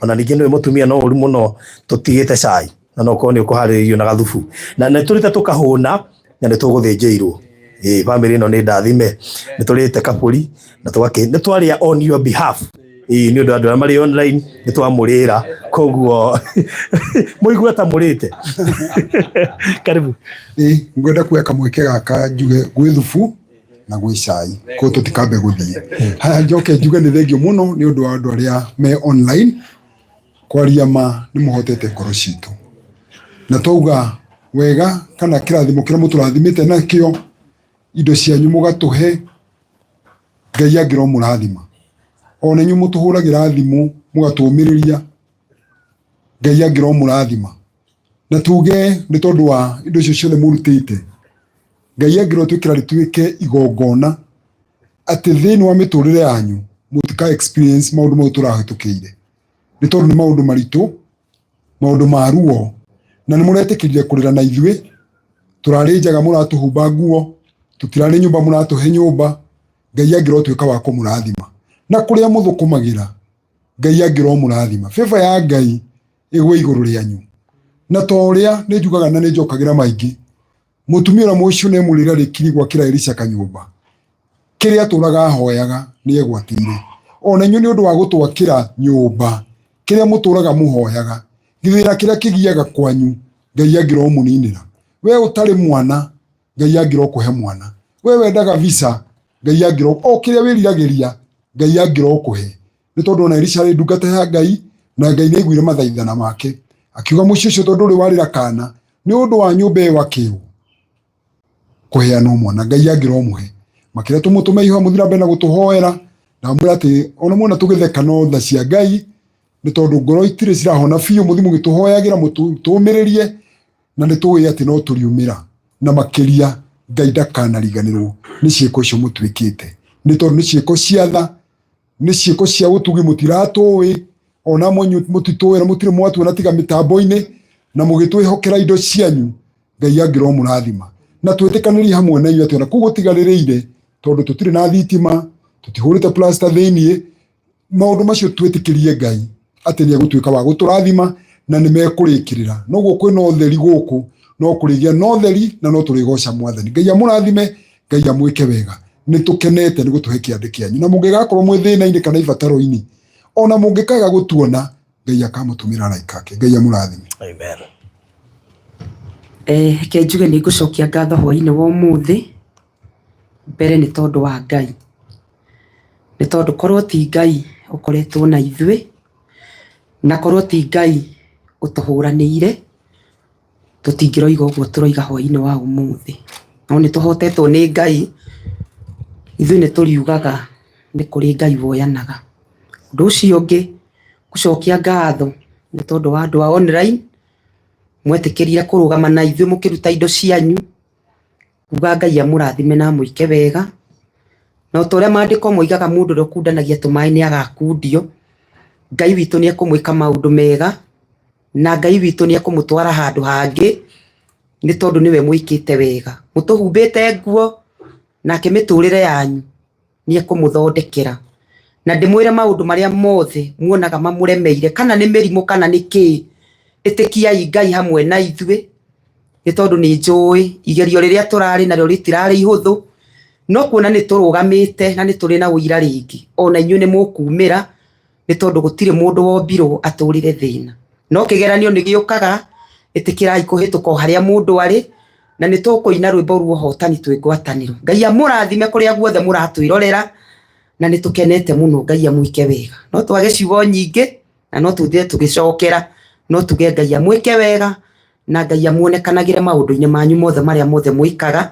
ona ningĩ nĩwe mũtumia no ũru mũno tũtigĩte cai na no korwo nĩ ũkũharĩrĩirio na gathubu na nĩ tũrĩte tũkahũna na nĩ tũgũthĩnjĩirwo. Ĩĩ bamĩrĩ ĩno nĩ ndathime, nĩ tũrĩte kabũri na tũgakĩ nĩ twarĩa on your behalf. Ĩĩ nĩ ũndũ andũ arĩa marĩ online nĩ twamũrĩra, koguo mũigue ta mũrĩte. Karibu. Ĩĩ ngwenda kuoya kamweke gaka njuge gwĩ thubu na gwĩ cai, koguo tũtikambe gũthiĩ. Haya, njoke njuge nĩ thengio mũno nĩ ũndũ wa andũ arĩa me online. Kwaria ma nĩ mũhotete ngoro citũ, na twauga wega kana kĩrathimo kĩrĩa mũtũrathimĩte nakĩo, indo cianyu mũgatũhe, Ngai angĩromũrathima. Ona inyuĩ mũtũhũragĩra thimũ mũgatũũmĩrĩria, Ngai angĩromũrathima. Na tuge nĩ tondũ wa indo icio ciothe mũrutĩte, Ngai angĩrotwĩkĩra rĩtuĩke igongona atĩ thĩinĩ wa mĩtũrĩre yanyu mũtika experience maũndũ mau tũrahĩtũkĩire, nĩ tondũ nĩ maũndũ maritũ, maũndũ ma ruo, na nĩ mũretĩkĩrire kũrĩra na ithuĩ. Tũrarĩ njaga mũratũhumba nguo, tũtirarĩ nyũmba mũratũhe nyũmba. Ngai angĩrotuĩka wa kũmũrathima. Na kũrĩa mũthũkũmagĩra, Ngai angĩromũrathima. Favor ya Ngai ĩgwe igũrũ rĩanyu. Na to ũrĩa nĩ njugaga na nĩ njokagĩra maingĩ, mũtumia ũrĩa mũcune rĩrĩa rĩkiri gwakĩra Elisha kanyũmba, kĩrĩa atũraga ahoyaga nĩ egwatĩire. Ona inyuĩ nĩ ũndũ wa gũtwakĩra nyũmba, kĩrĩa mũtũraga mũhoyaga, gĩthĩna kĩrĩa kĩgiaga kwanyu, Ngai angĩromũninĩra. We ũtarĩ mwana, Ngai angĩrokũhe mwana. We wendaga visa, Ngai angĩro o kĩrĩa wĩriragĩria, Ngai angĩrokũhe. Nĩ tondũ ona Elisha arĩ ndungata ya Ngai, na Ngai nĩ aiguire mathaithana make. Akiuga mũciĩ ũcio tondũ ũrĩ warĩra kana, nĩ ũndũ wa nyũmba ĩyo akĩrwo kũheanwo mwana, Ngai angĩromũhe. Makĩra tũmũtũme ihoya mũthiĩ na mbere na gũtũhoera, na mwĩra atĩ ona muona tũgĩtheka no tha cia Ngai, nĩ tondũ ngoro itirĩ cirahona biũ, mũthiĩ mũgĩtũhoyagĩra, mũtũũmĩrĩrie, na nĩ tũĩ atĩ no tũriumĩra. Na makĩria Ngai ndakanariganĩrwo nĩ ciĩko icio mũtwĩkĩte, nĩ tondũ nĩ ciĩko cia tha, nĩ ciĩko cia ũtugi. Mũtiratũĩ ona amwe mũtitũĩ na mũtirĩ mwatuona tiga mĩtambo-inĩ, na mũgĩtwĩhokera indo cianyu. Ngai angĩromũrathima na twĩtĩkanĩrie hamwe na inyuĩ atĩ ona kũu gũtigarĩrĩire, tondũ tũtirĩ na thitima, tũtihũrĩte plaster thĩiniĩ, maũndũ macio twĩtĩkĩrie Ngai atĩ nĩ egũtuĩka wa gũtũrathima na nĩ mekũrĩkĩrĩra. Noguo kwĩna ũtheri gũkũ, no kũrĩgĩa na ũtheri na no tũrĩgoca Mwathani. Ngai amũrathime, Ngai amwĩke wega. Nĩ tũkenete nĩ gũtũhe kĩande kĩanyu, na mũngĩgakorwo mwĩ thĩna-inĩ kana ibataro-inĩ, ona mũngĩkaga gũtuona, Ngai akamũtũmĩra araika ake. Ngai amũrathime. Amen. Reke njuge nĩ ngũcokia ngatho hwainĩ wa ũmũthĩ, mbere nĩ tondũ wa Ngai. Nĩ tondũ korwo ti Ngai ũkoretwo na ithuĩ, na korwo ti Ngai ũtũhũranĩire, tũtingĩroiga ũguo tũroiga hwainĩ wa ũmũthĩ. No nĩ tũhotetwo nĩ Ngai, ithuĩ nĩ tũriugaga nĩ kũrĩ Ngai woyanaga. Ũndũ ũcio ũngĩ, ngũcokia ngatho nĩ tondũ wa andũ a online, mwetĩkĩrire kũrũgama na ithuĩ mũkĩruta indo cianyu, kuga Ngai amũrathime na amwĩke wega. Na o ta ũrĩa maandĩko moigaga mũndũ ũrĩa ũkundanagia tũmaĩ nĩ agakundio, Ngai witũ nĩ ekũmwĩka maũndũ mega, na Ngai witũ nĩ ekũmũtwara handũ hangĩ, nĩ tondũ nĩwe mwĩkĩte wega. Mũtũhumbĩte nguo, nake mĩtũrĩre yanyu nĩ ekũmũthondekera. Na ndĩmwĩre maũndũ marĩa mothe muonaga mamũremeire, kana nĩ mĩrimũ kana nĩ kĩĩ, ĩtĩkiai Ngai hamwe na ithuĩ, nĩ tondũ nĩ njũĩ igerio rĩrĩa tũrarĩ narĩo rĩtirarĩ ihũthũ, no kuona nĩ tũrũgamĩte na nĩ tũrĩ na ũira rĩngĩ, ona inyuĩ nĩ mũkumĩra, nĩ tondũ gũtirĩ mũndũ wombirwo atũrĩre thĩna. No kĩgeranio nĩ gĩũkaga, ĩtĩkĩrai kũhĩtũka o harĩa mũndũ arĩ, na nĩ tũkũina rwĩmbo rwa ũhotani twĩ ngwatanĩro. Ngai amũrathime kũrĩa guothe mũratwĩrorera, na nĩ tũkenete mũno. Ngai amwĩke wega. No twage ciugo nyingĩ, na no tũthire tũgĩcokera, no tuge Ngai amwĩke wega, na Ngai amuonekanagĩre maũndũ-inĩ manyu mothe marĩa mothe mwĩkaga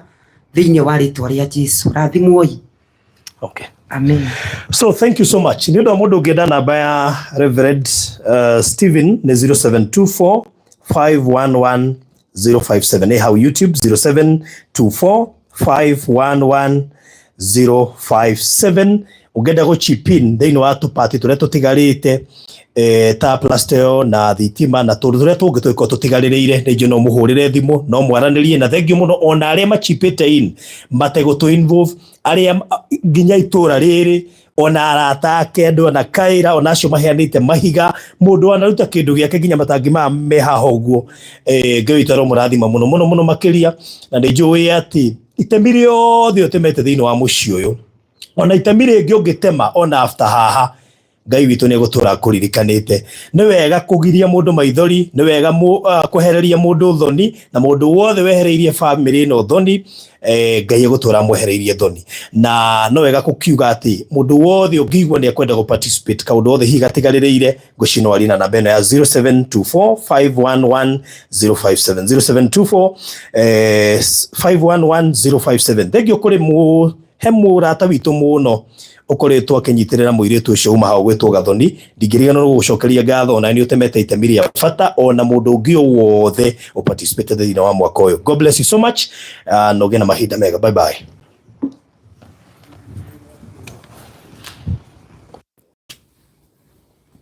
thĩinĩ wa rĩtwa rĩa Jesu. Rathimwoi. Okay. Amen. So thank you so much. Nĩ ũndũ wa mũndũ ũngĩenda namba ya Reverend Stephen nĩ 0724 511 057. Nĩ hau YouTube 0724 511 057. Ũngĩenda gũ chip in thĩinĩ wa tũpati tũrĩa tũtigarĩte ta plaster na thitima na tũndũ tũrĩa tũngĩ tũngĩkorwo tũtigarĩrĩire, nĩ njũĩ no mũhũrĩre thimũ, no mwaranĩrie. Na thank you mũno ona arĩa machipĩte in mategũtũ involve, arĩa nginya itũra rĩrĩ, ona arata ake, andũ ona kaira, ona acio maheanĩte mahiga, mũndũ wanaruta kĩndũ gĩake nginya matangi maya me haha ũguo. Ngai witũ aromũrathima mũno mũno mũno makĩria, na nĩ njũĩ atĩ itemi rĩothe ũtemete thĩinĩ wa mũciĩ ũyũ, ona itemi rĩngĩ ũngĩtema ona after haha, Ngai witũ nĩ egũtũra kũririkanĩte. Nĩ wega kũgiria mũndũ maithori, nĩ wega kwehereria mũndũ thoni, na mũndũ wothe wehereirie bamĩrĩ ĩno thoni, Ngai egũtũra amwehereirie thoni. Na no wega kũkiuga atĩ mũndũ wothe ũngĩigua nĩ ekwenda gũ participate kaũndũ wothe hihi gatigarĩrĩire, ngũcinwo ari na namba ĩno ya 0724 511 057, 0724 511 057. Thank you kũrĩ mũ he mũrata witũ mũno ũkoretwo akĩnyitĩrĩra mũirĩtu ũcio uma hau gwĩtwo Gathoni. Ndingĩriganĩrwo gũgũcokeria ngatho, ona nĩ ũtemete itemi rĩa bata, ona mũndũ ũngĩ o wothe ũparticipate thĩinĩ wa mwaka ũyũ. God bless you so much, na ũgĩe na mahinda mega. Bye bye.